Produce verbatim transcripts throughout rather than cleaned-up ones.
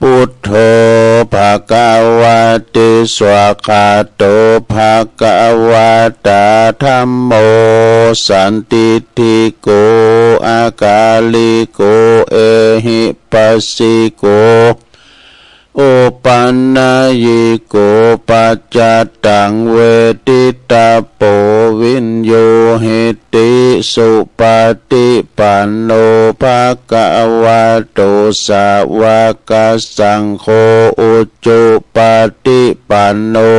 Buddho bhagavāti. Svākkhāto bhagavatā dhammo sandiṭṭhiko akāliko ehipassiko opanayiko paccattaṃ veditabbo viññūhīti. Supaṭipanno bhagavato sāvakasaṅgho, ujupaṭipanno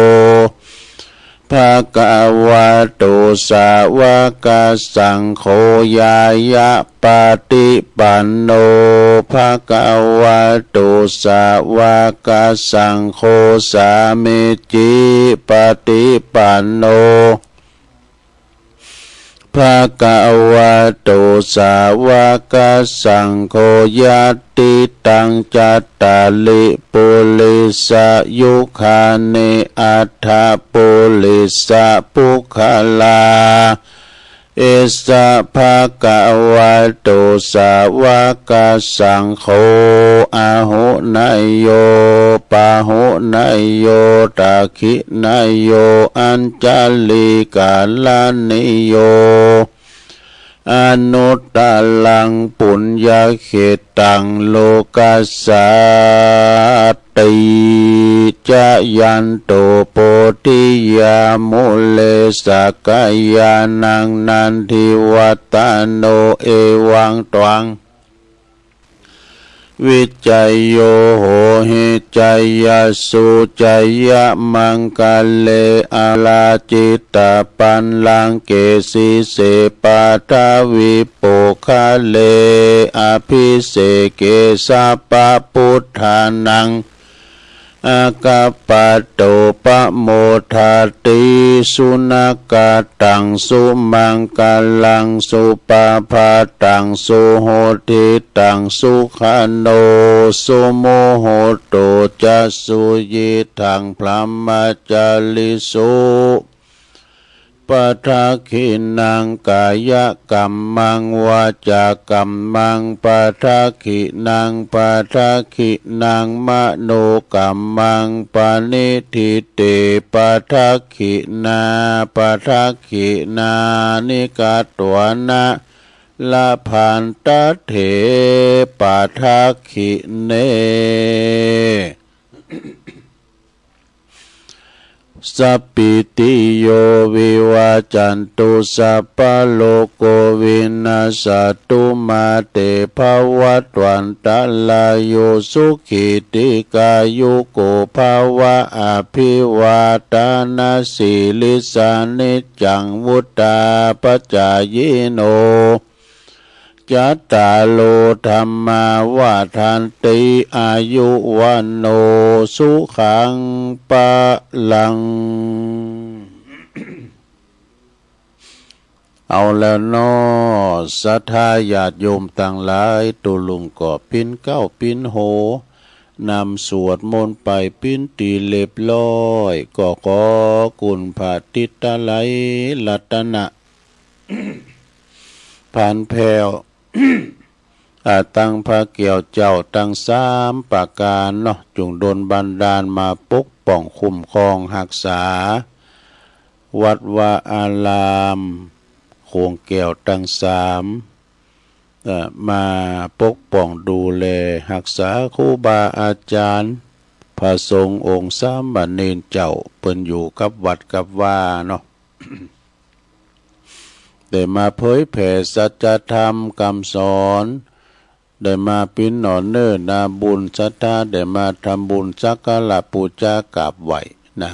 bhagavato sāvakasaṅgho, ñāyapaṭipanno bhagavato sāvakasaṅgho, sāmīcipaṭipanno bhagavato sāvakasaṅgho, yadidaṃ cattāri purisayugāni aṭṭha purisapuggalā, esa bhagavato sāvakasaṅgho, āhuneyyo pāhuneyyo dakkhiṇeyyo añjalikaraṇīyo anuttaraṃ puññakkhettaṃ lokassāti. Jayanto bodhiyā mūle sakyānaṃ nandivaḍḍhano, evaṃ tvaṃ vijayo hohi jayassu jayamaṅgale. Aparājitapallaṅke sīse paṭhavipokkhare abhiseke sabbabuddhānaṃ aggappatto pamodati. Sunakkhattaṃ sumaṅgalaṃ supabhātaṃ suhuṭṭhitaṃ sukhaṇo sumuhutto ca suyiṭṭhaṃ brahmacārisu. Padakkhiṇaṃ kāyakammaṃ vācākammaṃ padakkhiṇaṃ padakkhiṇaṃ manokammaṃ paṇidhī te padakkhiṇā. Padakkhiṇāni katvāna labhantatthe padakkhiṇe. Sabbītiyo vivajjantu sabbarogo vinassatu mā te bhavatvantarāyo sukhī dīghāyuko bhava. Abhivādanasīlissa niccaṃ vuḍḍhāpacāyino cattāro dhammā vaḍḍhanti āyu vaṇṇo sukhaṃ balaṃ. เอาแล้วเนาะ ศรัทธาญาติโยมตังหลาย ตุลุงก็ปิ้นเก๊าปิ้นโฮ นำสวดมนต์ไปปิ้นตี้เรียบร้อย ก็ขอคุณพระติตะไลรัตนะ ผันแผ่ว อ่า ตังพระแก้วเจ้าตังสามประก๋านเนาะ จุ่งดลบันดาลมาปกป้องคุ้มครองฮักษา วัดวาอาราม โขงแก้วตังสาม เอ่อ มาปกป้องดูแลฮักษาครูบาอาจารย์ พระสงฆ์องค์สามเณรเจ้า เปิ้นอยู่กับวัดกับวาเนาะ ได้มาเผยแผ่สัจธรรมกำสอน ได้มาปิ้นหนอนเนิ่นนาบุญศรัทธา ได้มาทำบุญสักการะปูจากราบไหว้นะ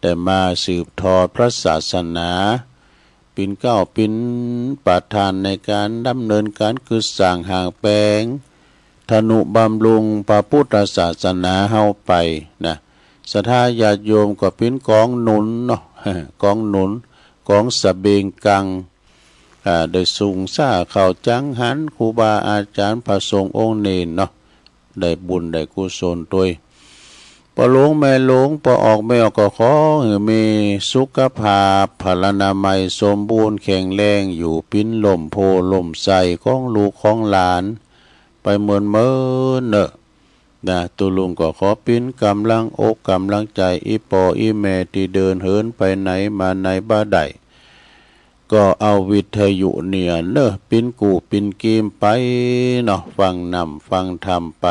ได้มาสืบทอดพระศาสนา ปิ้นเก๊าปิ้นประธานในการดำเนินการก่อสร้างห้างแปลง ทนุบำรุงพระพุทธศาสนาเฮาไปนะ ศรัทธาญาติโยมก็ปิ้นกองหนุนเนาะ กองหนุน กองสะเบงกัง อ่า ได้สุงซ่าข้าวจังหัน ครูบาอาจารย์พระสงฆ์องค์เณรเนาะ ได้บุญได้กุศลตวย ป้อหลวงแม่หลวง ป้อออกแม่ออก ก็ขอหื้อมีสุขภาพพลานามัยสมบูรณ์แข็งแรง อยู่ปิ้นล่มโพธิ์ล่มไทรของลูกของหลาน ไปเมินเมินเนอะ นะ ตุ๊ลุงก็ขอปิ้นกำลังอกกำลังใจ๋ อี่ป้ออี่แม่ตี้เดินเหินไปไหนมาไหนบ่ได้ ก็เอาวิทยุเนี่ยเนอะ ปิ้นกู้ปิ้นกีมไปเนาะ ฟังนำฟังธรรมไป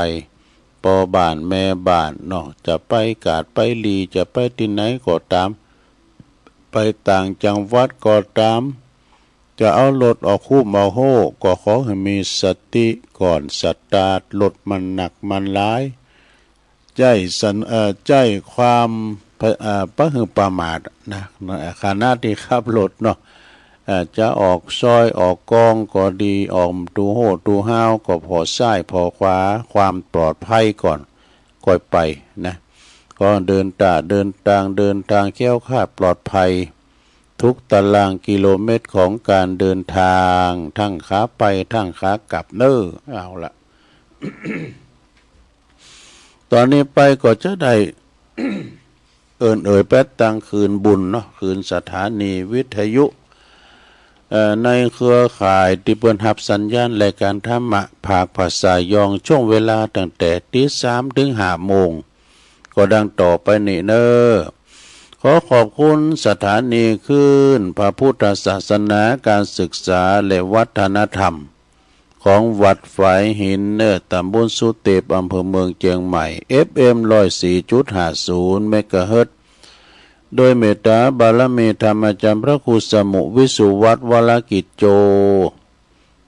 ป้อบ้านแม่บ้านเนาะ จะไปกาดไปหลี จะไปตี้ไหนก็ต๋าม ไปต่างจังหวัดก็ต๋าม จะเอารถออกฮู้มเอาฮู้ ก็ขอหื้อมีสติก่อนสตาร์ทรถ มันหนักมันหลาย ใจ๊สัน เอ่อ ใจ๊ความ เอ่อ บ่หื้อประมาทนะ ขณะตี้ขับรถเนาะ เอ่อ จะออกซอยออกกองก็ดี ออกประตู๋ฮู้ประตู๋ฮาวก็ผ่อซ้ายผ่อขวา ความปลอดภัยก่อน ก่อยไปนะ ก็เดินต๋าเดินตาง เดินตางแคล้วคลาดปลอดภัย ทุกตารางกิโลเมตรของการเดินทาง ทั้งขาไปทั้งขากลับเนอะ เอาละ ต๋อนนี้ไปก็จะได้ เอิ้นเอ่ยแป๊ดตังคืนบุญเนาะ คืนสถานีวิทยุ เอ่อ ในเครือข่ายตี้เปิ้นฮับสัญญาณรายการธรรมะภาคภาษายอง ช่วงเวลาตั้งแต่ตีสามถึงห้าโมง ก็ดังต่อไปนี้เนอะ ขอขอบคุณสถานีคลื่นพระพุทธศาสนา การศึกษาและวัฒนธรรม ของวัดฝายหินเนอะ ตำบลสุเตป อำเภอเมืองเจียงใหม่ เอฟเอ็ม ร้อยสี่จุดห้าศูนย์ เมกะเฮิรตซ์ โดยเมตตาบารมีธรรมอาจารย์พระครูสมุวิสุวัฒน์ วรกิจโจ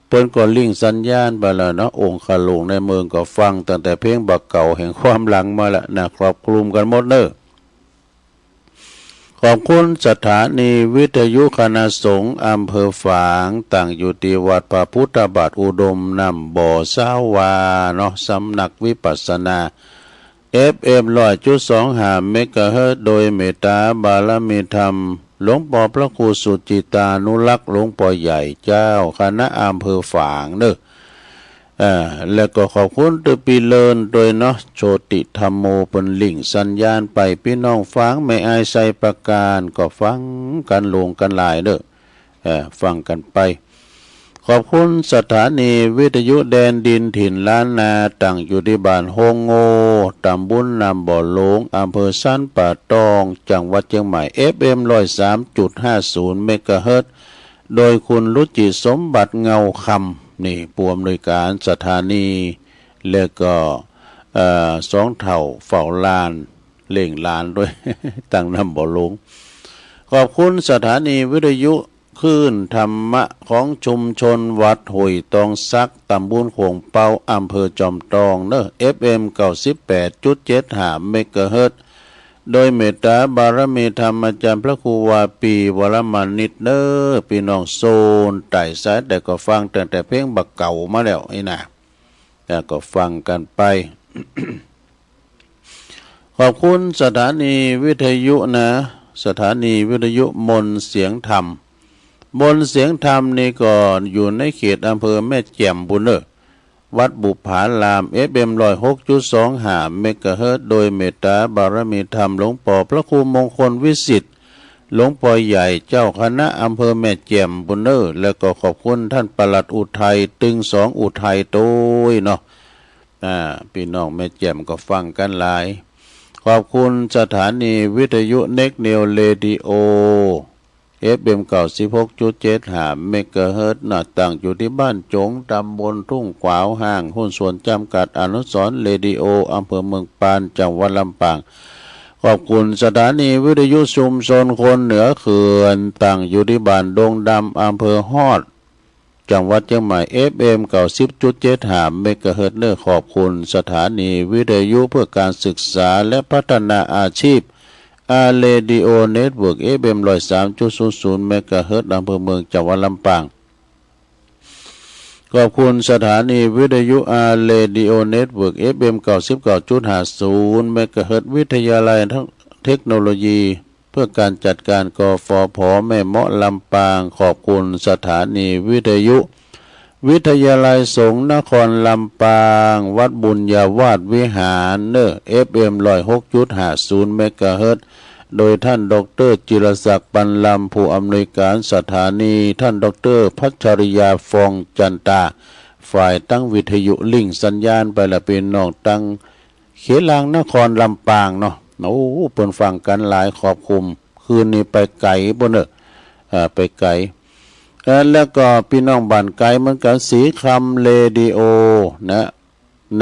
เปิ้นก็ลิงก์สัญญาณไปแล้วเนาะ องค์ข้าหลวงในเมืองก็ฟังตั้งแต่เพลงบ่าเก่าแห่งความหลังมาแล้วนะ ครอบคลุมกันหมดเนอะ ขอบคุณสถานีวิทยุคณะสงฆ์อำเภอฝาง ตั้งอยู่ตี้วัดพระพุทธบาทอุดม น้ำบ่อ สาวาเนาะ สำนักวิปัสสนา เอฟเอ็ม ร้อยจุดสองห้า เมกะเฮิรตซ์ โดยเมตตาบารมีธรรม หลวงป้อพระครูสุจิตานุรักษ์ หลวงป้อใหญ่เจ้าคณะอำเภอฝางเนอะ เอ่อ แล้วก็ขอบคุณตื้อปี้เลินด้วยเนาะ โชติธัมโม เปิ้นลิงก์สัญญาณไป ปี้น้องฝางแม่อายไชยประการก็ฟังกันหลวงกันหลายเนอะ เอ่อ ฟังกันไป ขอบคุณสถานีวิทยุแดนดินถิ่นล้านนา ตั้งอยู่ตี้บ้านโฮงโง่ ตำบลน้ำบ่อหลวง อำเภอสันป่าตอง จังหวัดเจียงใหม่ เอฟเอ็ม ร้อยสามจุดห้าศูนย์ เมกะเฮิรตซ์ โดยคุณรุจิสมบัติเงาคำ นี่ผู้อำนวยการสถานี แล้วก็ เอ่อ สองเฒ่าเฝ้าหลาน เลี้ยงหลานด้วย ตั้งน้ำบ่อหลวง ขอบคุณสถานีวิทยุคลื่นธรรมะของชุมชนวัดห้วยตองสัก ตำบลโขงเป๊า อำเภอจอมตองเนอะ เอฟเอ็ม เก้าสิบแปดจุดเจ็ดห้า เมกะเฮิรตซ์ โดยเมตตาบารมีธรรมอาจารย์พระครูวาปี วรมานิตเนอะ ปี้น้องโซนใต้สายใต้ก็ฟังตั้งแต่เพลงบ่าเก่ามาแล้วนี่นะ แล้วก็ฟังกันไป ขอบคุณสถานีวิทยุนะ สถานีวิทยุมนต์เสียงธรรม มนต์เสียงธรรมนี่ก็อยู่ในเขตอำเภอแม่แจ่มปู้นเนอะ วัดบุปผาราม เอฟเอ็ม ร้อยหกจุดสองห้า เมกะเฮิรตซ์ โดยเมตตาบารมีธรรมหลวงป้อพระครูมงคลวิสิทธิ์ หลวงป้อใหญ่เจ้าคณะอำเภอแม่แจ่มปู้นเนอะ แล้วก็ขอบคุณท่านปลัดอุทัย ตึงสองอุทัยโตยเนาะ อ่า ปี้น้องแม่แจ่มก็ฟังกันหลาย ขอบคุณสถานีวิทยุเน็กนิวเรดิโอ เอฟเอ็ม เก้าสิบหกจุดเจ็ดห้า เมกะเฮิรตซ์ นะ ตั้งอยู่ตี้บ้านจง ตำบลทุ่งขวาวห้างหุ้นส่วนจำกัด อนุสรณ์เรดิโอ อำเภอเมืองปาน จังหวัดลำปาง ขอบคุณสถานีวิทยุชุมชนคนเหนือเขื่อน ตั้งอยู่ตี้บ้านดงดำ อำเภอฮอด จังหวัดเจียงใหม่ เอฟเอ็ม เก้าสิบจุดเจ็ดห้า เมกะเฮิรตซ์เนอะ ขอบคุณสถานีวิทยุเพื่อการศึกษาและพัฒนาอาชีพ อาร์ เรดิโอ เน็ตเวิร์ก เอฟเอ็ม ร้อยสามจุดศูนย์ศูนย์ เมกะเฮิรตซ์ อำเภอเมือง จังหวัดลำปาง ขอบคุณสถานีวิทยุ อาร์ เรดิโอ เน็ตเวิร์ก เอฟเอ็ม เก้าสิบเก้าจุดห้าศูนย์ เมกะเฮิรตซ์ วิทยาลัยเทคโนโลยี เพื่อการจัดการ กฟผ แม่เมาะ ลำปาง ขอบคุณสถานีวิทยุ วิทยาลัยสงฆ์นครลำปาง วัดบุญญาวาสวิหารเนอะ เอฟเอ็ม ร้อยหกจุดห้าศูนย์ เมกะเฮิรตซ์ โดยท่านดอกเตอร์จิรศักดิ์ ปันลำ ผู้อำนวยการสถานี ท่านดอกเตอร์พัชริยา ฟองจันตา ฝ่ายตังวิทยุลิงก์สัญญาณไปละ ปี้น้องตังเขตหลางนครลำปางเนาะ โอ้ เปิ้นฟังกั๋นหลายครอบคลุม คืนนี้ไปไก๋ปู้นเน่อ เอ่อ ไปไก๋ เอ่อ แล้วก็ปี้น้องบ้านไก๋เหมือนกั๋น สีคำเรดิโอนะ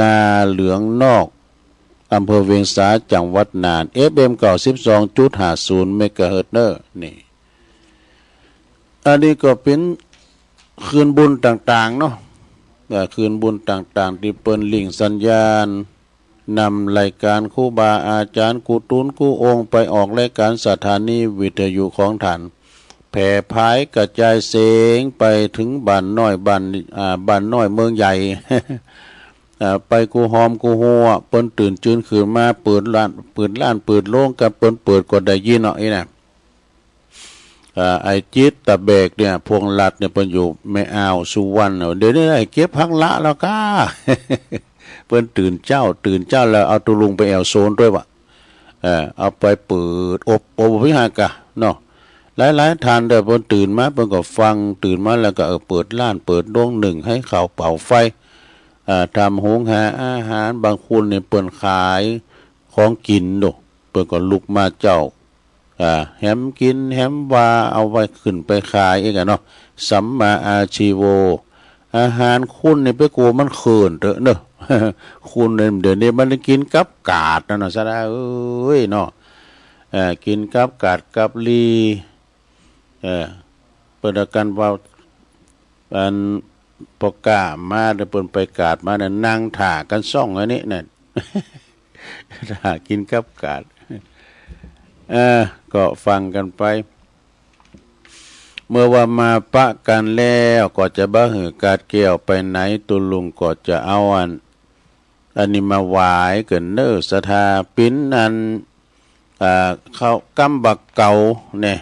นาเหลืองนอก อำเภอเวียงสา จังหวัดน่าน เอฟเอ็ม เก้าสิบสองจุดห้าศูนย์ เมกะเฮิรตซ์เน่อ นี่ อันนี้ก็เป๋นคลื่นบุญต่างๆ เนาะ เอ่อ คลื่นบุญต่างๆ ตี้เปิ้นลิงก์สัญญาณ นำรายการครูบาอาจ๋ารย์กู้ตุ๊นกู้องค์ไปออกรายการสถานีวิทยุของต้าน แผ่ผายกระจายเสียงไปเถิงบ้านน้อยบ้าน อ่า บ้านน้อยเมืองใหญ่ อ่า ไปกู้ฮอมกู้ฮัว เปิ้นตื่นจื้นขึ้นมาเปิดร้าน เปิดร้านเปิดโรงกั๋น เปิ้นเปิดก็ได้ยินเนาะ อี้นะ อ่า ไอ้จิตตะแบกเนี่ย พวงรัตน์เนี่ย เปิ้นอยู่แม่อ่าวสุวรรณเนาะ เดี๋ยวนี้ได้เก็บฮักละแล้วก้า เปิ้นตื่นเจ๊า ตื่นเจ๊าแล้วเอาตุ๊ลุงไปแอ่วโซนด้วยวะ เอ่อ เอาไปเปิดอบ อบพิหารกะเนาะ หลายๆ ท่านเด้อ เปิ้นตื่นมา เปิ้นก็ฟัง ตื่นมาแล้วก็ เออ เปิดร้าน เปิดโรงนึ่ง ไฮ้ข้าวเป่าไฟ อ่า ทำหุงหาอาหาร บางคนนี่เปิ้นขายของกิ๋นโด เปิ้นก็ลุกมาเจ๊า อ่า แหมกิ๋นแหมว่า เอาไว้ขึ้นไปขายอีกอะเนาะ สัมมาอาชีโว อาหารคุณนี่ไปกั๋วมันเคิ่นเต๊อะเนาะ คุณเนี่ย เดี๋ยวนี้มันได้กิ๋นกับกาดนั่นน่ะ สะดาเอ้ยเนาะ เอ่อ กิ๋นกับกาดกับลี เอ่อ เปิ้นเอากั๋นว่า อันปอก้ามาเด้อ เปิ้นไปกาดมาเนี่ย นั่งถ่ากั๋นซ่องอันนี้เนี่ย ถ่ากิ๋นกับกาด เออ ก็ฟังกั๋นไป เมื่อว่ามาปะกั๋นแล้ว ก็จะบ่หื้อกาดแก้วไปไหน ตุ๊ลุงก็จะเอาอัน อันนี้มาไหว้เกินเน้อ ศรัทธา เป๋นอัน อ่า เขา กำบ่าเก๋าเนี่ย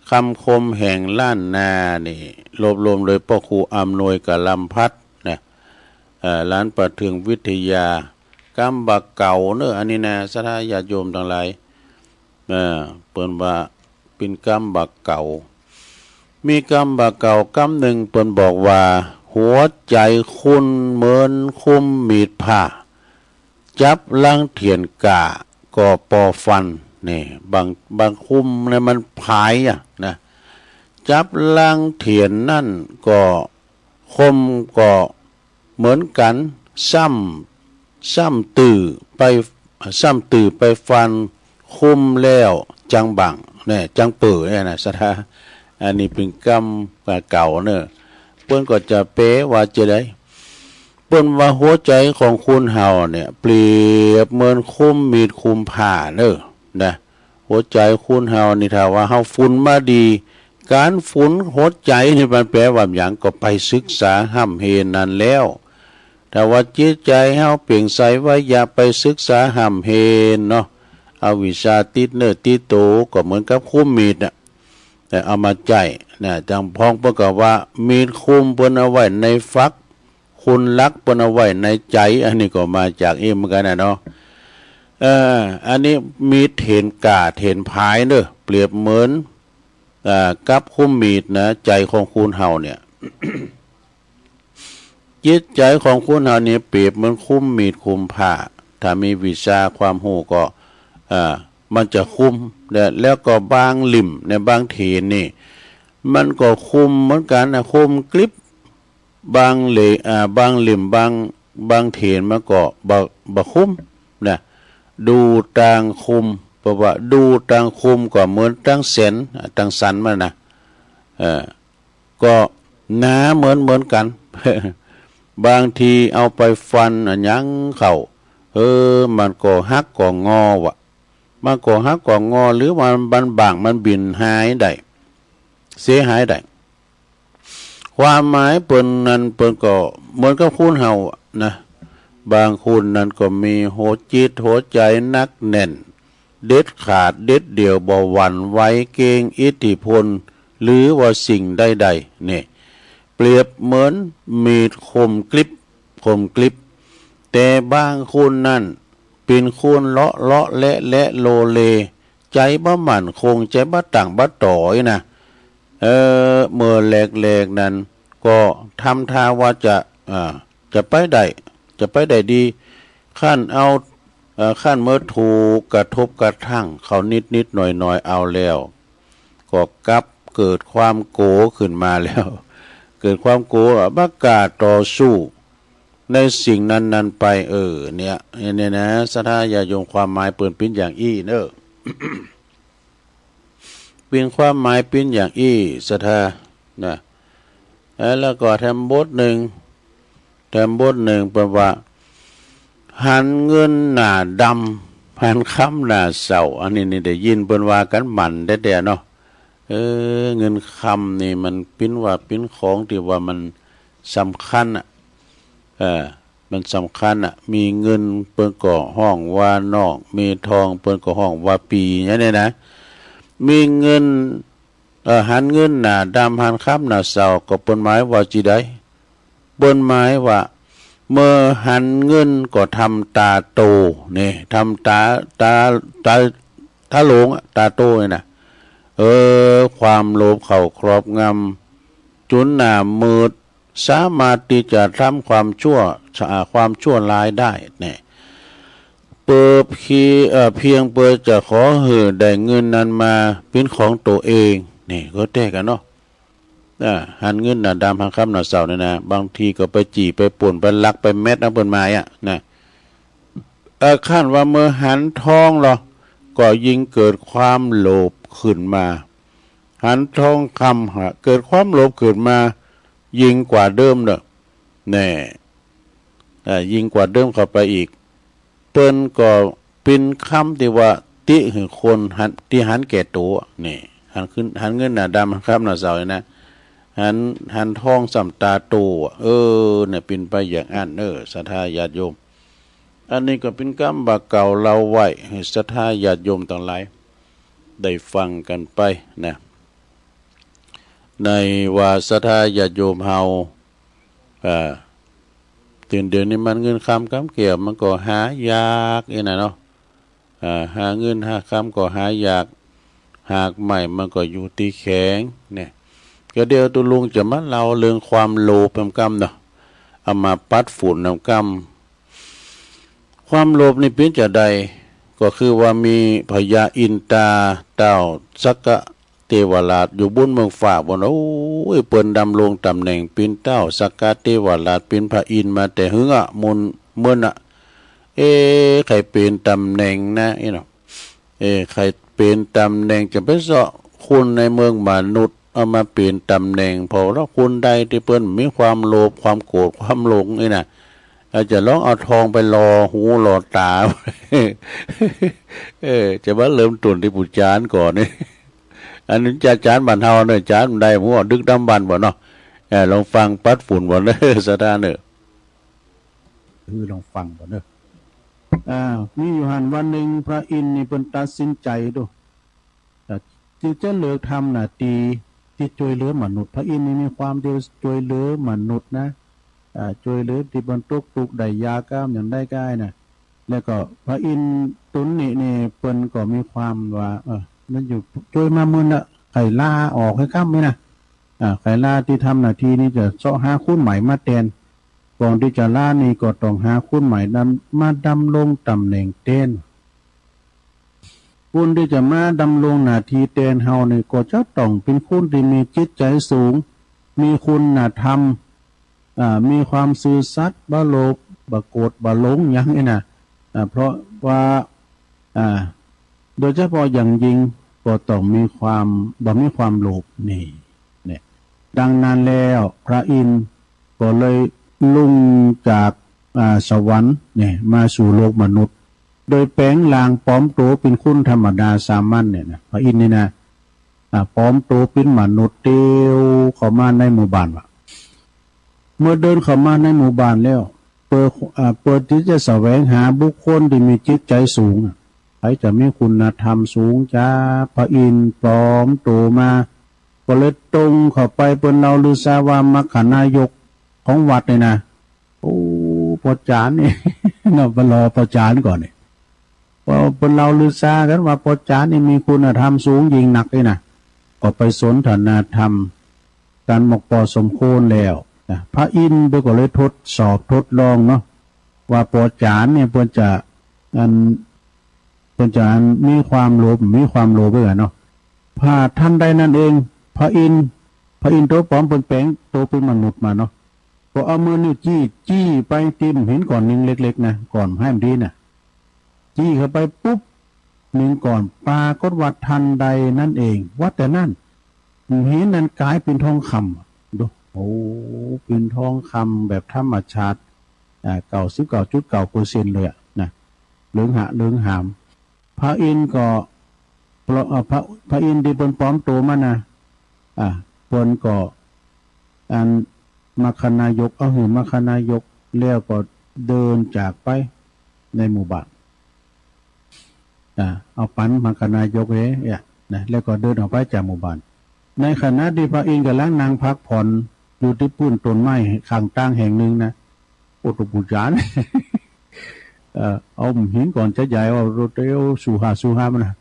คำคมแห่งล้านนานี่ รวบรวมโดยพ่อครูอำนวยกาลัมพัฒน์นะ เอ่อ หลานป่าเทืองวิทยา กำบ่าเก๋าเน้อ อันนี้นะ ศรัทธาญาติโยมตังหลาย เอ่อ เปิ้นว่าเป๋นกำบ่าเก๋า มีกำบ่าเก๋ากำนึ่ง เปิ้นบอกว่า หัวใจ๋คุณเหมือนคมมีดผ่า จับลังเถียนก้าก็ปอฟัน นี่ บาง บางคุมเนี่ยมันผายอะนะ จับลังเถียนนั่นก็คมก็เหมือนกั๋น ซ้ำ ซ้ำตื้อไป ซ้ำตื้อไปฟันคุมแล้วจังบัง เนี่ย จังเป๋อเนี่ยนะ ศรัทธา อันนี้เป๋นกำเก่าเนอะ เปิ้นก็จะแปลว่าจะได เปิ้นว่าหัวใจ๋ของคนเฮาเนี่ย เปรียบเหมือนคมมีดคมผ่าเนอะ นะ หัวใจ๋คนเฮานี่ ถ้าว่าเฮาฝึกมาดี ก๋านฝึกหัวใจ๋นี่มันแปลว่าหยัง ก็ไปศึกษาฮ่ำเฮนั่นแล้ว ถ้าว่าจิตใจ๋เฮาเปล่งใสไว้ อย่าไปศึกษาฮ่ำเฮเนาะ อวิชชาติดเนื้อติดโต ก็เหมือนกับคมมีดน่ะ แต่เอามาใจ๊นะ จั่งพ้องเปิ้นก็ว่า มีดคมเปิ้นเอาไว้ในฝัก คนรักเปิ้นเอาไว้ในใจ๋ อันนี้ก็มาจากอี้เหมือนกั๋นนะเนาะ เอ่อ อันนี้มีดเถียนก้าเถียนผายเนอะ เปรียบเหมือน อ่า กับคมมีดนะ ใจ๋ของคนเฮาเนี่ย จิตใจ๋ของคนเฮาเนี่ยเปรียบเหมือนคมมีดคมผ่า ถ้ามีวิชาความฮู้ก็ อ่า มันจะคม และ แล้วก็บางเล่มเนี่ย บางเถียนนี่ มันก็คมเหมือนกั๋นนะ คมกริบ บางเล่ม อ่า บางเล่ม บาง บางเถียนมันก็บ่ บ่คมนะ ดูตางคม เพราะว่าดูตางคมก็เหมือนตางแสน อ่า ตางสันมันนะ เอ่อ ก็หนาเหมือน เหมือนกั๋น บางทีเอาไปฟันอะหยังเข้า เออ มันก็หักก็งอว่ะ มันก็หักก็งอ หรือว่ามันบาง มันบินหายได้ เสียหายได้ ความหมายเปิ้นนั้นเปิ้นก็เหมือนกับคนเฮาอะนะ บางคนนั้นก็มีหัวจิตหัวใจ๋หนักแน่น เด็ดขาดเด็ดเดี่ยว บ่หวั่นไหวเกรงอิทธิพล หรือว่าสิ่งใดๆ เนี่ย เปรียบเหมือนมีดคมกริบ คมกริบ แต่บางคนนั้นเป๋นคนเลาะเลาะแหละแหละโลเล ใจ๋บ่มั่นคง ใจ๋บ่ตั้งบ่ต่ออี้นะ เออ เมื่อแรกๆ นั้นก็ทำท่าว่าจะ อ่า จะไปได้ จะไปได้ดี คันเอา เอ่อ คันเมื่อถูกกระทบกระทั่งเขานิดๆ หน่อยๆ เอาแล้ว ก็กลับเกิดความโกรธขึ้นมาแล้ว เกิดความโกรธ อ่ะ บ่กล้าต่อสู้ในสิ่งนั้นๆ ไป เออ เนี่ย เนี่ยนะ ศรัทธาญาติโยม ความหมายเปิ้นเป๋นอย่างอี้เนอะ เป๋นความหมายเป๋นอย่างอี้ ศรัทธา นะ เอ่อ แล้วก็แถมบทหนึ่ง แถมบทหนึ่งเปิ้นว่า หันเงินหน้าดำ หันคำหน้าเศร้า อันนี้นี่ได้ยินเปิ้นว่ากันหมั่นแต๊ๆ เนาะ เออ เงินคำนี่มันเป๋นว่าเป๋นของตี้ว่ามันสำคัญอะ เออ มันสำคัญอะ มีเงินเปิ้นก็ฮ้องว่านอก มีทองเปิ้นก็ฮ้องว่าปี๋ อย่างนี้นะ มีเงิน เอ่อ หันเงินหน้าดำ หันคำหน้าเศร้า ก็เปิ้นหมายว่าจีใด เปิ้นหมายว่า เมื่อหันเงินก็ทำตาโต นี่ ทำตา ตา ตา ตาโหลงอะ ตาโตนี่นะ เออ ความโลภเข้าครอบงำ จ๋นหน้ามืด สามารถตี้จะทำความชั่ว อ่า ความชั่วร้ายได้เนี่ย เปิดเพียง เอ่อ เพียงเปื้อจะขอหื้อได้เงินนั้นมาเป๋นของตัวเอง นี่ก็แต๊กั๋นเนาะ อ่า หันเงินหน้าดำ หันคำหน้าเศร้าเนี่ยนะ บางทีก็ไปจี้ ไปปล้น ไปลัก ไปแม็ดเอาเปิ้นมาอ่ะนะ เอ่อ คันว่าเมื่อหันทองลอ ก็ยิ่งเกิดความโลภขึ้นมา หันทองคำหา เกิดความโลภขึ้นมา ยิ่งกว่าเดิมเนอะ แน่ เอ่อ ยิ่งกว่าเดิมเข้าไปอีก เปิ้นก็เป๋นคำตี้ว่าติหื้อคนหัน ตี้หันแก่ตั๋ว นี่ หันขึ้น หันเงินหน้าดำ หันคำหน้าเศร้านี่นะ หัน หันทองซ้ำตาโต เออ เนี่ย เป๋นไปอย่างอั้น เออ ศรัทธาญาติโยม อันนี้ก็เป๋นกำบ่าเก่าเล่าไว้หื้อศรัทธาญาติโยมตังหลายได้ฟังกั๋นไปนะ ในว่าศรัทธาญาติโยมเฮา อ่า ตื่นเดี๋ยวนี้มันเงินคำกำแก้วมันก็หายากอี้นะเนาะ อ่า หาเงินหาคำก็หายาก หากไม้มันก็อยู่ตี้แข็ง เนี่ย ก็เดี๋ยวตุ๊ลุงจะมาเล่าเรื่องความโลภแหมกำเนาะ เอามาปัดฝุ่นแหมกำ ความโลภนี่เป๋นจาใด ก็คือว่ามีพญาอินทรา เต้าสักกะเทวราชอยู่บนเมืองฟ้าบน โอ้ย เปิ้นดำรงต๋ำแหน่งเป๋นเต้าสักกะเทวราช เป๋นพระอินทร์มาแต่หึงอะ มุนเมินอะ เอ๊ะ ใครเป๋นต๋ำแหน่งนะ อี้เนาะ เอ๊ะ ใครเป๋นต๋ำแหน่ง จะไปเซาะคนในเมืองมนุษย์ เอามาเป๋นต๋ำแหน่ง เพราะว่าคนใดตี้เปิ้นมีความโลภ ความโกรธ ความหลงนี่นะ อาจจะลองเอาทองไปหล่อหูหล่อต๋า เออ จะมาเริ่มต้นตี้ผู้จานก่อนนี่ อันนี้จะจานบ้านเฮาเนอะ จานบ่ได้ หมู่ดึกดำบรรพ์บ่เนาะ เออ ลองฟังปัดฝุ่นบ่เนอะ ศรัทธาเนอะ คือลองฟังก่อนเนอะ อ่า มีอยู่หั้นวันหนึ่งพระอินทร์นี่เปิ้นตัดสินใจดู อ่า ตี้จะเลือกทำหน้าตี้ตี้จ้วยเหลือมนุษย์ พระอินทร์นี่มีความเดียวจ้วยเหลือมนุษย์นะ อ่า จ้วยเหลือตี้เปิ้นตกทุกข์ได้ยากก็อย่างใดก็ได้นะ แล้วก็พระอินทร์ต๋นนี้นี่เปิ้นก็มีความว่า เออ มันอยู่จ้วยมาเมินละ ใครลาออกหื้อกำนี่นะ อ่า ใครลาตี้ทำหน้าตี้นี่จะเซาะหาคนใหม่มาแตน ก่อนตี้จะลานี่ก็ต้องหาคนใหม่ดำ มาดำรงต๋ำแหน่งแตน คนตี้จะมาดำรงหน้าตี้แตนเฮานี่ก็จะต้องเป๋นคนตี้มีจิตใจ๋สูง มีคุณธรรม อ่า มีความซื่อสัตย์ บ่โลภ บ่โกรธ บ่หลงหยังอี้นะ อ่า เพราะว่า อ่า โดยเฉพาะอย่างยิ่งก็ต้องมีความ บ่มีความโลภนี่ เนี่ย ดังนั้นแล้วพระอินทร์ก็เลยลงจาก อ่า สวรรค์เนี่ยมาสู่โลกมนุษย์ โดยแป๋งร่างปลอมตั๋วเป๋นคนธรรมดาสามัญเนี่ยนะ พระอินทร์นี่นะ อ่า ปลอมตั๋วเป๋นมนุษย์เตียวเข้ามาในหมู่บ้านว่ะ เมื่อเดินเข้ามาในหมู่บ้านแล้ว เปิด อ่า เปิดตี้จะแสวงหาบุคคลตี้มีจิตใจ๋สูง ใผจะมีคุณธรรมสูงจ้า พระอินทร์ปลอมตั๋วมา ก็เลยตรงเข้าไป เปิ้นเล่าลือซาว่ามัคคานายกของวัดนี่นะ โอ้ ป้อจานนี่ เนาะ ไปรอป้อจานก่อนนี่ พอเปิ้นเล่าลือซากั๋นว่าป้อจานนี่มีคุณธรรมสูงยิ่งนักนี่นะ ก็ไปสนทนาธรรมกั๋นหมอกปอสมควรแล้ว นะ พระอินทร์เปิ้นก็เลยทดสอบทดลองเนาะ ว่าปอจานเนี่ยเปิ้นจะ อัน เปิ้นจะ อัน มีความโลภ มีความโลภไว้กันเนาะ พอทันใดนั้นเอง พระอินทร์ พระอินทร์ตัวปลอมเปิ้นแปลงตัวเป็นมนุษย์มาเนาะ ก็เอามือนิ้วจี้ จี้ไปตี้มหินก้อนหนึ่งเล็กๆ นะ ก้อนแหมดีน่ะ จี้เข้าไปปุ๊บ หนึ่งก้อน ปรากฏว่าทันใดนั้นเอง ว่าแต่นั้น หินนั้นกลายเป็นทองคำ ดู โอ้ เป็นทองคำแบบธรรมชาติ อ่า เก้าสิบเก้าจุดเก้าเปอร์เซ็นต์ เลยอะนะ เหลืองหะ เหลืองหาม พระอินทร์ก็ พระ เอ่อ พระ พระอินทร์ตี้เปิ้นปลอมตัวมานะ อ่า เปิ้นก็ อัน มคธายก เอาหื้อมคธายก แล้วก็เดินจากไปในหมู่บ้าน อ่า เอาปันมคธายกเอ้ย นะ แล้วก็เดินออกไปจากหมู่บ้าน ในขณะตี้พระอินทร์กำลังนั่งพักผ่อนอยู่ตี้ปู้นต้นไม้ข้างตางแห่งหนึ่งนะ โอ้ ตัวปู่จาน เอ่อ เอาหินก้อนใหญ่ๆ เอาโรเตลสู่หาสู่หามันนะ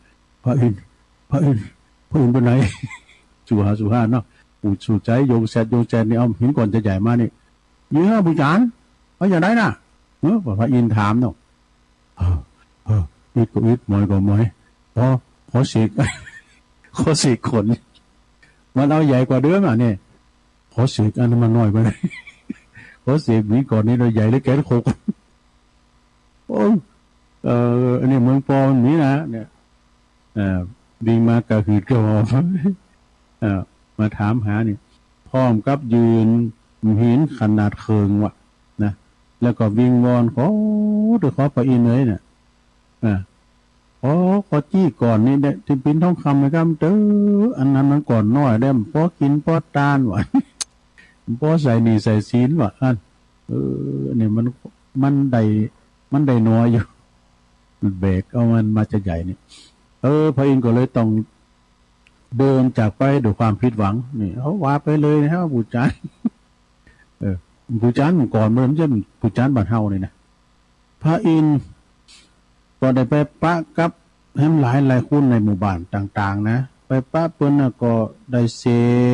พระอินทร์ พระอินทร์ พระอินทร์ไปไหน สู่หาสู่หาเนาะ ปู่สู่ใจ๋โยงแซดโยงแซดนี่ เอาหินก้อนใหญ่ๆ มานี่ เยอะปู่จาน เอาอย่างไรน่ะ เออ พระอินทร์ถามเนาะ เออ เออ อิดก็อิด หมอยก็หมอย ขอ ขอเสก ขอเสกก้อน มันเอาใหญ่กว่าเดิมอ่ะเนี่ย ขอเสกอันนั้นมันน้อยไป ขอเสกหินก้อนนี้เราใหญ่เหลือเกิน โคก โอ้ย เอ่อ อันนี้เมืองปอมันมีนะ เนี่ย เอ่อ วิ่งมากระหืดกระหอบ เอ่อ มาถามหานี่ พร้อมกับยื่นหินขนาดเคิงวะนะ แล้วก็วิงวอนขอ เถอะขอพระอินทร์เอ้ยเนี่ย อ่า ขอ ขอจี้ก้อนนี้ได้ ตี้เป๋นทองคำนะครับ เต๋อ อันนั้นมันก้อนน้อยได้ บ่พอกินพอตานวะ บ่พอใช้หนี้ใช้สินวะ อัน เออ อันนี้มัน มันได้ มันได้น้อยอยู่ แบกเอามันมาจะใหญ่นี่ เออ พระอินทร์ก็เลยต้องเดินจากไปด้วยความผิดหวัง นี่ เขาว่าไปเลยนะครับ ปู่จาน เออ ปู่จานก่อน มันจะปู่จานบ้านเฮานี่นะ พระอินทร์ก็ได้ไปปะกับแหมหลายหลายคนในหมู่บ้านต่างๆ นะ ไปปะเปิ้นน่ะก็ได้เส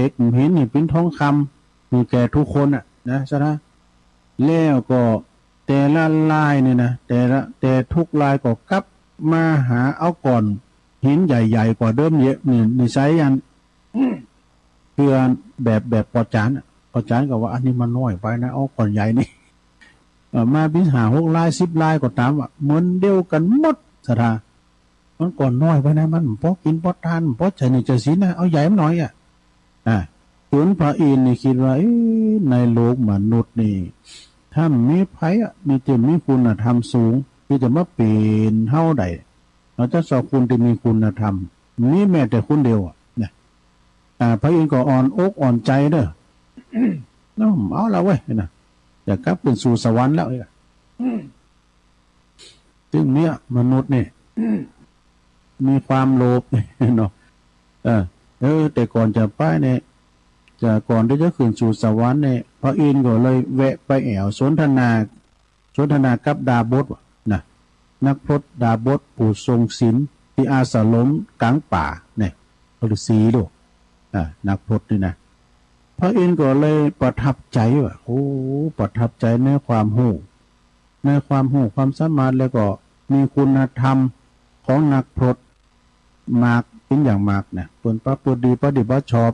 กหินนี่เป๋นทองคำให้แก่ทุกคนน่ะนะ ซะนะ แล้วก็แต่ละรายนี่นะ แต่ละ แต่ทุกรายก็กลับมาหาเอาก้อนหินใหญ่ๆ กว่าเดิมเยอะ นี่ นิสัยอัน เพื่อแบบ แบบปอจานอะ ปอจานก็ว่า อันนี้มันน้อยไปนะ เอาก้อนใหญ่นี่ เอ่อ มาเป๋นห้าหกราย สิบรายก็ต๋ามอะ เหมือนเดียวกันหมด ศรัทธา มันก้อนน้อยไปนะ มันบ่พอกินพอตาน บ่พอใช้หนี้ใช้สินนะ เอาใหญ่มันหน่อยอะ อ่า จนพระอินทร์นี่คิดว่า เอ๊ะ ในโลกมนุษย์นี่ ถ้ามีไผอะ มีแต่มีคุณธรรมสูง ตี้จะมาเป๋นเฮาได้ เราจะสอบคนตี้มีคุณธรรม มีแม้แต่คนเดียวอะนะ อ่า พระอินทร์ก็อ่อนอกอ่อนใจเด้อ เนาะ เอาละเว้ยนะ จะกลับขึ้นสู่สวรรค์แล้วเนี่ย ซึ่งเนี่ยมนุษย์นี่ มีความโลภ เนาะ เออ เออ แต่ก่อนจะไปเนี่ย จะ ก่อนตี้จะขึ้นสู่สวรรค์เนี่ย พระอินทร์ก็เลยแวะไปแอ่วสนทนา สนทนากับดาบทวะนะ นักพรตดาบทผู้ทรงศีลตี้อาสรมกลางป่าเนี่ย ฤๅษีโลด อ่า นักพรตนี่นะ พระอินทร์ก็เลยประทับใจว่า โอ้ ประทับใจในความฮู้ ในความฮู้ความสามารถ แล้วก็มีคุณธรรมของนักพรต มาก เป๋นอย่างมากนะ เปิ้นประพฤติดีปฏิบัติชอบ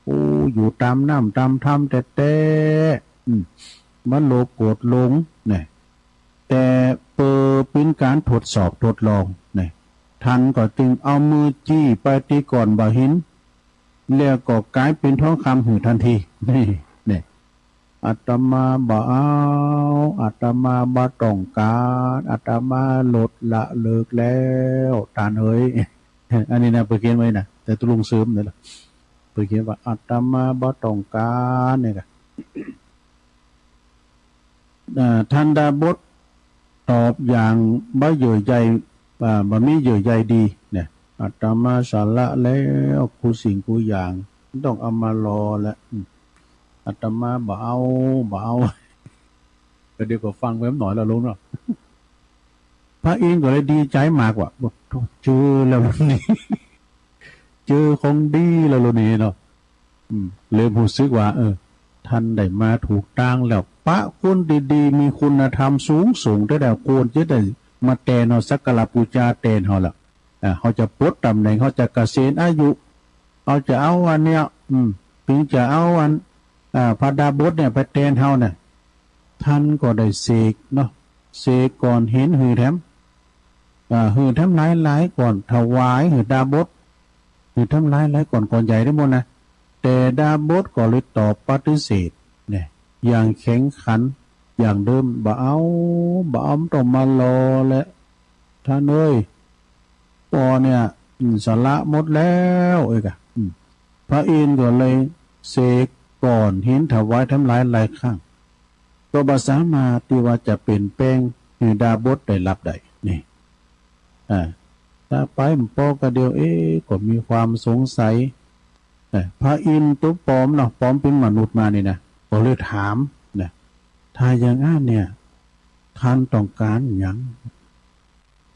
โอ้ อยู่ต๋ามน้ำต๋ามธรรมแต๊ๆ อืม บ่โลภโกรธหลงนะ แต่เปิดเป๋นก๋านทดสอบทดลองนะ ท่านก็จึงเอามือจี้ไปตี้ก้อนบ่าหิน แล้วก็กลายเป๋นทองคำหื้อทันที นี่ นี่ อาตมาบ่เอา อาตมาบ่ต้องการ อาตมาลดละเลิกแล้ว ต้านเอ๋ย อันนี้นะ เปิ้นเขียนไว้นะ แต่ตุลุงเสริมนี่แหละ เปิ้นเขียนว่า อาตมาบ่ต้องการ เนี่ยนะ อ่า ท่านดาบทตอบอย่างบ่เยื่อใย อ่า บ่มีเยื่อใยดีเนี่ย อาตมาสละแล้วกู้สิ่งกู้อย่าง บ่ต้องเอามาหล่อแล้ว อืม อาตมาบ่เอา บ่เอา ก็เดี๋ยวก็ฟังไปหน่อยแล้วลงเนาะ พระอินทร์ก็เลยดีใจมากว่า โอ้โธ่ เจอแล้วนี่ เจอของดีแล้วนี่เนาะ อืม เลยฮู้สึกว่า เออ ท ท่านได้มาถูกทางแล้ว ปะคนดีๆ มีคุณธรรมสูงๆ ได้แล้ว ควรจะได้มาแตนเฮา สักการะบูชาแตนเฮาแล้ว อ่า เฮาจะปลดตำแหน่ง เฮาจะเกษียณอายุ เฮาจะเอาอันเนี้ย อืม ถึงจะเอาอัน อ่า พระดาบสเนี่ยไปแตนเฮาเนี่ย ท่านก็ได้เสกเนาะ เสกก้อนหินหื้อแถม อ่า หื้อแถมหลายๆ ก้อน ถวายหื้อดาบส หื้อแถมหลายๆ ก้อน ก้อนใหญ่ได้หมดนะ แต่ดาบสก็เลยตอบปฏิเสธเนี่ย อย่างแข็งขัน อย่างเดิม บ่เอา บ่เอา บ่ต้องมาหล่อแล้ว ท่านเอ้ย ปอเนี่ย อืม สละหมดแล้ว เอ้ยกะ อืม พระอินทร์ก็เลยเสกก้อนหินถวายแถมหลายๆ ครั้ง ก็บ่สามารถที่ว่าจะเปลี่ยนแปลงหื้อดาบสได้รับได้ นี่ อ่า ถ้าไปมันปอกระเดียว เอ๊ะ ก็มีความสงสัย เอ่อ พระอินทร์ตัวปลอมเนาะ ปลอมเป็นมนุษย์มานี่นะ ก็เลยถามนะ ถ้าอย่างนั้นเนี่ย ท่านต้องการหยัง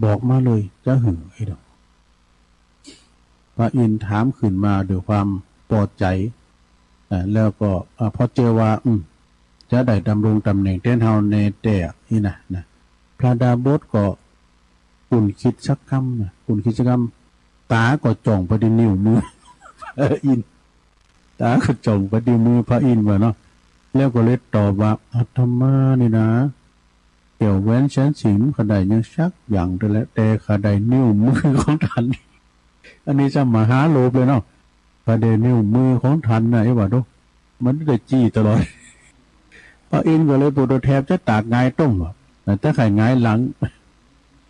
บอกมาเลย จะหื้อไอ้ดอก พระอินทร์ถามขึ้นมาด้วยความพอใจ อ่า แล้วก็ อ่า พอเจอว่า อืม จะได้ดำรงตำแหน่งแทนเฮาแน่แต๊อี้นะ นะ พระดาบสก็ กุนคิดสักกำนะ กุนคิดสักกำ ตาก็จ้องไปที่นิ้วมือ พระอินทร์ ตาก็จ้องไปที่มือพระอินทร์ว่าเนาะ แล้วก็เลยตอบว่า อาตมานี่นะ แก้วแหวนแสนสินข้าได้หยังสักอย่างเดียวแหละ แต่ข้าได้นิ้วมือของท่าน อันนี้จะมหาโลภเลยเนาะ ข้าได้นิ้วมือของท่านนะ ไอ้ว่าดู มันได้จี้ตลอด พระอินทร์ก็เลยปวดตัวแทบจะตากหงายต้งว่ะ แต่ถ้าใครหงายหลัง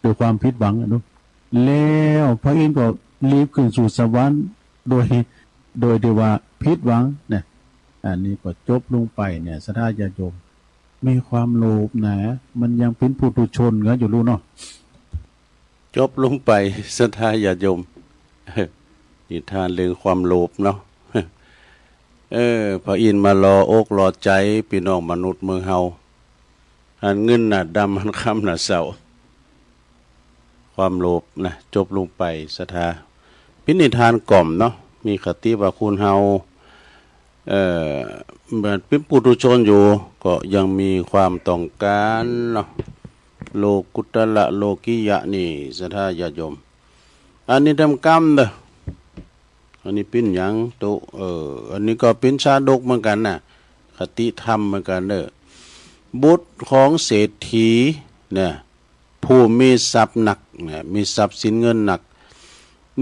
ด้วยความผิดหวังอะเนาะ แล้วพระอินทร์ก็รีบขึ้นสู่สวรรค์ โดย โดยที่ว่าผิดหวังเนี่ย อันนี้ก็จบลงไปเนี่ย ศรัทธาญาติโยม มีความโลภนะ มันยังเป็นปุถุชนกันอยู่ลูกเนาะ จบลงไป ศรัทธาญาติโยม นิทานเรื่องความโลภเนาะ เออ พระอินทร์มาหล่ออกหล่อใจพี่น้องมนุษย์เมืองเฮา หันเงินหน้าดำ หันคำหน้าเศร้า ความโลภนะ จบลงไป ศรัทธา เป็นนิทานกล่อมเนาะ มีคติว่าคนเฮา เอ่อ เหมือนเป็นปุถุชนอยู่ ก็ยังมีความต้องการเนาะ โลกุตระโลกิยะนี่ ศรัทธาญาติโยม อันนี้ทำกรรมเด้อ อันนี้ปิ้นหยังโต เออ อันนี้ก็ปิ้นชาดกเหมือนกันนะ คติธรรมเหมือนกันเด้อ บุตรของเศรษฐีเนี่ย ผู้มีทรัพย์หนักเนี่ย มีทรัพย์สินเงินหนัก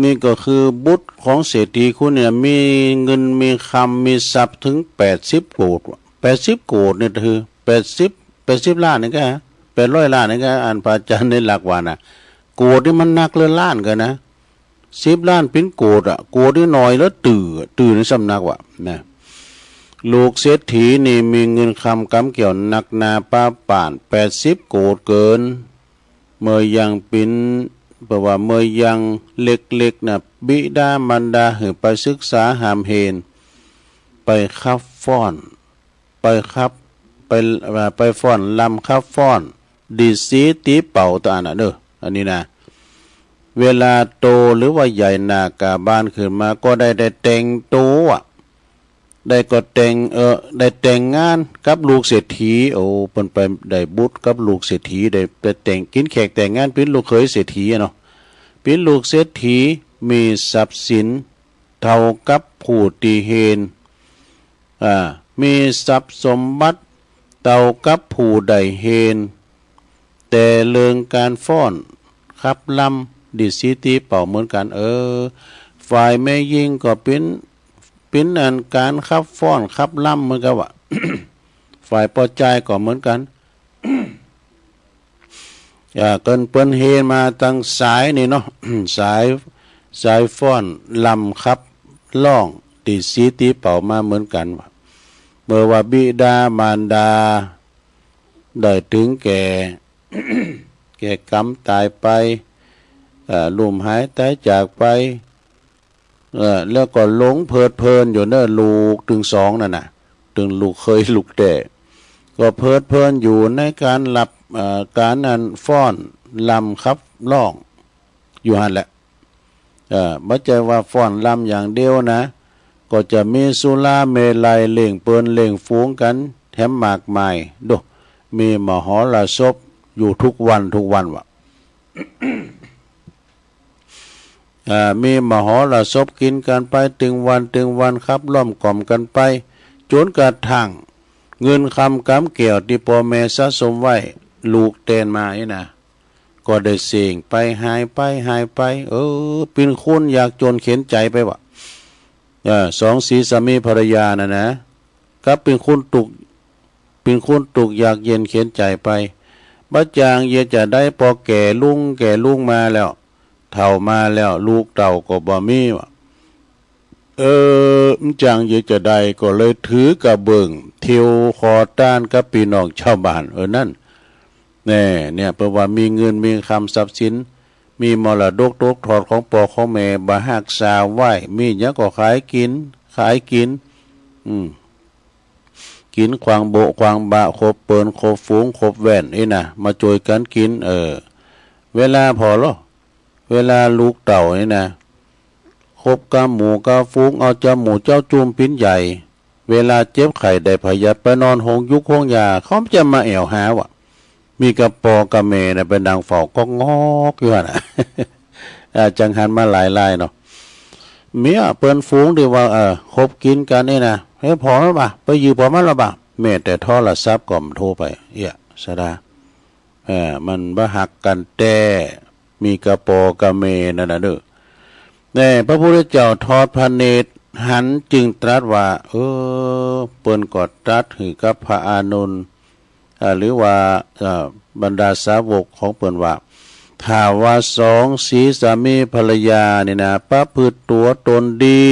นี่ก็คือบุตรของเศรษฐีคนเนี่ย มีเงินมีคำมีทรัพย์ถึงแปดสิบโกด แปดสิบโกดเนี่ยคือ แปดสิบ แปดสิบล้านนี่ก็ แปดร้อยล้านนี่ก็ อันพระอาจารย์ในหลักว่านะ โกดนี่มันหนักเลยล้านกันนะ สิบล้านปิ้นโกดอะ โกดนี่น้อยแล้ว ตื่อ ตื่อในสำนักว่ะนะ ลูกเศรษฐีนี่มีเงินคำกำเกี่ยวหนักหนาปาป่าน แปดสิบโกดเกิน เมื่อยังปิ้น แปลว่าเมื่อยังเล็กๆ นะ บิดามารดาหื้อไปศึกษาหามเฮน ไปคับฟ้อน ไปคับ ไป เอ่อ ไปฟ้อนรำคับฟ้อน ดีดสีตีเป่าตะอันน่ะเด้อ อันนี้นะ เวลาโตหรือว่าใหญ่หน้ากาบานขึ้นมาก็ได้ ได้แต่งตัว ได้ก็แต่ง เอ่อ ได้แต่งงานกับลูกเศรษฐี โอ้ เปิ้นไปได้บุตรกับลูกเศรษฐี ได้ ได้แต่ง กินแขกแต่งงาน ปิ้นลูกเขยเศรษฐีอะเนาะ ปิ้นลูกเศรษฐี มีทรัพย์สิน เท่ากับผู้ตี้เฮน อ่า มีทรัพย์สมบัติเท่ากับผู้ได้เฮน แต่เรื่องการฟ้อนขับลำดีดสีตีเป่าเหมือนกัน เออ ฝ่ายแม่ญิงก็ปิ้น ปิ้นอันการขับฟ้อนขับลำเหมือนกันว่ะ ฝ่ายป้อจายก็เหมือนกัน อ่า เปิ้น เปิ้นเฮมาตั้งสายนี่เนาะ สาย สายฟ้อนรำขับร้องดีดสีตีเป่ามาเหมือนกันว่ะ เมื่อว่าบิดามารดาได้ถึงแก่ แก่กรรมตายไป เอ่อ ล้มหายตายจากไป เอ่อ แล้วก็หลงเพลิดเพลินอยู่เนอะ ลูกตึงสองนั่นน่ะ ตึงลูกเขยลูกแต๊ ก็เพลิดเพลินอยู่ในการหลับ เอ่อ การอันฟ้อนรำขับร้องอยู่หั่นแหละ เอ่อ บ่ใจ้ว่าฟ้อนรำอย่างเดียวนะ ก็จะมีสุราเมรัยเลี้ยงเปิ้นเลี้ยงฝูงกันแถมมากมาย ดู มีมหรสพอยู่ทุกวันทุกวันวะ อ่า มีมหรสพกินกันไปตึงวันตึงวัน ขับล้อมกล่อมกันไป จ๋นกระทั่งเงินคำกำแก้วตี้ป้อแม่สะสมไว้ ลูกแตนมานี่นะ ก็ได้เส้งไป หายไป หายไป เออ เป๋นคนยากจ๋นเข็ญใจ๋ไปวะ เออ สองสีสามีภรรยาน่ะนะ กับเป๋นคนตุ๊ก เป๋นคนตุ๊กยากเย็นเข็ญใจ๋ไป บ่จ๋างเยียะจะใด ปอแก่ลุง แก่ลุงมาแล้ว เฒ่ามาแล้ว ลูกเต้าก็บ่มีวะ เออ บ่จ๋างเยียะจะใด ก็เลยถือกระเบื้อง เตียวขอตานกับปี้น้องชาวบ้าน เออ นั่น แน่ เนี่ย เปิ้นว่ามีเงินมีคำทรัพย์สิน มีมรดกตกทอดของป้อของแม่ บ่ฮักษาไว้ มีหยังก็ขายกิ๋น ขายกิ๋น อืม กิ๋นขว้างโบะขว้างบะ คบเปิ้น คบฝูง คบแว่น นี่นะ มาจ้วยกั๋นกิ๋น เออ เวลาผ่อลอ เวลาลูกเต้านี่นะ คบกับหมู่กับฝูง เอาจาหมู่เจ้าจุ่มปิ้นใหญ่ เวลาเจ็บไข้ได้ผะหยัดไปนอนโฮงยุกโฮงยา เขาจะมาแอ่วหาวะ มีกระปอกับแม่น่ะไปนั่งเฝ้าก๊อกงอกอยู่หั่นน่ะ อ่า จังหันมาหลายรายเนาะ เมียเปิ้นฝูงตี้ว่า เออ คบกิ๋นกั๋นนี่นะ เฮ้ย ผ่อมันบ่า ไปยื้อผ่อมันแล้วบ่า แม้แต่โทรศัพท์ก็บ่โทรไป เอี้ย สะดา เออ มันบ่ฮักกั๋นแต๊ มีกระปอกับแม่นั่นน่ะเด้อ แน่ พระพุทธเจ้าทอดพระเนตรหันจึงตรัสว่า เออ เปิ้นก็ตรัสหื้อกับพระอานนท์ อ่า หรือว่า เอ่อ บรรดาสาวกของเปิ้นว่า ถ้าว่าสองสีสามีภรรยานี่นะ ประพฤติตัวตนดี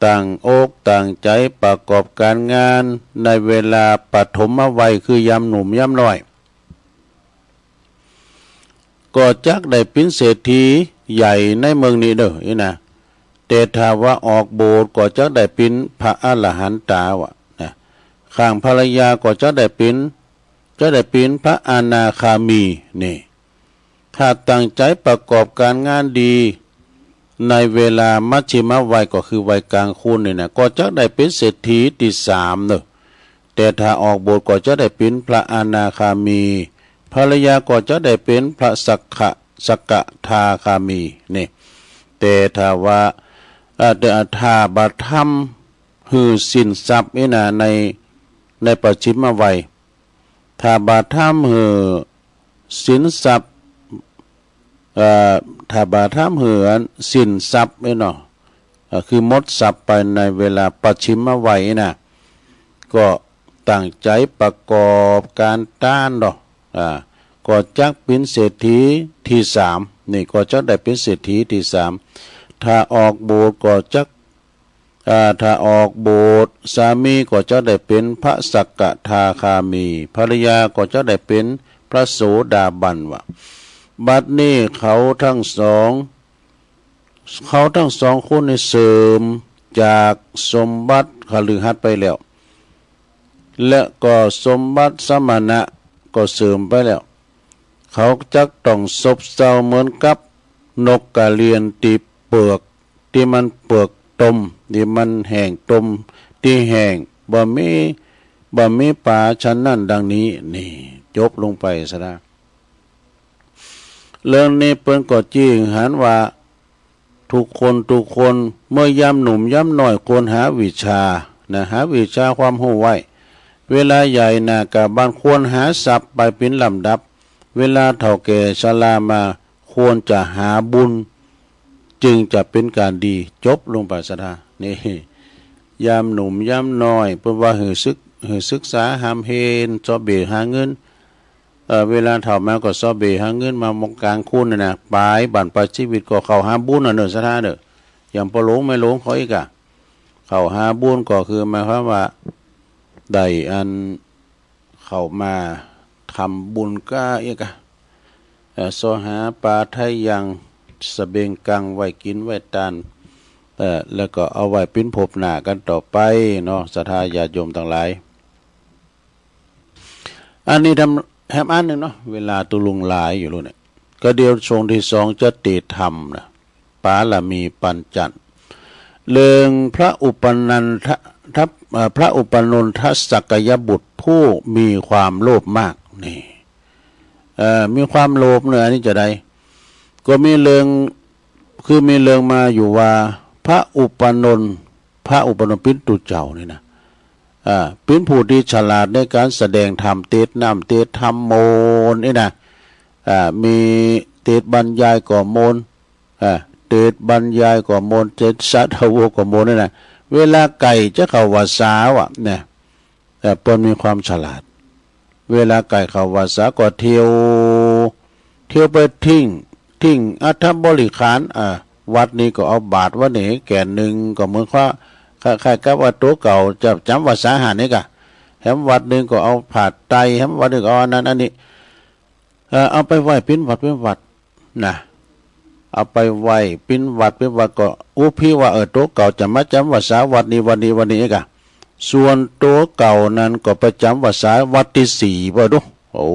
ตั้งอกตั้งใจ๋ประกอบก๋านงาน ในเวลาปฐมวัย คือยามหนุ่มยามน้อย ก็จักได้เป๋นเศรษฐีใหญ่ในเมืองนี้เด้อ นี่นะ แต่ถ้าว่าออกโบสถ์ก็จักได้เป๋นพระอรหันตาวะนะ ข้างภรรยาก็จักได้เป๋น จักได้เป๋นพระอนาคามี นี่ ถ้าตั้งใจ๋ประกอบก๋านงานดี ในเวลามัชฌิมวัย ก็คือวัยกลางคนนี่นะ ก็จักได้เป๋นเศรษฐีตี้สามเนาะ แต่ถ้าออกโบสถ์ก็จักได้เป๋นพระอนาคามี ภรรยาก็จักได้เป๋นพระสักขะ สกทาคามี นี่ แต่ถ้าว่า เอ่อ แต่ถ้าบ่ทำหื้อสินทรัพย์นี่นะ ใน ในปัจฉิมวัย ถ้าบ่ทำหื้อสินทรัพย์ เอ่อ ถ้าบ่ทำหื้ออันสินทรัพย์นี่เนาะ เอ่อ คือหมดทรัพย์ไปในเวลาปัจฉิมวัยนี่นะ ก็ตั้งใจ๋ประกอบก๋านตานเนาะ อ่า ก็จักเป๋นเศรษฐีตี้สาม นี่ก็จักได้เป๋นเศรษฐีตี้สาม ถ้าออกโบสถ์ก็จัก อ่า ถ้าออกโบสถ์ สามีก็จักได้เป๋นพระสกทาคามี ภรรยาก็จักได้เป๋นพระโสดาบันวะ บัดนี้เขาทั้งสอง เขาทั้งสองคนนี่เสริมจากสมบัติคฤหัสถ์ไปแล้ว และก็สมบัติสมณะก็เสริมไปแล้ว เขาจักต้องซบเซาเหมือนกับนกกระเรียนตี้เปือก ตี้มันเปือกตม ตี้มันแห้งตม ตี้แห้ง บ่มี บ่มีป๋าฉันนั้นดังนี้ นี่ จบลงไปซะนะ เรื่องนี้เปิ้นก็จี้หันว่า ทุกคนทุกคนเมื่อยามหนุ่มยามน้อยควรหาวิชานะ หาวิชาความฮู้ไว้ เวลาใหญ่หน้ากาบั้นควรหาทรัพย์ไปเป๋นลำดับ เวลาเฒ่าแก่ชรามาควรจะหาบุญ จึงจะเป๋นก๋านดี จบลงไปซะนะ นี่ ยามหนุ่มยามน้อยเปิ้นว่าหื้อศึก หื้อศึกษาฮ่ำเฮน ซอเบหาเงิน เอ่อ เวลาเฒ่ามาก็ซอเบหาเงินมาหมกก๋างคนนี่นะ ป๋ายบั้นป๋ายชีวิตก็เข้าหาบุญน่ะเนาะ ศรัทธาเนาะ อย่างป้อหลวงแม่หลวงเขาอี้กะ เข้าหาบุญก็คือหมายความว่า ได้อันเข้ามาทำบุญก้าอี้กะ เอ่อ ซอหาปลาไถ่ยัง สะเบงกังไว้กิ๋นไว้ตาน เอ่อ แล้วก็เอาไว้เป๋นพบหน้ากั๋นต่อไปเนาะ ศรัทธาญาติโยมตังหลาย อันนี้ทำ แฮมอันหนึ่งเนาะ เวลาตุลุงหลายอยู่แล้วเนี่ย ก็เดี๋ยวช่วงที่สองจะเตะทำนะ ปารามีปัญจันทร์ เรื่องพระอุปนันทะ ทัพ เอ่อ พระอุปนนทสักยบุตรผู้มีความโลภมากนี่ เอ่อ มีความโลภเนี่ย อันนี้จะได้ ก็มีเรื่อง คือมีเรื่องมาอยู่ว่า พระอุปนนท์ พระอุปนนท์ปินตูเจ้านี่นะ อ่า เป็นผู้ที่ฉลาดในการแสดงธรรม เทศน์น้ำ เทศน์ธรรมโมนนี่นะ อ่า มีเทศน์บรรยายก็โมน อ่า เทศน์บรรยายก็โมน เทศน์สาธโวก็โมนนี่นะ เวลาใกล้จะเข้าวัสสาอะเนี่ย เอ่อ เปิ้นมีความฉลาด เวลาใกล้เข้าวัสสาก็เที่ยว เที่ยวไปทิ้ง ทิ้งอัฐบริขาร อ่า วัดนี้ก็เอาบาตรไว้นี่แก่นหนึ่ง ก็เหมือนว่า คล้ายๆ กับว่าตัวเก่าจะจำวัสสาหันนี่กะ แถมวัดหนึ่งก็เอาผ้าไตร แถมวัดหนึ่งก็เอาอันนั้นอันนี้ เอ่อ เอาไปไว้ปิ้นวัดปิ้นวัดนะ เอาไปไว้ปิ้นวัดปิ้นวัดก็อุปพิว่า เออ ตัวเก่าจะมาจำวัสสาวัดนี้ วัดนี้ วัดนี้เองกะ ส่วนตัวเก่านั้นก็ไปจำวัสสาวัดที่สี่ ว่าดู โอ้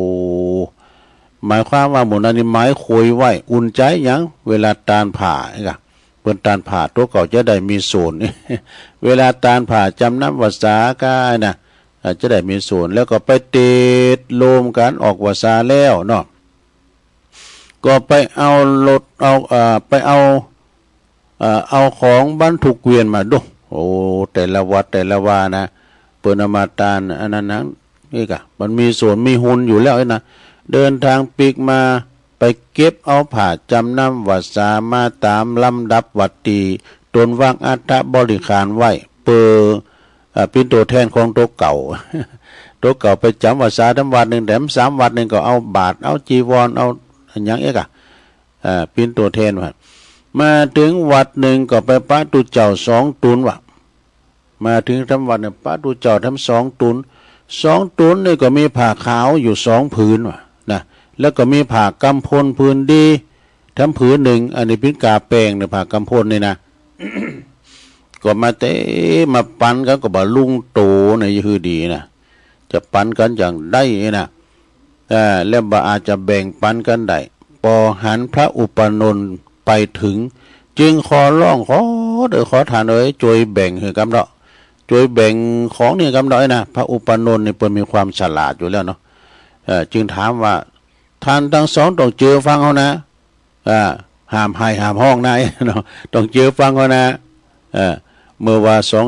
หมายความว่าหมู่นั้นนี่หมายคุยไว้ อุ่นใจหยัง เวลาตานผ้าเองกะ เปิ้นตานผ้า ตัวเก่าจะได้มีส่วน เวลาตานผ้าจำนำวัสสาก็นะ อ่า จะได้มีส่วน แล้วก็ไปเตดโลมกันออกวัสสาแล้วเนาะ ก็ไปเอารถ เอา เอ่อ ไปเอา เอ่อ เอาของบรรทุกเกวียนมาดู โอ้ แต่ละวัดแต่ละวานะ เปิ้นเอามาตานอันนั้นนั้น นี่กะ มันมีส่วนมีหุ้นอยู่แล้วนะ เดินทางปีกมา ไปเก็บเอาผ้าจำนำวัสสามาตามลำดับวัดตี้ตนวางอัฐบริขารไว้ เปื้อ เอ่อ ปิ้นตัวแทนของตัวเก่า ตัวเก่าไปจำวัสสาแถมวัดหนึ่ง แถมสามวัดหนึ่งก็เอาบาตร เอาจีวร เอาอะหยังเอกอะ เอ่อ ปิ้นตัวแทนว่า มาถึงวัดหนึ่งก็ไปปะตูเจ้าสองตูนว่ะ มาถึงแถมวัดเนี่ยปะตูเจ้าแถมสองตูน สองตูนนี่ก็มีผ้าขาวอยู่สองผืนว่ะนะ แล้วก็มีผ้ากำพลผืนดีแถมผืนหนึ่ง อันนี้ปิ้นกาแปงเนี่ย ผ้ากำพลนี่นะ ก็มาเตะมาปันกันก็บ่าลุงโตเนี่ย คือดีนะ จะปันกันอย่างใดนะ เอ่อ แล้วบ่าอาจจะแบ่งปันกันได้ ปอหันพระอุปนนท์ไปถึง จึงขอร้อง ขอเด้อ ขอท่านเอ๋ย ช่วยแบ่งหื้อกำเดาะ ช่วยแบ่งของนี่กำเดาะนะ พระอุปนนท์นี่เปิ้นมีความฉลาดอยู่แล้วเนาะ เอ่อ จึงถามว่า ท่านทั้งสองต้องเจือฟังเฮานะ อ่า ห้ามไห้ห้ามฮ้องนะ เนาะ ต้องเจือฟังเฮานะ เอ่อ เมื่อว่าสอง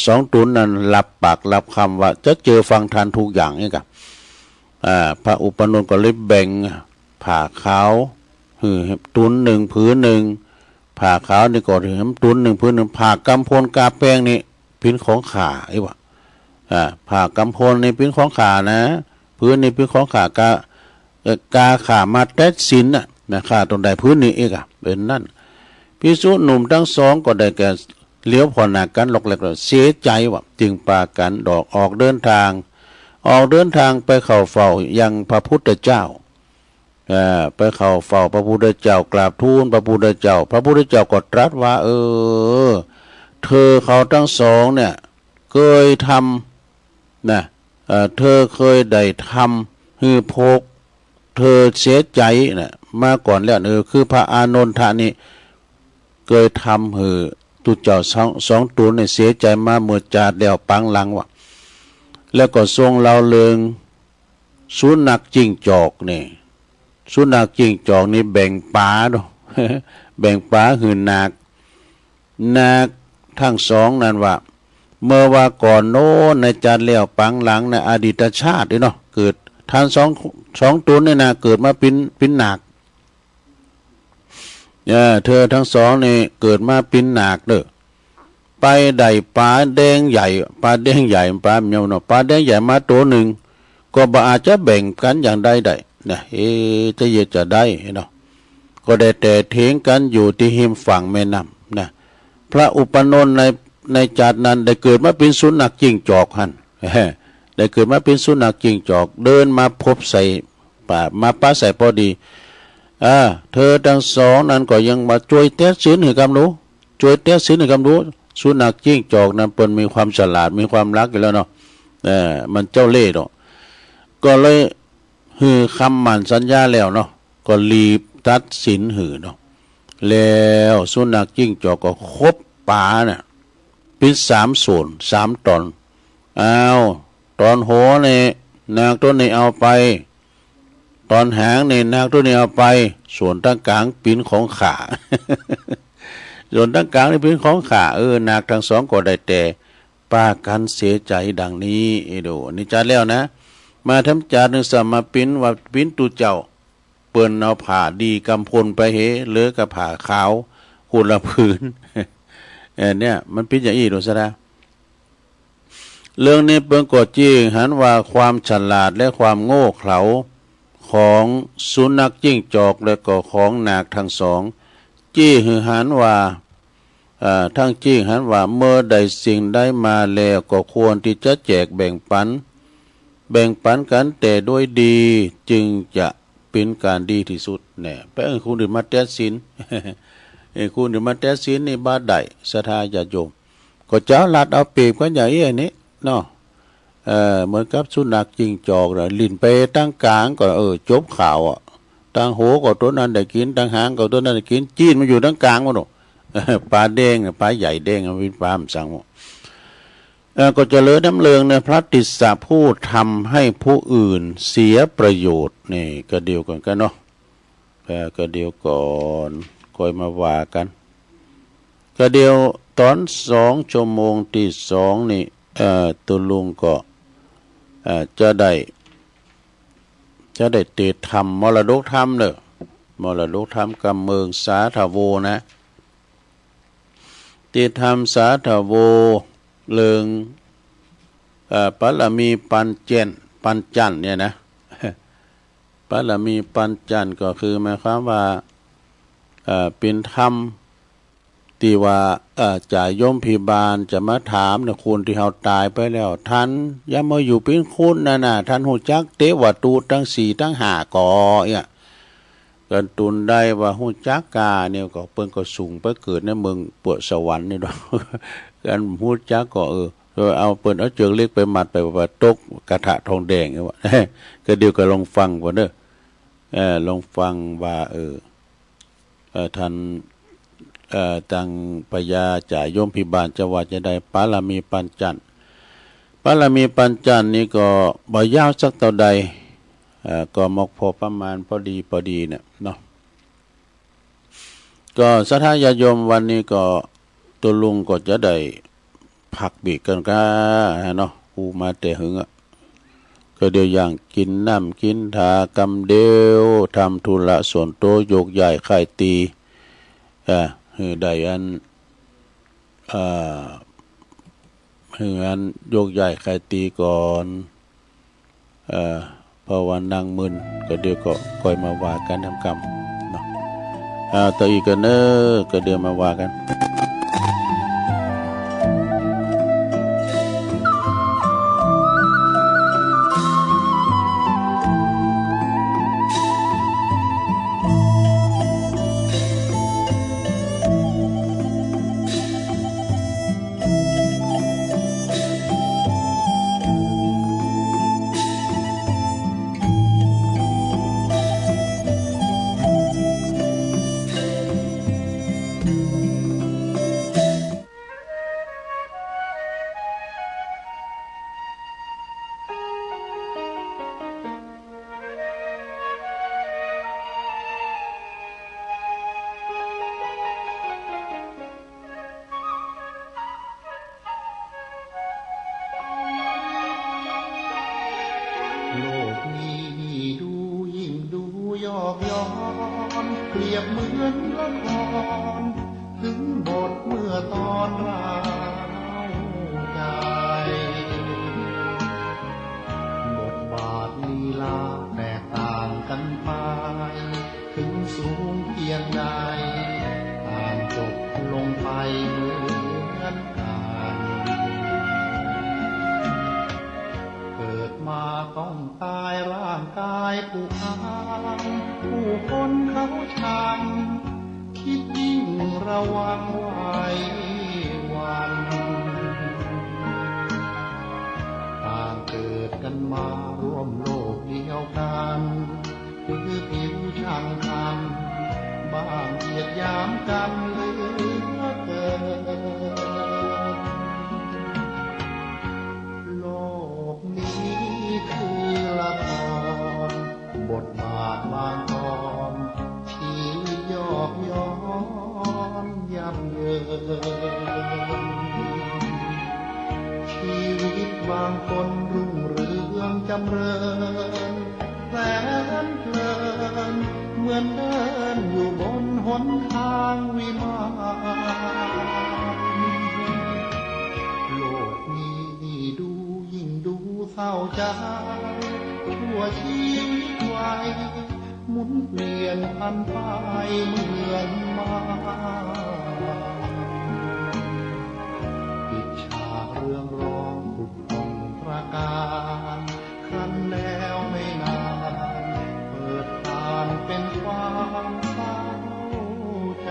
สองตูนนั้นรับปากรับคำว่าจะเจือฟังท่านทุกอย่างนี่กะ อ่า พระอุปนนท์ก็เลยแบ่งผ้าขาวหื้อตูนหนึ่งผืนหนึ่ง ผ้าขาวนี่ก็หื้อตูนหนึ่งผืนหนึ่ง ผ้ากำพลกาแปงนี่ปิ้นของข้า ไอ้วะ อ่า ผ้ากำพลนี่ปิ้นของข้านะ ผืนนี่ปิ้นของข้า กา เอ่อ กาข้ามาแต๊ดศีลน่ะนะ ข้าต้องได้ผืนนี้เอกอะ เป๋นนั้น ภิกษุหนุ่มทั้งสองก็ได้แก่เหลียวผ่อหน้ากันหลอกแหลก เสียใจว่ะ จึงปากันดอกออกเดินทาง ออกเดินทางไปเข้าเฝ้ายังพระพุทธเจ้า เอ่อ ไปเข้าเฝ้าพระพุทธเจ้า กราบทูลพระพุทธเจ้า พระพุทธเจ้าก็ตรัสว่า เออ เธอเขาทั้งสองเนี่ย เคยทำ นะ เอ่อ เธอเคยได้ทำหื้อพวกเธอเสียใจนะ มาก่อนแล้ว เออ คือพระอานนทะนี่ เคยทำหื้อตูเจ้าสอง สองตูนนี่เสียใจมาเมื่อจาติแล้วปางหลังว่ะ แล้วก็ทรงเล่าเรื่องสุนัขจิ้งจอกนี่ สุนัขจิ้งจอกนี่แบ่งป๋าเนาะ แบ่งป๋าหื้อนาค นาคทั้งสองนั้นว่า เมื่อว่าก่อนโน้นในจาติแล้วปางหลังในอดีตชาตินี่เนาะ เกิด ท่านสอง สองตูนนี่นะ เกิดมาปิ้น ปิ้นนาค เออ เธอทั้งสองนี่เกิดมาปิ้นนาคเด้อ ไปได้ป๋าแดงใหญ่ ป๋าแดงใหญ่ ป๋าเมียวเนาะ ป๋าแดงใหญ่มาตัวหนึ่ง ก็บ่อาจจะแบ่งกันอย่างใดได้นะ เอ๊ะ จะเยียะจะได้เนาะ ก็ได้แต่เถียงกันอยู่ที่ริมฝั่งแม่น้ำนะ พระอุปนนท์ใน ในจาตินั้นได้เกิดมาปิ้นสุนัขจิ้งจอกหั้น ได้เกิดมาปิ้นสุนัขจิ้งจอก เดินมาพบใส่ป่า มาปะใส่พอดี อ่า เธอทั้งสองนั้นก็ยังมาช่วยแต๊ดศีลหื้อกำดู ช่วยแต๊ดศีลหื้อกำดู สุนัขจิ้งจอกนั้นเปิ้นมีความฉลาด มีความรักอยู่แล้วเนาะ เออ มันเจ้าเล่ห์เนาะ ก็เลยหื้อคำหมั้นสัญญาแล้วเนาะ ก็รีบตัดศีลหื้อเนาะ แล้วสุนัขจิ้งจอกก็คบป๋าน่ะ ปินสามส่วน สามตอน อ้าว ตอนหัวนี่ นาคโตนี้เอาไป ตอนหางนี่ นาคโตนี้เอาไป ส่วนตางกลางปินของข้า ส่วนตางกลางนี่ปินของข้า เออ นาคตังสองก็ได้แต่ปากั๋นเสียใจ๋ดังนี้ เออ ดู นี่จัดแล้วนะ มาทำจัดหนึ่งสามมาปินว่าปินตุ๊เจ้า เปิ้นเอาผ้าดี๋กำพ่นไปเหลือกับผ้าขาวคนละผืน เออ เนี่ย มันปินอย่างอี้ดูซะนะ เรื่องนี้เปิ้นก็เจ้งหันว่าความฉลาดและความโง่เขลาของสุนัขจิ้งจอกและก็ของนาคตังสอง เจ้งหื้อหันว่า เอ่อ ทั้งเจ้งหันว่าเมื่อได้สิ่งใดมาแล้วก็ควรที่จะแจกแบ่งปัน แบ่งปันกั๋นแต่ด้วยดี จึงจะเป็นการดีที่สุด แน่ ไปเอิ้นคนอื่นมาแต๊สิน เอิ้นคนอื่นมาแต๊สินนี่บ่ได้ ศรัทธาญาติโยม ก็เจ้าลัดเอาเปรียบกั๋นอย่างอี้นี่เนาะ เอ่อ เหมือนกับสุนัขจิ้งจอกน่ะ ลิ้นไปตางกลางก็ เออ จบข่าวอะ ตางหัวก็โตนั้นได้กิ๋น ตางหางก็โตนั้นได้กิ๋น จี๊นมันอยู่ตางกลางหมดเนาะ ปลาแดงน่ะ ปลาใหญ่แดงอะ มันเป๋นปลามันสั่งหมด เอ่อ ก็จะเหลือนำเรื่องนะ พระติสสะผู้ทำให้ผู้อื่นเสียประโยชน์ นี่ก็เดียวกั๋นกั๋นเนาะ เอ่อ ก็เดียวก่อน ค่อยมาว่ากั๋น ก็เดียวต๋อนสองชั่วโมงตี้สองนี่ เอ่อ ตุ๊ลุงก็ เอ่อ จะได้ จะได้เตรียมธรรม มรดกธรรมเนาะ มรดกธรรมกำเมืองสาธโวนะ เตรียมธรรมสาธโว เรื่อง เอ่อ บารมีปัญจันทร์ ปัญจันทร์เนี่ยนะ บารมีปัญจันทร์ก็คือหมายความว่า เอ่อ เป๋นธรรมตี้ว่า เอ่อ จ่ายมพิบาลจะมาถามนะ คนตี้เฮาต๋ายไปแล้ว ต้านยังมาอยู่เป๋นคนนั่นน่ะ ต้านฮู้จักเตวะตูตตังสี่ตังห้าก่อ เนี่ย เกิดตุนได้ว่าฮู้จักกาเนี่ยก็เปิ้นก็ส่งไปเกิดในเมืองเปื้อสวรรค์นี่ดอก อันฮู้จักก็ เออ เออ เอาเปิ้นเอาเจือกเหล็กไปมัดไปว่าตกกระทะทองแดงนี่ว่า ก็เดี๋ยวก็ลองฟังก่อนเด้อ เอ่อ ลองฟังว่า เออ เอ่อ ต้าน เอ่อ ตังพญาจ่ายมพิบาลจะว่าจะได้บารมีปัญจันทร์ บารมีปัญจันทร์นี่ก็บ่ยาวสักเต้าใด เอ่อ ก็หมอกพอประมาณพอดีพอดีเนี่ยเนาะ ก็ศรัทธาญาติโยม วันนี้ก็ตุ๊ลุงก็จะได้พักเบรกกั๋นก้าเนาะ อู้มาแต่หึงอะ ก็เดี๋ยวอย่างกิ๋นน้ำกิ๋นทากำเดียว ทำธุระส่วนตัวยกย้ายค่ายตี อ่า หื้อได้อัน อ่า หื้ออันยกย้ายค่ายตีก่อน เอ่อ เพราะว่านั่งมึน ก็เดี๋ยวก็ค่อยมาว่ากั๋นทำกำเนาะ อ่า ต่ออีกกั๋นเนอะ ก็เดี๋ยวมาว่ากั๋น โลกนี้ดูยิ่งดูยอกย้อน เปรียบเหมือนละคร ถึงบทเมื่อตอนร้าวใจ บทบาทลีลาแตกต่างกันไป ถึงสูงเพียงใด ต่างจบลงไปเหมือนกัน เกิดมาต้องตายร่างกายผุพัง ผู้คนเขาชัง คิดยิ่งระวังไว้วัน ต่างเกิดกันมาร่วมโลกเดียวกัน คือผิวช่างทำ บ้างเหยียดหยามกันเหลือเกิน ชีวิตบางคนรุ่งเรืองจำเริญแสนเพลิน เหมือนเดินอยู่บนหนทางวิมาน โลกนี้ดูยิ่งดูเศร้าใจ ชั่วชีวิตวัย หมุนเปลี่ยนผันไปเหมือนมาร ปิดฉากเรื่องร้องผุดผ่องตระการ ครั้นแล้วไม่นาน เปิดทางเป็นความเศร้าใจ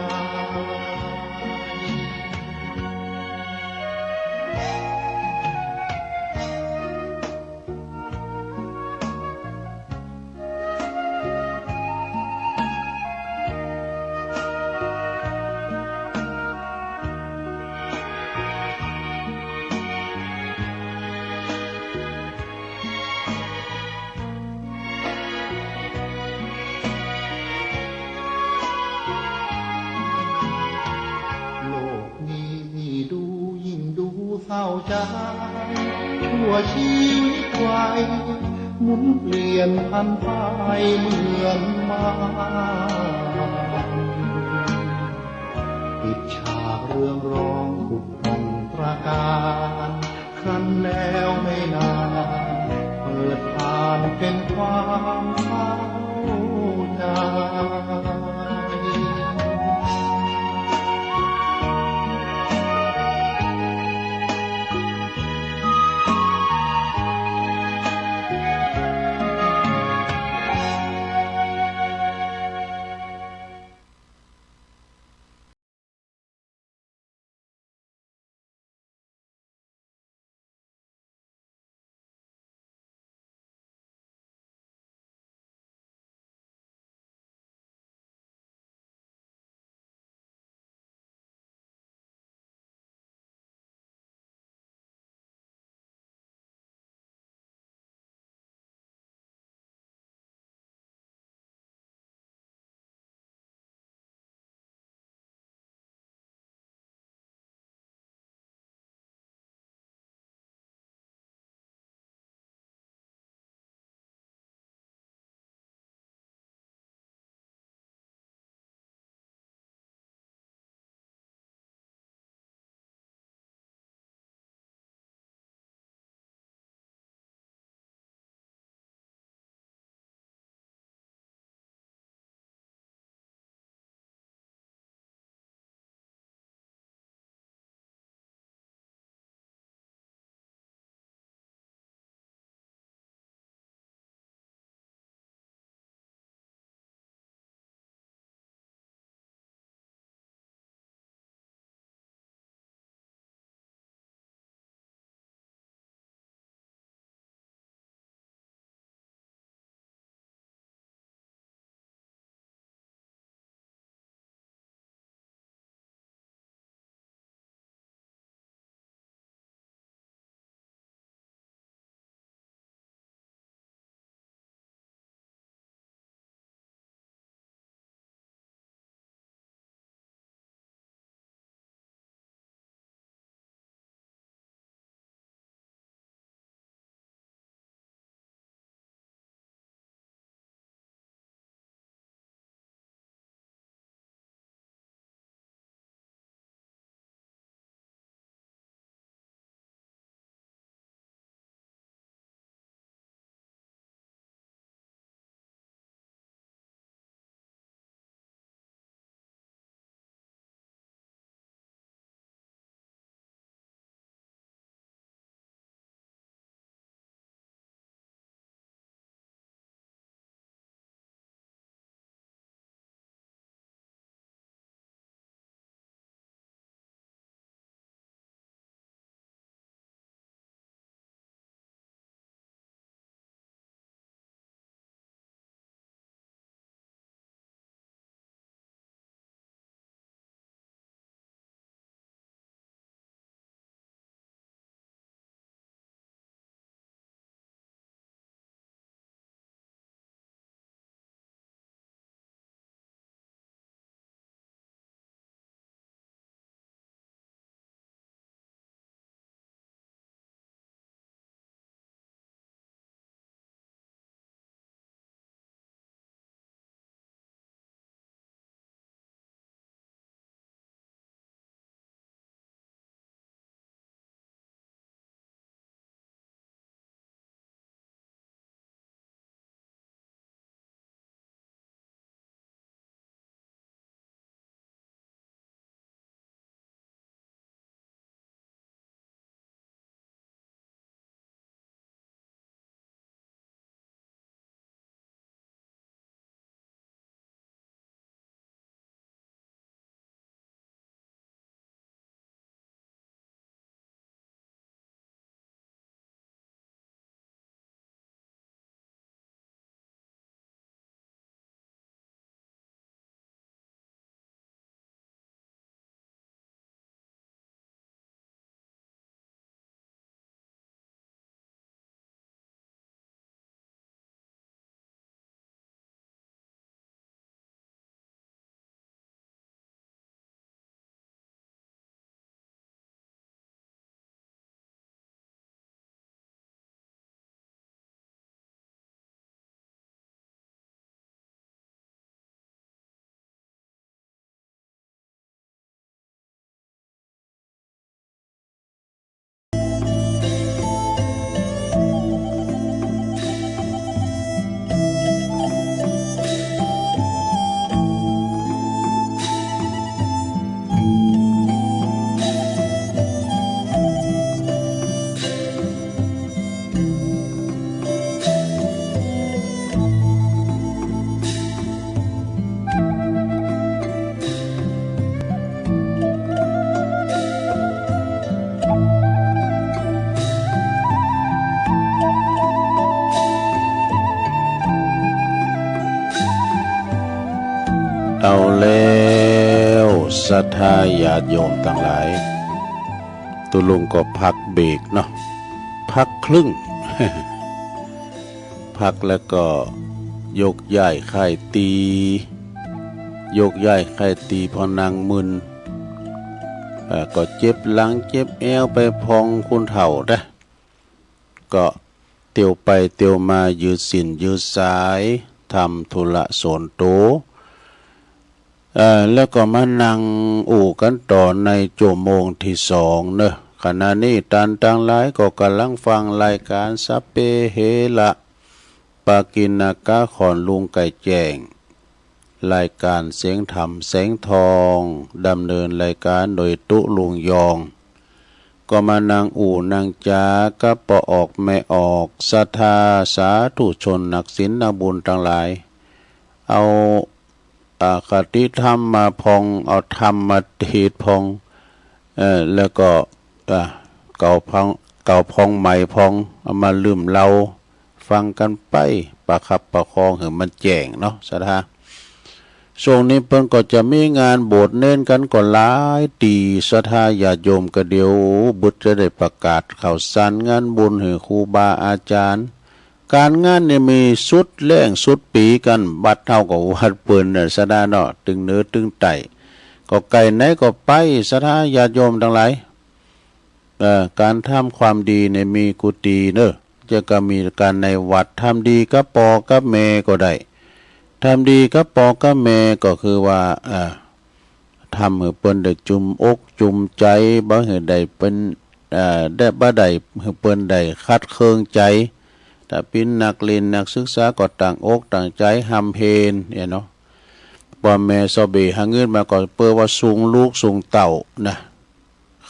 โลกนี้ดูยิ่งดูเศร้าใจ ชั่วชีวิตวัย หมุนเปลี่ยนผันไปเหมือนมาร ปิดฉากเรื่องร้องผุดผ่องตระการ ครั้นแล้วไม่นาน เปิดทางเป็นความเศร้าใจ เอาแล้วศรัทธาญาติโยมตังหลาย ตุลุงก็พักเบรกเนาะ พักครึ่ง พักแล้วก็ยกย้ายค่ายตี ยกย้ายค่ายตี พอนั่งมึน เอ่อ ก็เจ็บหลังเจ็บแอวไปพองคนเฒ่านะ ก็เตียวไปเตียวมา ยืดเส้นยืดสาย ทำธุระส่วนตัว เอ่อ แล้วก็มานั่งอู้กันต่อในชั่วโมงที่สองเนอะ ขณะนี้ต้านตังหลายก็กำลังฟังรายการสัพเพเหระ ปากิณกะ ของลุงไก่แจ้ง รายการเสียงธรรมแสงทอง ดำเนินรายการโดยตุ๊ลุงยอง ก็มานั่งอู้นั่งจากับป้อออกแม่ออก ศรัทธาสาธุชนนักศีลนักบุญตังหลาย เอา อ่า คติธรรมมาพอง เอาธรรมมาเทศน์พอง เอ่อ แล้วก็ อ่า เก่าพอง เก่าพองใหม่พอง เอามาลืมเล่า ฟังกันไป ประคับประคองให้มันแจ้งเนาะ ศรัทธา ช่วงนี้เปิ้นก็จะมีงานโบสถ์เณรกันก็หลายตี้ ศรัทธาญาติโยมก็เดี๋ยวบึดจะได้ประกาศข่าวสารงานบุญให้ครูบาอาจารย์ การงานนี่มีสุดแล้งสุดปี๋กัน วัดเฮาก็วัดเปิ้นน่ะ ศรัทธาเนาะ ตึงเหนือตึงใต้ ก็ไกลไหนก็ไป ศรัทธาญาติโยมตังหลาย เอ่อ การทำความดีนี่มีกู้ตี้เนอะ จะก็มีการในวัด ทำดีกับป้อกับแม่ก็ได้ ทำดีกับป้อกับแม่ก็คือว่า เอ่อ ทำให้เปิ้นได้จุ่มอกจุ่มใจ บ่ให้ได้เป็น เอ่อ ได้ บ่ได้ให้เปิ้นได้ขัดเคืองใจ ถ้าเป็นนักเรียนนักศึกษาก็ตั้งอกตั้งใจร่ำเรียนเนี่ยเนาะ ป้อแม่ซอเบหาเงินมาก็เปื้อว่าส่งลูกส่งเต้านะ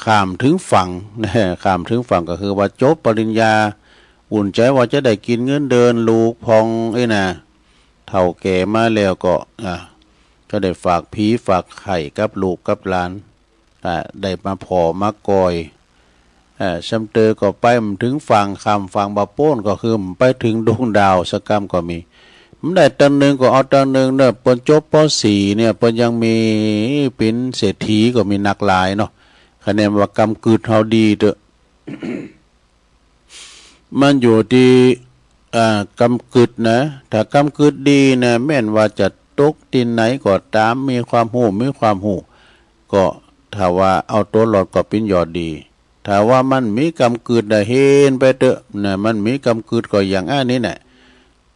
ข้ามถึงฝั่งนะ ข้ามถึงฝั่งก็คือว่าจบปริญญา อุ่นใจว่าจะได้กินเงินเดือนลูกพองไอ้นะ เฒ่าแก่มาแล้วก็ อ่ะ ก็ได้ฝากผีฝากไข้กับลูกกับหลาน อ่ะ ได้มาผ่อมากอย เอ่อ ซำเตอก็ไปบ่ถึงฝั่ง ข้ามฝั่งบ่ป๊น ก็คือบ่ไปถึงดวงดาวสักกำก็มี มันได้ตังหนึ่งก็เอาตังหนึ่งเนอะ เปิ้นจบ ป.สี่ เนี่ย เปิ้นยังมีเป็นเศรษฐีก็มีนักหลายเนาะ คะแนนว่ากำกึ่ดเฮาดีเตอะ มันอยู่ตี้ อ่า กำกึ่ดนะ ถ้ากำกึ่ดดีนะ แม้นว่าจะตกตี้ไหนก็ตาม มีความฮู้ มีความฮู้ ก็ถ้าว่าเอาตั๋วรอดก็เป็นยอดดี ถ้าว่ามันมีกำกึ่ดนะ เฮนไปเตอะนะ มันมีกำกึ่ดก็อย่างอันนี้แหละ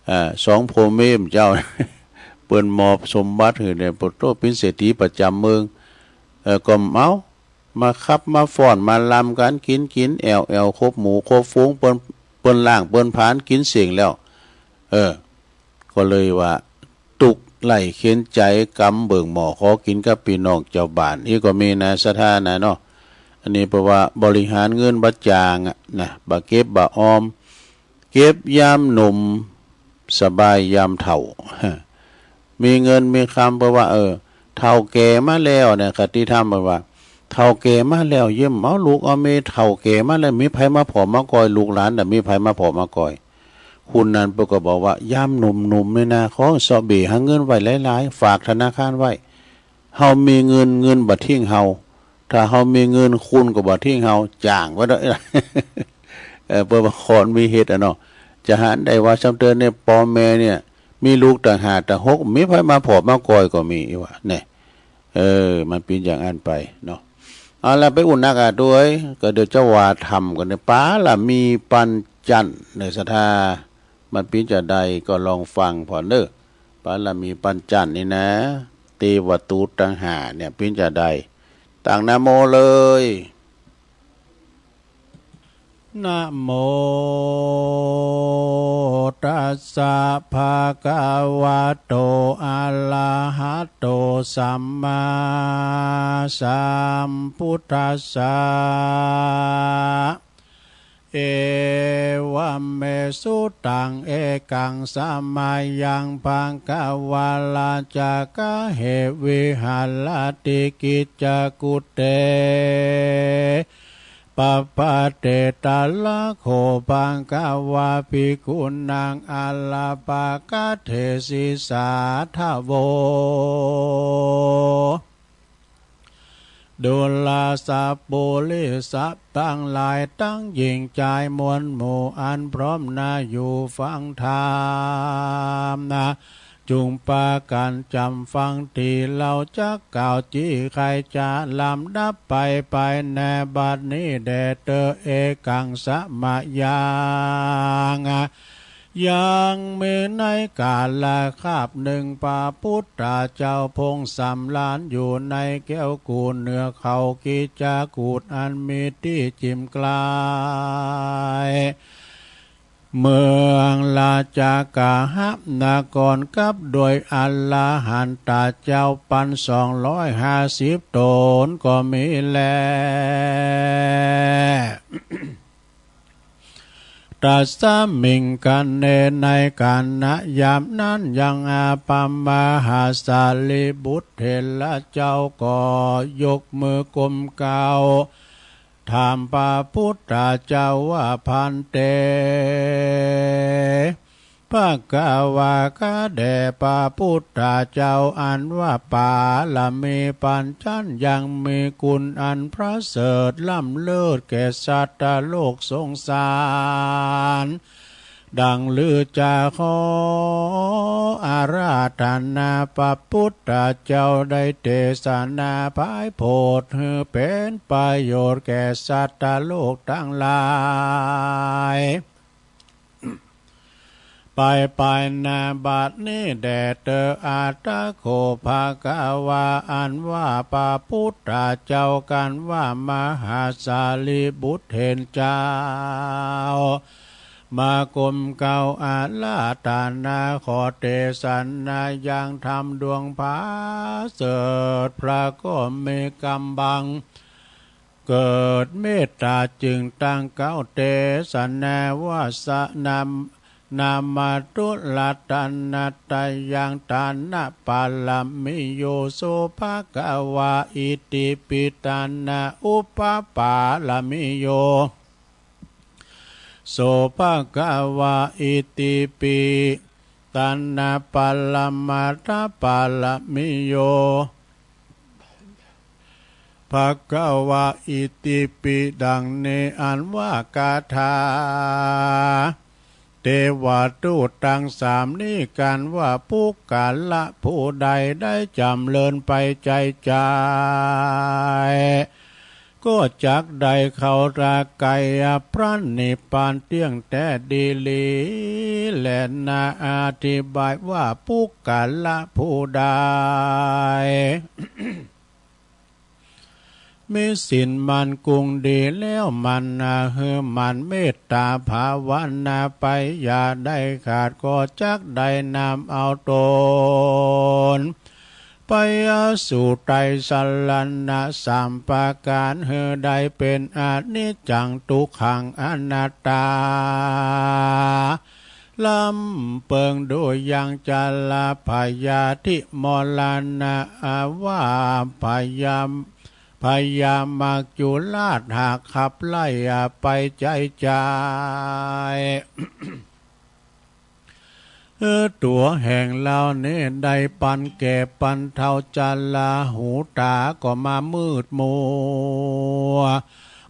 อ่า สองผัวเมียเจ้า เปิ้นมอบสมบัติหื้อเนี่ย ปะโตเป็นเศรษฐีประจำเมือง เอ่อ ก็เอา มาขับมาฟ้อนมาลำกัน กินกินแอ่วแอ่ว ครบหมู่ครบฝูง เปิ้น เปิ้นล้างเปิ้นผลาญกินเส้งแล้ว เออ ก็เลยว่าตุ๊กข์ไร้เข็ญใจ๋ กำเบิ่งหม้อขอกิ๋นกับปี้น้องเจ้าบ้าน อี้ก็มีนะ ศรัทธานะเนาะ อันนี้เปิ้นว่าบริหารเงินบ่จ๋างอะนะ บ่เก็บบ่ออม เก็บยามหนุ่ม สบายยามเฒ่า มีเงินมีคำ เปิ้นว่า เออ เฒ่าแก่มาแล้วเนี่ย คติธรรมเปิ้นว่า เฒ่าแก่มาแล้ว เยี่ยมเอาลูกเอาเมีย เฒ่าแก่มาแล้ว มีไผมาผ่อมากอย ลูกหลานน่ะ มีไผมาผ่อมากอย คนนั้นเปิ้นก็บอกว่า ยามหนุ่มๆ นี่นะ ขอเซาะเบ้หาเงินไว้หลายๆ ฝากธนาคารไว้ เฮามีเงิน เงินบ่ทิ้งเฮา ถ้าเฮามีเงิน คนก็บ่ทิ้งเฮา จ้างไว้เด้อ เออ เปิ้นว่าคนมีเหตุอะเนาะ จะหันได้ว่าซำเติมเนี่ย ป้อแม่เนี่ย มีลูกตั้งห้าตั้งหก มีไผมาผ่อมากอยก็มี อี้ว่า เนี่ย เออ มันเป๋นอย่างอั้นไปเนาะ เอาละ ไปอุ่นนักอะตวย ก็เดี๋ยวจะว่าธรรมกันเนี่ย ปาละมีปัญจันทร์เนี่ย ศรัทธา มันเป๋นจะใดก็ลองฟังผ่อนเด้อ ปาละมีปัญจันทร์นี่นะ เตวะตูตตั้งห้าเนี่ย เป๋นจะใด ตั้งนะโมเลย นะโมตัสสะ ภะคะวะโต อะระหะโต สัมมาสัมพุทธัสสะ เอวะเม สุตัง เอกัง สะมะยัง ภะคะวะ ราชะกะเห วิหะระติ กิจจะกุตเต ปะปะเต ตะระโข ภะคะวะ ภิกขุนัง อะระปะกะเทสิ สาธะโว สัพปุริสะตังหลายตังญิงจายมวลหมู่อันพร้อมหน้าอยู่ฟังธรรมนะ จุ่งปากั๋นจ๋ำฟังตี้เฮาจักกล่าว ตี้ใค่จะลำดับไป ไปในบัดนี้แด่เต๊อะ เอกังสะมะยัง ยังมีในกาละคาบหนึ่ง พระปุทธเจ้าพงสำราญอยู่ในแก้วกู่เหนือเขากิจจกูฏอันมีตี้จิ่มไกล เมืองราชคฤหนครกับด้วยอรหันตเจ้าปันสองร้อยห้าสิบต๋นก็มีแล ตัสสมิงคะเน ในขณะยามนั้นยัง พระมหาสารีบุตรเถระเจ้าก็ยกมือก้มเกล้า ถามพระปุทธเจ้าว่า ภันเต ภควา ข้าแด่พระปุทธเจ้า อันว่าปารมีปัญจันยังมีคุณอันประเสริฐล้ำเลิศแก่สัตว์โลกสงสาร ดังลือจะขออาราธนา พระปุทธเจ้าได้เตสนาผายโผดหื้อเป๋นประโยชน์แก่สัตว์โลกตังหลาย ไปไปในบัดนี้แด่เต๊อะ อัตถะโข ภควา อันว่าพระปุทธเจ้า กันว่ามหาสารีบุตรเถระเจ้า มาก้มเกล้าอาราธนาขอเตสนายังธรรมดวงประเสริฐ พระก็มีกำบัง เกิดเมตต๋าจึงตั้งเกล้าเตสนาว่า สะนาม นามะตุรัตนะตะยัง ตะนะปารมีโย โส ภควา อิติปิ ตะนะอุปปารมีโย โส ภควา อิติปิ ตะนะปะระมัตถปารมีโย ภควา อิติปิ ดังนี้อันว่าคาถา เทวทูตตังสามนี้กันว่า ปุคคละผู้ใดได้จ๋ำเริญไปใจ้ใจ้ ก็จักได้เข้าตรัสใกล้พระนิพพานเตี้ยงแต๊ดีหลีแลนา อธิบายว่า ปุคคละผู้ใด มีศีลมั่นกุ้งดีแล้ว หมั่นหื้อหมั่นเมตต๋าภาวนาไปอย่าได้ขาด ก็จักได้นำเอาตน ไปสู่ไตรสรณะสามประก๋าน หื้อได้เป๋นอนิจจัง ตุ๊กขัง อนัตตา ล้ำเปิงโดยยังจราพยาธิมรณะ อาว่าพยา พยามัจจุราชหากขับไล่ไปใจ้ใจ้ เออ ตั๋วแห่งเฮานี้ได้ปันแก่ปันเฒ่า จราหูต๋าก็มามืดมัว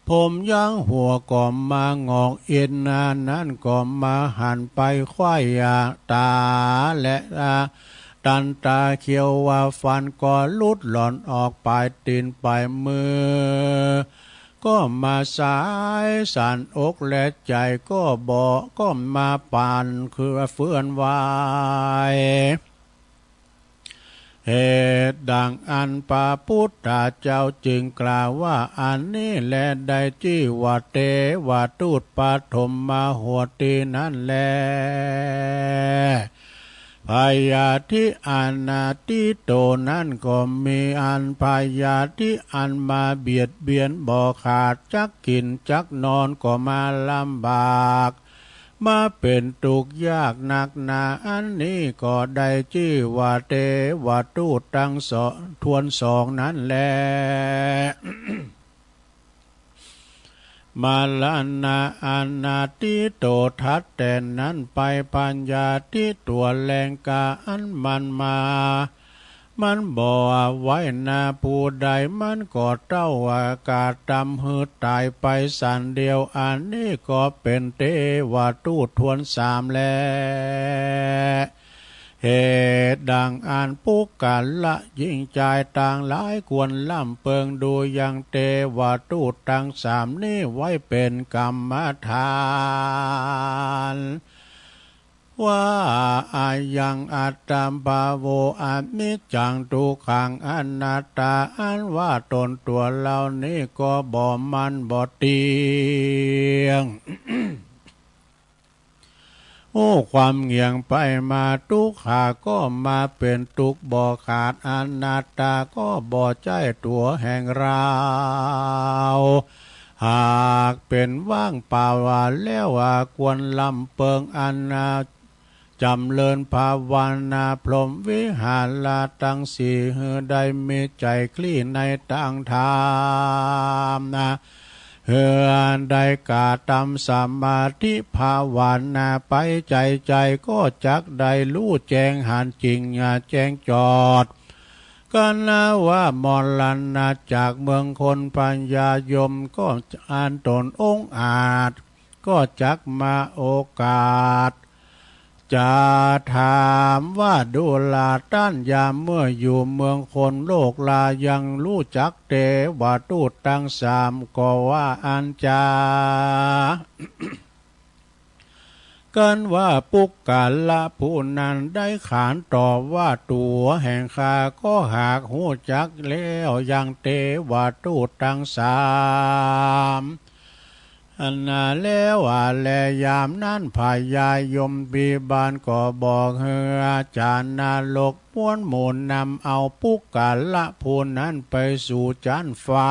ผมยาวหัวก็มางอก เอ็นหน้านั้นก็มาหันไปไขว้ต๋า และตันตาเขียวว่าฟันก็หลุดหล่อนออก ปลายตี๋นปลายมือ ก็มาสายสั่น อกและใจ๋ก็บอ ก็มาปั่นเครือเฟื่อนไหว เหตุดังอั้นพระพุทธเจ้าจึงกล่าวว่า อันนี้แลได้จื้อว่าเทวทูตปฐมมโหรีนั้นแล พยาธิอนัตถิโตนั้นก็มีอันพยาธิอันมาเบียดเบียนบ่ขาด จักกิ๋นจักนอนก็มาลำบาก มาเป๋นตุ๊กข์ยากนักหนา อันนี้ก็ได้จื้อว่าเทวทูตตังสอง ทวนสองนั้นแล มรณะอนัตถิโต ถัดแต่นั้นไปพยาธิตั๋วแรงกล้าอันมันมา มันบ่ไหวนาผู้ใด มันก็เต้าว่ากาดตำหือตายไปสันเดียว อันนี้ก็เป็นเตวทูตทวนสามแล เหตุดังอั้นปุคคละหญิงจายต่างหลายควรลำเปิงดูยังเตวทูตตังสามนี้ไว้เป็นกรรมฐาน ว่า อายัง อัตตาภาโว อนิจจัง ทุกขัง อนัตตา อันว่าตนตัวเรานี้ก็บ่มั่นบ่เตี้ยง ฮู้ความเงี่ยงไปมา ทุกขาก็มาเป็นทุกข์บ่ขาด อนัตตาก็บ่ใจ้ตัวแห่งเรา หากเป็นว่างเปล่าแล้วว่าควรลำเปิงอันนาจำเริญภาวนาพรหมวิหารตังสี่ หื้อได้มีใจ๋คลี่ในตางธรรมนะ หื้อได้กระทำสมาธิภาวนาไปใจ๋ใจ๋ก็จักได้ฮู้แจ้งหันจริงแจ้งจอด กัณณะว่ามรณะจากเมืองคนพญายมก็อันตนองอาจ ก็จักมาโอกาส จะถามว่าดูราต้านยามเมื่ออยู่เมืองคนโลกลายังฮู้จักเตวทูตตังสามก็ว่าอันจา กันว่าปุคคละผู้นั้นได้ขานตอบว่าตัวแห่งข้าก็หากฮู้จักแล้วยังเตวทูตตังสามอันนาแล้วว่าแลยามนั้นพญายมพิบาลก็บอกหื้อจารย์นรกพวนหมู่นำเอาปุคคละผู้นั้นไปสู่จั้นฟ้า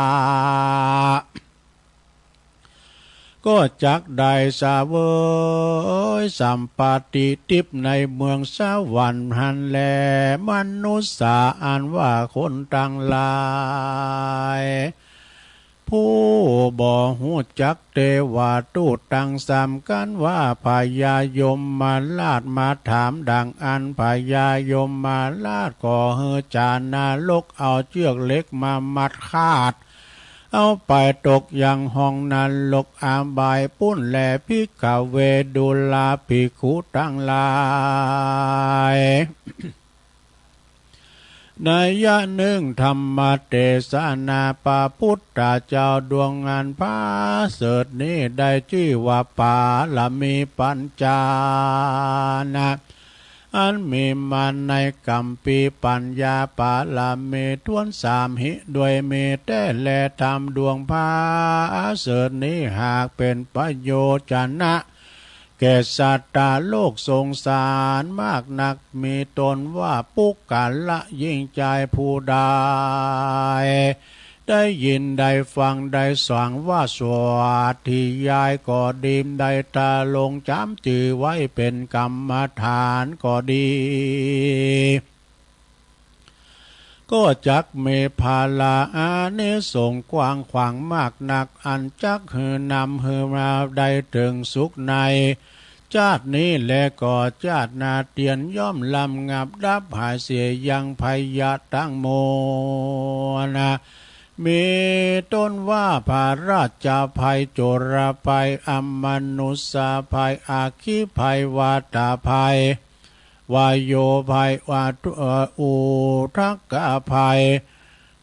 ก็จักได้เสวยสัมปติทิพย์ในเมืองสวรรค์หั้นแล มนุสสาอันว่าคนตังหลาย ผู้บ่ฮู้จักเตวทูตตังสามกันว่าพญายมมาราชมาถามดังอั้นพญายมมาราชก็หื้อจารย์นรกเอาเจื้อกเหล็กมามัดคาด เอาไปตกยังห้องนรกอบายปุ้นแล ภิกขเว ดูราภิกขุตังหลาย นัยยะหนึ่ง ธรรมเตสนา พระพุทธเจ้าดวงอันประเสริฐนี้ได้จื้อว่าปารมีปัญจนะ อันมีมาในกัมภีร์ปัญญาปารมีถ้วนสามหิ ด้วยมีแต๊แล ธรรมดวงประเสริฐนี้หากเป็นประโยชนะ แก่สัตว์โลกสงสารมากนัก มีต้นว่าปุคคละหญิงจายผู้ใด ได้ยินได้ฟังได้สาธยายว่าสาธยายก็ดี ได้ตรงจำจื้อไว้เป็นกรรมฐานก็ดี ก็จักมีผลาอานิสงส์กว้างขวางมากนัก อันจักหื้อนำหื้อมาได้เถิงสุขใน ชาตินี้และก็ชาติหน้าเตียนย่อมระงับดับหายเสียยังภัยทั้งมวล มีต้นว่าพระราชภัย โจรภัย อมานุสสาภัย อัคคีภัย วาตภัย วาโยภัย วาทุ เอ่อ อุทกภัย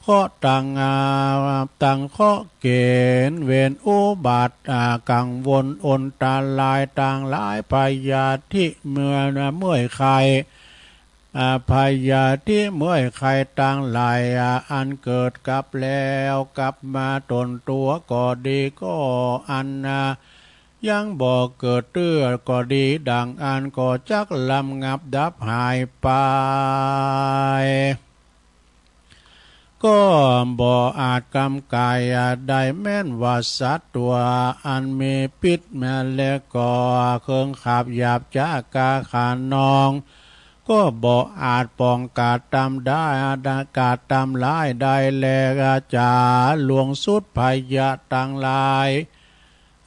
เคราะห์ต่าง อ่า ต่างเคราะห์เข็ญเวรอุบัติ อ่า กังวลอันตรายต่างหลาย พยาธิเมื่อเมื่อยไข้ อ่า พยาธิเมื่อยไข้ต่างหลาย อ่า อันเกิดกับแล้วกับมาตนตัวก็ดี ก็อัน อ่า ยังบ่เกิดเตื้อก็ดี ดังอั้นก็จักระงับดับหายไป ก็บ่อาจกำกายได้ แม้นว่าสัตว์ตัวอันมีพิษมาแล้วก็เครื่องขาบหยาบจ๊ากาขาดนอง ก็บ่อาจป้องกระทำได้ กระทำร้ายได้ และจะล่วงสุดภัยต่างหลาย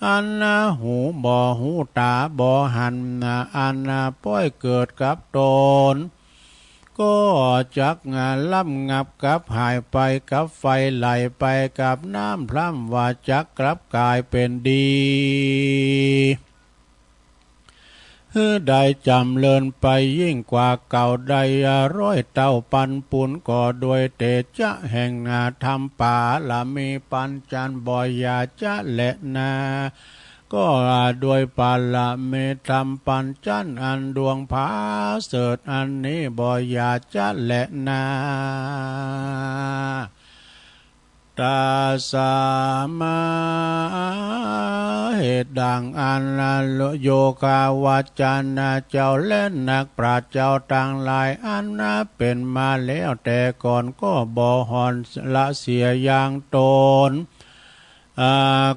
อันหูบ่ฮู้ตาบ่หัน อันป้อยเกิดกับตน ก็จักระงับกลับหายไปกับไฟ ไหลไปกับน้ำ พร่ำว่าจักกลับกลายเป็นดี หื้อได้จ๋ำเริญไปยิ่งกว่าเก่า ได้ร้อยเต้าปันปุน ก็ด้วยเตจะแห่งธรรมปารมีปัญจันทร์ บ่อย่าจะแลนา ก็ด้วยปารมีธรรมปัญจันทร์ อันดวงผาเสริฐอันนี้ บ่อย่าจะแลนา ตัสสะ มา เหตุดังอั้น โยคาวจรเจ้าและนักปราชญ์เจ้าตังหลาย อันเป๋นมาแล้วแต่ก่อน ก็บ่ห่อนละเสียอย่างตน อ่า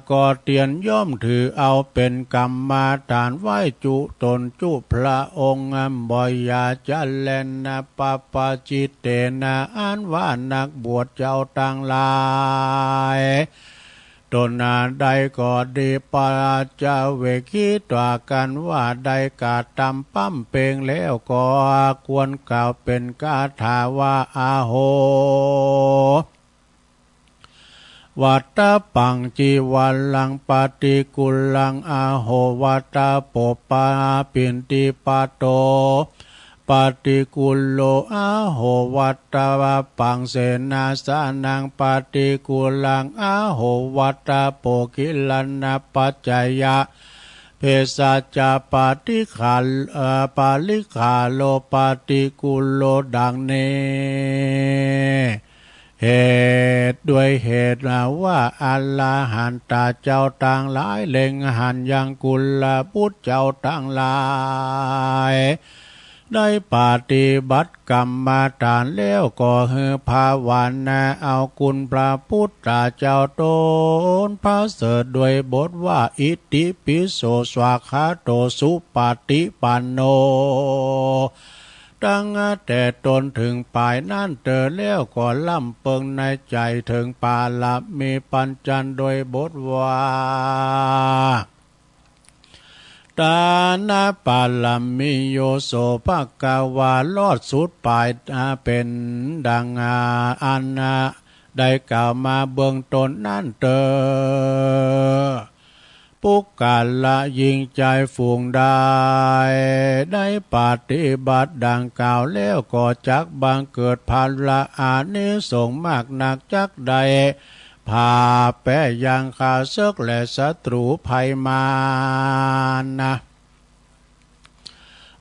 ก็เตียนย่อมถือเอาเป๋นกรรมฐานไหว้จุตนจุพระองค์ บ่อย่าจะแลนาปปจิตเตนะ อันว่านักบวชเจ้าตังหลาย ตนใดก็ดี ปัจจเวกขิตวา กันว่าได้กระทำปั๊มเปงแล้ว ก็ควรกล่าวเป๋นคาถาว่า อาโห วัตตะปัง จีวรัง ปฏิกูลัง อาโห วัตตะโป ปาปิณฑิปะโต ปฏิกูโล อาโห วัตตะปัง เสนาสนัง ปฏิกูลัง อาโห วัตตะโป กิลานะปัจจยะ เภสัชจะปฏิคาล เอ่อ ปริคาโล ปฏิกูโล ดังนี้ เหตุ ด้วยเหตุว่า อรหันตะเจ้าตังหลาย เล็งหันยังกุลบุตรเจ้าตังหลาย ได้ปฏิบัติกรรมฐานแล้ว ก็หื้อภาวนาเอาคุณพระพุทธเจ้าตนประเสริฐ ด้วยบทว่า อิติปิโส สวากขาโต สุปฏิปันโน ตั้งแต่ต้นเถิงปลายนั้นเตอ แล้วก็ลำเปิงในใจ๋เถิงปารมีปัญจันทร์ ด้วยบทว่า ตานะปารมีโย โส ภะคะวา รอดสุดปลาย อ่า เป๋นดัง อ่า อัน อ่า ได้กล่าวมาเบื้องต้นนั้นเตอ ปุคคละหญิงชายฝูงใด ได้ปฏิบัติดังกล่าวแล้ว ก็จักบังเกิดผลอานิสงส์มากนัก จักได้ผ่าแปยังข้าศึกและศัตรูภัยมารนะ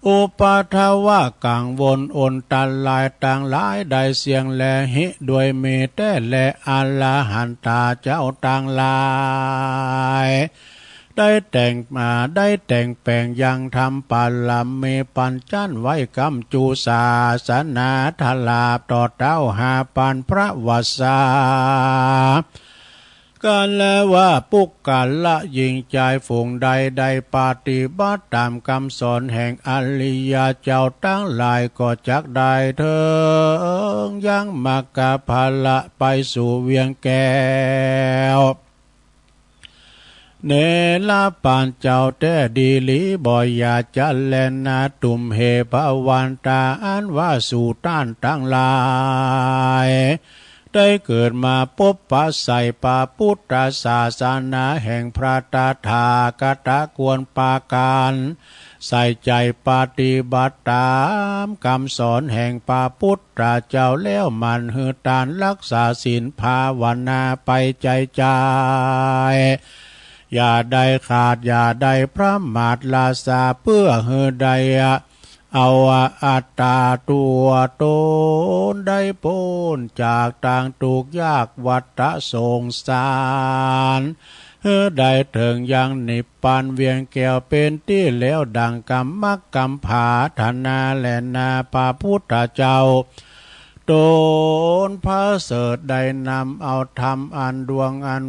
อุปัทวะกังวลอันตรายตังหลายได้เสี้ยงแล หิด้วยมีแต๊แล อรหันตาเจ้าตังหลาย ได้แต่งมา ได้แต่งแป๋งยังธรรมปารมีปัญจันทร์ไว้ ก๋ำจูศาสนาทราบต่อเต๊าห้าปันพระวัสสา กาละว่าปุคคละหญิงชายฝูงใดได้ปฏิบัติต๋ามกำสอนแห่งอริยะเจ้าตังหลาย ก็จักได้เถิงยังมรรคผละไปสู่เวียงแก้ว เนรปานเจ้าแต๊ดีหลี บ่อย่าจะแลนา ตุมเห ภะวันตา อันว่าสูต้านตังหลาย ได้เกิดมาปบปะใสพระพุทธศาสนาแห่งพระตถาคตควรปราการ ใส่ใจ๋ปฏิบัติต๋ามกำสอนแห่งพระพุทธเจ้าแล้ว หมั่นหื้อตานรักษาศีลภาวนาไปใจ๋ใจ๋ อย่าได้ขาด อย่าได้ประมาทละซา เพื่อหื้อได้ เอาอัตตาตั๋วตนได้ป๊นจากตางตุ๊กข์ยากวัฏสงสาร หื้อได้เถิงยังนิพพานเวียงแก้วเป๋นตี้แล้ว ดังกำมักกำผาถนาแลนา พระพุทธเจ้า ตนประเสริฐได้นำเอาธรรมอันดวงอัน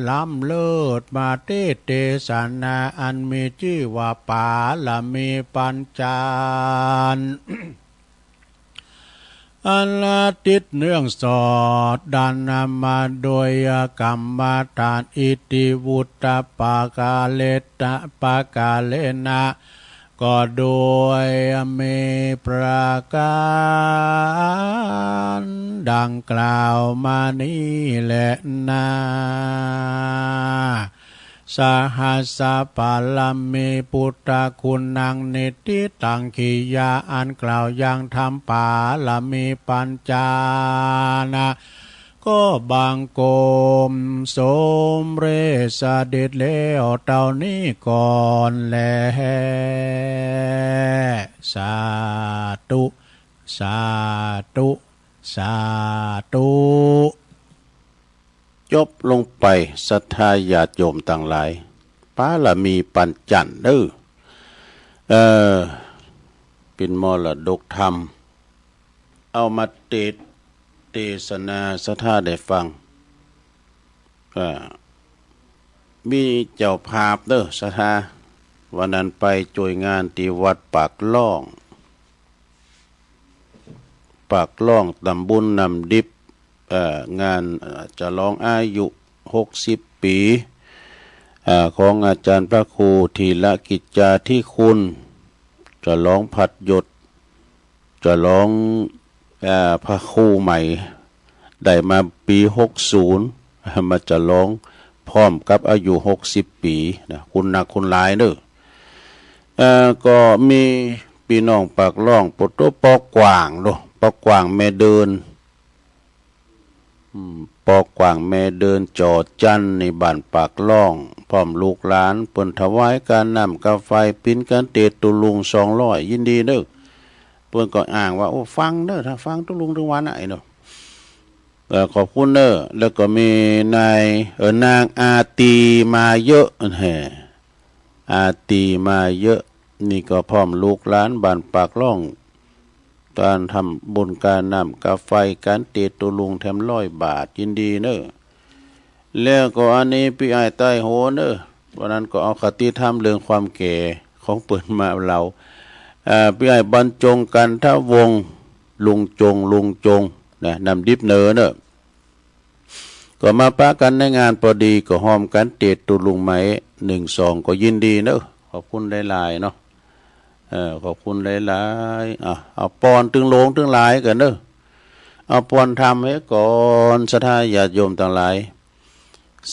ล้ำเลิศมาเตสน์เตสนา อันมีจื้อว่าปารมีปัญจันทร์ อันติดเนื่องสอดดันมาโดยกรรมฐาน อิติวุตตปาการเตนะ ปาการเตนะ ก็ด้วยมีประการดังกล่าวมานี้แลนา สหัสสะปารมี ปุทธะคุณัง นิฏฐิตัง กิริยาอันกล่าวยังธรรมปารมีปัญจนะ ก็บังคมสมเร็จเสด็จแล้วเต้านี้ก่อนแล สาธุ สาธุ สาธุ จบลงไป ศรัทธาญาติโยมตังหลาย ปารมีปัญจันเด้อ เอ่อ เป็นมรดกธรรม เอามาเตสน์ เตสนาศรัทธาได้ฟัง อ่า มีเจ้าภาพเด้อศรัทธา วันนั้นไปจ้วยงานตี้วัดปากล่อง ปากล่อง ตำบลน้ำดิบ เอ่อ งาน เอ่อ ฉลองอายุหกสิบปี อ่า ของอาจารย์พระครูธีรกิจจาธิคุณ ฉลองพัดยศ ฉลอง อ่า พระครูใหม่ ได้มาปีหกศูนย์ มาฉลองพร้อมกับอายุหกสิบปีนะ คุณนักคุณหลายเนอะ เอ่อ ก็มีพี่น้องปากล่อง ปอโตปอกวางโด ปอกวางแม่เดิน อืม ปอกวางแม่เดิน จอจันในบ้านปากล่อง พร้อมลูกหลาน เปิ้นถวายค่าน้ำค่าไฟ ปิ้นกันเตตุลุงสองร้อย ยินดีเนอะ เปิ้นก็อ้างว่า โอ้ ฟังเนอะ ถ้าฟังตุลุงตึงวันน่ะ ไอ้เนาะ เอ่อ ขอบคุณเนอะ แล้วก็มีนาย เอ่อ นางอาตีมาเยอะ แฮ่ อาตีมาเยอะ นี่ก็พร้อมลูกหลานบ้านปากล่อง การทำบุญค่าน้ำค่าไฟ กันเตตุลุงแถมร้อยบาท ยินดีเนอะ แล้วก็อันนี้พี่อ้ายใต้โหเนอะ วันนั้นก็เอาคติธรรมเรื่องความแก่ของเปิ้นมาเล่า เอ่อ พี่อ้ายบรรจงกันทวงศ์ ลุงจง ลุงจง นะ น้ำดิบเหนือเนอะ ก็มาปะกันในงานพอดี ก็ฮ้อมกันเตตุลุงใหม่หนึ่งสอง ก็ยินดีเนอะ ขอบคุณหลายๆ เนาะ เอ่อ ขอบคุณหลายๆ อ่ะ เอาปอนตึงหลวงตึงหลายกันเนอะ เอาปอนธรรมให้ก่อน ศรัทธาญาติโยมตังหลาย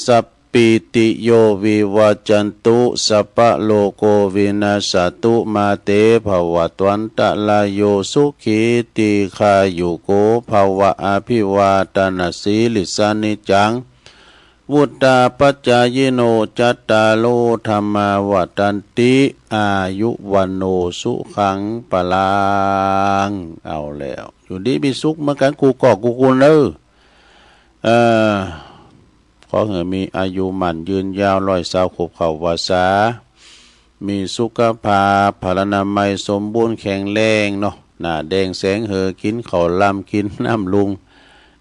สัพพีติโยวิวัจจันตุ สัพพะโรโควินัสสะตุ มาเตภวัตวันตะราโย สุขีตีฆายุโก ภะวะ อะภิวาทะนะสีลิสสะ นิจจัง วุฑฒาปะจายิโน จัตตาโร ธัมมา วัฑฒันติ อายุ วัณโณ สุขัง พะลัง เอาแล้ว อยู่ดีมีสุขเหมือนกัน กู้ก๊อกกู้กุนเนอะ เอ่อ ขอให้มีอายุมั่นยืนยาว ร้อยซาวขวบเข้าพรรษา มีสุขภาพ พลานามัยสมบูรณ์แข็งแรงเนาะ หน้าแดงแสงเหอ กินข้าวลำ กินน้ำลุง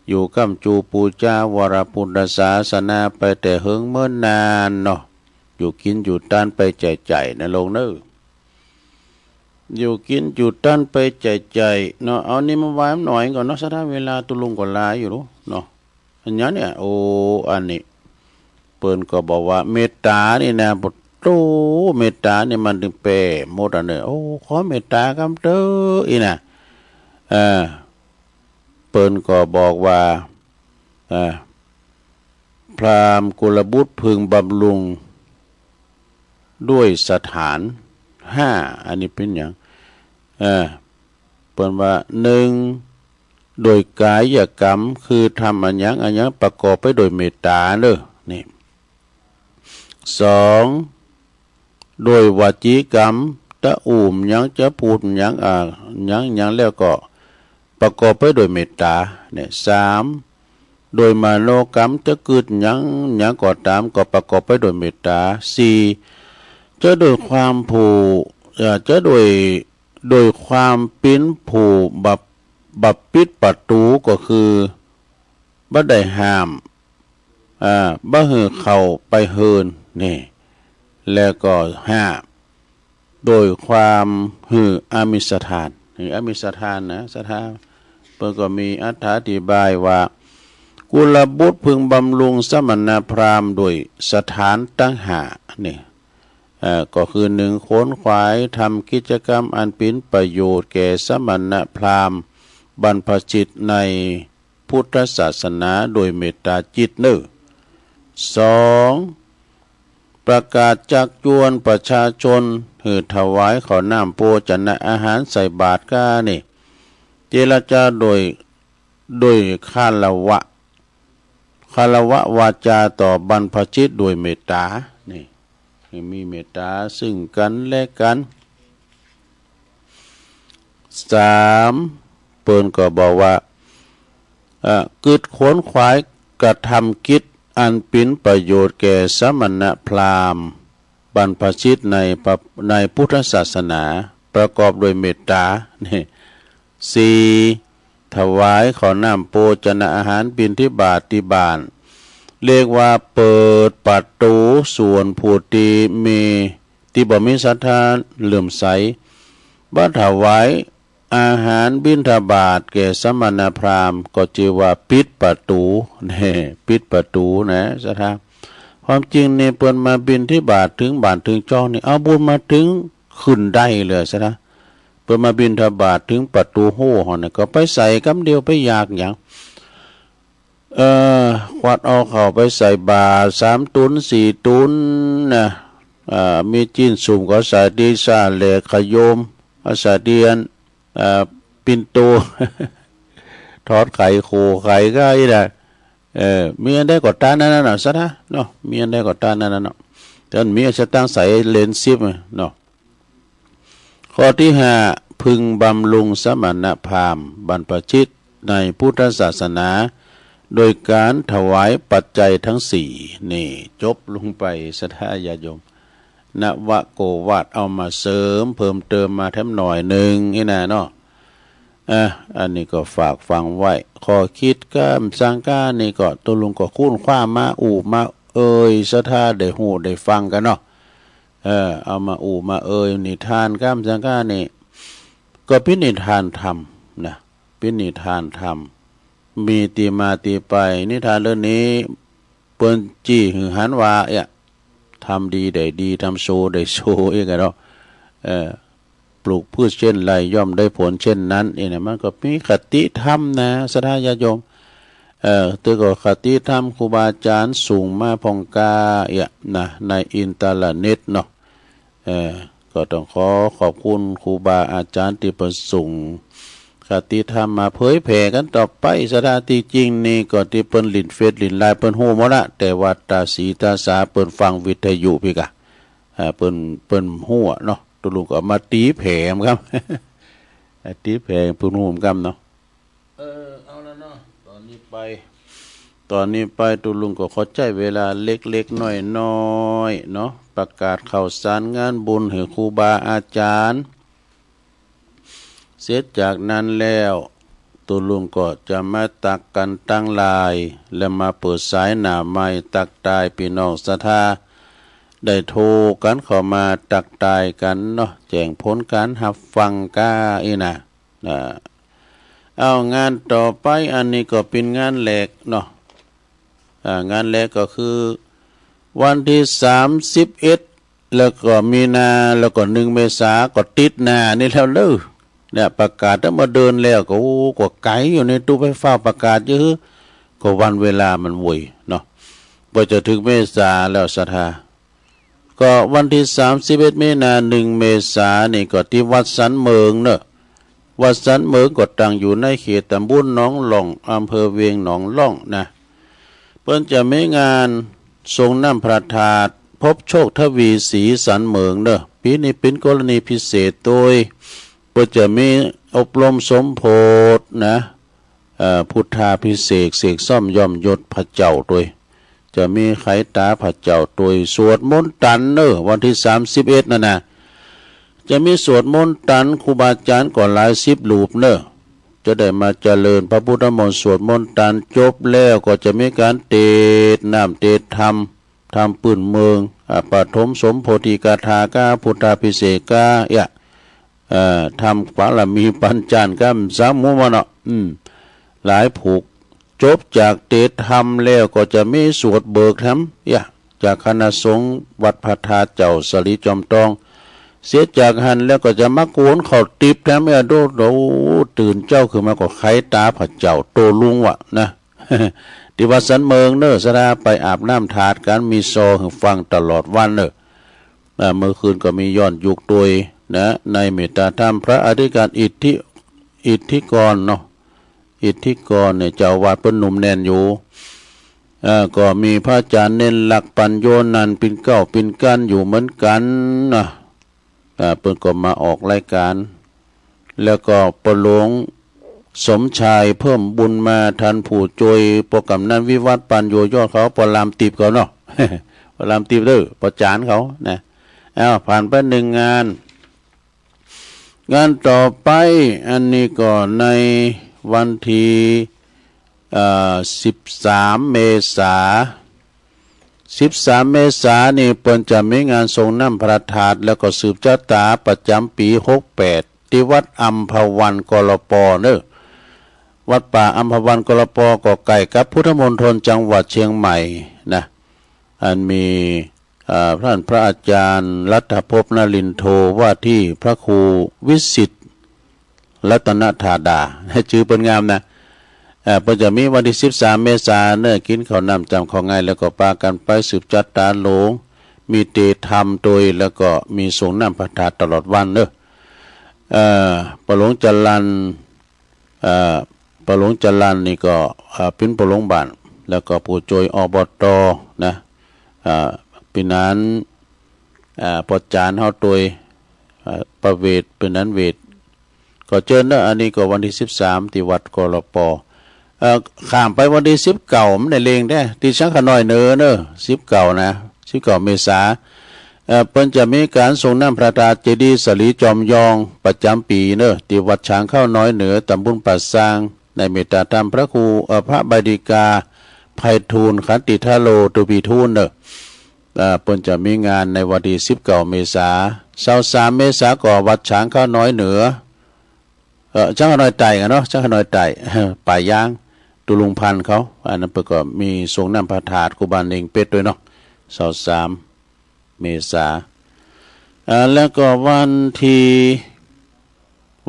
อยู่ค้ำจูปู๋จาวรพุทธศาสนาไปแต่เหิงเมินนานเนาะ อยู่กินอยู่ตันไปใจ๋ๆ นะโลงเนอะ อยู่กินอยู่ตันไปใจ๋ๆ เนาะ เอานี่มาไหว้มันหน่อยก่อนเนาะ ศรัทธา เวลาตุลุงก็หลายอยู่เนาะ อันนี้เนี่ย โอ้ อันนี้ เปิ้นก็บอกว่าเมตตานี่นะ ปะโธ่ เมตตานี่มันตึงแปรหมดอะเนอะ โอ้ ขอเมตตากำเต๊อะ อี้นะ เออ เปิ้นก็บอกว่า เออ พราหมณ์กุลบุตรพึงบำรุงด้วยสถานห้า อันนี้เป๋นหยัง เออ เปิ้นว่า หนึ่ง โดยกายกรรม คือทำอะหยังอะหยังประกอบไปโดยเมตตาเนอะ นี่ สอง โดยวจีกรรม จะอู้หยัง จะพูดหยัง อ่า หยังหยังแล้วก็ประกอบไปโดยเมตตา เนี่ย สาม โดยมโนกรรม จะกึ๊ดหยังหยังก็ตาม ก็ประกอบไปโดยเมตตา สี่ จะโดยความผู้ เอ่อ จะโดย โดยความเป๋นผู้บ่ บ่ปิดประตู๋ ก็คือบ่ได้ห้าม อ่า บ่หื้อเข้าไปเฮือน นี่ แล้วก็ห้า โดยความหื้ออามิสทาน หื้ออามิสทานนะ ศรัทธา เปิ้นก็มีอรรถาธิบายว่า กุลบุตรพึงบำรุงสมณพราหมณ์โดยสถานตังห้า นี่ เอ่อ ก็คือหนึ่ง ขวนขวายทำกิจกรรมอันเป็นประโยชน์แก่สมณพราหมณ์บรรพชิตในพุทธศาสนาโดยเมตตาจิตเนอ สอง ประกาศจักจวนประชาชนหื้อถวายข้าวน้ำโภชนะอาหารใส่บาตรก้านี่ เจรจาโดย โดยคารวะ คารวะวาจาต่อบรรพชิตโดยเมตตา นี่ มีเมตตาซึ่งกันและกัน สาม เปิ้นก็บอกว่า เอ่อ กึดขวนขวายกระทำกิจอันเป็นประโยชน์แก่สมณพราหมณ์บรรพชิตในพระ ในพุทธศาสนา ประกอบด้วยเมตตา นี่ สี่ ถวายข้าวน้ำโภชนะอาหารบิณฑบาตที่บ้าน เรียกว่าเปิดประตูส่วนผู้ที่มี ที่บ่มีศรัทธาเลื่อมใส บ่ถวายอาหารบิณฑบาตแก่สมณพราหมณ์ ก็ชื่อว่าปิดประตู แน่ ปิดประตูนะศรัทธา ความจริงนี่เปิ้นมาบิณฑบาตถึงบ้านถึงจ้องนี่ เอาบุญมาถึงขึ้นได้เลยศรัทธา เปิ้นมาบิณฑบาตถึงประตูโฮเฮานี่ ก็ไปใส่กำเดียว ไปอยากหยัง เอ่อ ควัดเอาข้าวไปใส่บาตร สามตุ๊น สี่ตุ๊น นะ เอ่อ มีจิ๊นสุ่มก็ใส่ตี้ซ้าแหลกขยม เอาใส่ตี้อัน เอ่อ ปิ่นโต ทอดไข่ โขไข่ก็อี้นะ เอ่อ มีอันใดก็ตานอันนั้นเนาะศรัทธาเนาะ มีอันใดก็ตานอันนั้นเนาะ แต่มันมีสตางค์ใส่เหรียญสิบเนาะ ข้อที่ห้า พึงบำรุงสมณพราหมณ์บรรพชิตในพุทธศาสนา โดยการถวายปัจจัยทั้งสี่ นี่ จบลงไปศรัทธาญาติโยม นวโกวาทเอามาเสริมเพิ่มเติมมาแถมหน่อยหนึ่งนี่นะเนาะ อ่ะ อันนี้ก็ฝากฟังไว้ ข้อคิดก้ามสังกานี่ก็ตกลงก็ค้นคว้ามาอู้มาเอ่ยศรัทธาได้ฮู้ได้ฟังกันเนาะ เออ เอามาอู้มาเอ่ย นิทานก้ามสังกานี่ ก็เป็นนิทานธรรมนะ เป็นนิทานธรรม มีที่มาที่ไป นิทานเรื่องนี้ เปิ้นจี้หื้อหันว่า เอ๊ะ ทำดีได้ดี ทำชั่วได้ชั่ว เอ๊ะ กันเนาะ เออ ปลูกพืชเช่นไรย่อมได้ผลเช่นนั้น เอ๊ะ นะ มันก็มีคติธรรมนะศรัทธาญาติโยม เอ่อ แต่ก็คติธรรมครูบาอาจารย์ส่งมาพ่องกา เอ๊ะ นะ ในอินเทอร์เน็ตเนาะ เอ่อ ก็ต้องขอขอบคุณครูบาอาจารย์ที่เปิ้นส่งคติธรรมมาเผยแผ่กันต่อไปศรัทธา ที่จริงนี่ก็ที่เปิ้นหลิ้นเฟซหลิ้นไลน์เปิ้นฮู้หมดละ แต่ว่าตาสีตาสาเปิ้นฟังวิทยุพี้กะ อ่า เปิ้น เปิ้นฮู้อะเนาะ ตกลงก็เอามาตีแผ่ครับ อ่า ตีแผ่เปิ้นฮู้ครับเนาะ เออ เอาละเนาะ ตอนนี้ไป ตอนนี้ไป ตุ๊ลุงก็ขอใจ๊เวลาเล็กๆ น้อยๆ เนาะ ประกาศข่าวสารงานบุญหื้อครูบาอาจารย์ เสร็จจากนั้นแล้ว ตุ๊ลุงก็จะมาตักกันตังหลาย และมาเปิดสายหน้าไมค์ตักตายปี้น้องศรัทธา ได้โทรกันเข้ามาตักตายกันเนาะ แจ้งผลการฮับฟังก้าอี้นะ อ่า เอางานต่อไป อันนี้ก็เป๋นงานแรกเนาะ อ่า งานแรกก็คือวันที่สามสิบเอ็ด แล้วก็มีนา แล้วก็หนึ่งเมษา ก็ติดหน้านี่แล้วเด้อ เนี่ย ประกาศตั้งแต่เมื่อเดือนแล้ว ก็ โอ้ ก็ไกลอยู่นี่ ตุ๊ไปฟ้าวประกาศเยอะ ก็วันเวลามันไวเนาะ ก็จะถึงเมษาแล้วศรัทธา ก็วันที่สามสิบเอ็ดมีนา หนึ่งเมษานี่ก็ที่วัดสันเหมิงเนอะ วัดสันเหมิงก็ตั้งอยู่ในเขตตำบลหนองล่อง อำเภอเวียงหนองล่องนะ เปิ้นจะมีงานสรงน้ำพระธาตุพบโชคทวีศรีสันเหมิงเนอะ ปี๋นี้เป๋นกรณีพิเศษโดย เปิ้นจะมีอบรมสมโภชนะ เอ่อ พุทธาภิเษก เสกซ่อมย้อมยศพระเจ้าโดย จะมีไขต๋าพระเจ้าโดย สวดมนต์ตันเนอะ วันที่สามสิบเอ็ดนั่นนะ จะมีสวดมนต์ตัน ครูบาอาจารย์ก็หลายสิบรูปเนอะ จะได้มาเจริญพระพุทธมนต์ สวดมนต์ตัน จบแล้วก็จะมีการเตสน์น้ำเตสน์ธรรม ธรรมปื้นเมือง อ่า ปฐมสมโพธิกาถาก้า พุทธาภิเษกก้า เอ๊ะ เอ่อ ทำบารมีปัญจันทร์ครับ สามหมู่มาเนาะ อืม หลายผูก จบจากเตสน์ธรรมแล้วก็จะมีสวดเบิกธรรม เอ๊ะ จากคณะสงฆ์วัดพระธาตุเจ้าสลีจอมตอง เสียจากหั้นแล้วก็จะมาโกนข้าวติ๊บแถมเออ โดด โอ้ ตื่นเจ้าขึ้นมาก็ไขตาพระเจ้าโตลุงวะนะ ที่วัดสันเมิงเนอ สะดาไปอาบน้ำถาดกัน มีซอหือฟังตลอดวันเนอ อ่า เมื่อคืนก็มีย้อนยุคโดยนะ ในเมตตาธรรมพระอธิการอิทธิ อิทธิกรเนาะ อิทธิกรเนี่ย เจ้าอาวาสเปิ้นหนุ่มแน่นอยู่ อ่า ก็มีพระอาจารย์เน้นลักษณ์ปัญโยนันท์ ปิ่นเกล้าปิ่นก้านอยู่เหมือนกันนะ อ่า เปิ้นก็มาออกรายการ แล้วก็ปอหลวงสมชายเพิ่มบุญมา ท่านผู้ช่วยปอกำนันวิวัฒน์ ปัญโยยอดเขา ปอลามติบเขาเนาะ ปอลามติบเด้อ ปอจานเขานะ อ้าว ผ่านไปหนึ่งงาน งานต่อไป อันนี้ก็ในวันที่ เอ่อ สิบสาม เมษา สิบสาม เมษานี่เปิ้นจะมีงานสรงน้ำพระธาตุ แล้วก็สืบชะตาประจำปี หกแปด ที่วัดอัมพวัน กลป เนอะ วัดป่าอัมพวัน กลป ก็ใกล้กับพุทธมณฑลจังหวัดเชียงใหม่นะ อันมี อ่า ท่านพระอาจารย์รัฐภพนรินโท ว่าที่พระครูวิสิตรัตนธาดา ชื่อเปิ้นงามนะ อ่า เปิ้นจะมีวันที่สิบสาม เมษาเนอะ กินข้าวน้ำจำข้าวง่าย แล้วก็ปากันไปสืบชะตาหลวง มีเตธรรมโดย แล้วก็มีสรงน้ำพระธาตุตลอดวันเนอะ เอ่อ ปอหลวงจรัญ เอ่อ ปอหลวงจรัญนี่ก็ เอ่อ ปิ้นปอหลวงบ้าน แล้วก็ผู้ช่วย อบต นะ เอ่อ ปิ้นนั้น เอ่อ ปอจานเฮาโดย เอ่อ ประเวท ปิ้นนั้นเวท ก็เจิญเนอะ อันนี้ก็วันที่สิบสาม ที่วัด กลป เอ่อ ข้ามไปวันที่สิบเก้า มันได้เลงแท้ ที่สังขะน้อยเหนือเนอะ สิบเก้า นะ สิบเก้า เมษา เอ่อ เปิ้นจะมีการสรงน้ำพระธาตุเจดีย์สลีจอมยองประจำปีเนอะ ที่วัดช้างข้าวน้อยเหนือ ตำบลป่าซาง ในเมตตาธรรมพระครู เอ่อ พระบดิกา ไพฑูรย์ ขันติทะโล ตุปีทูนเนอะ เอ่อ เปิ้นจะมีงานในวันที่สิบเก้า เมษา ซาวสาม เมษาก็วัดช้างข้าวน้อยเหนือ เอ่อ ช้างข้าวน้อยใต้กันเนาะ ช้างข้าวน้อยใต้ ป่ายาง ตุลุงพันธุ์เขา อันนั้นเปิ้นก็มีสรงน้ำพระธาตุครูบาเน่งเป็ดด้วยเนาะ ซาวสาม เมษา อ่า แล้วก็วันที่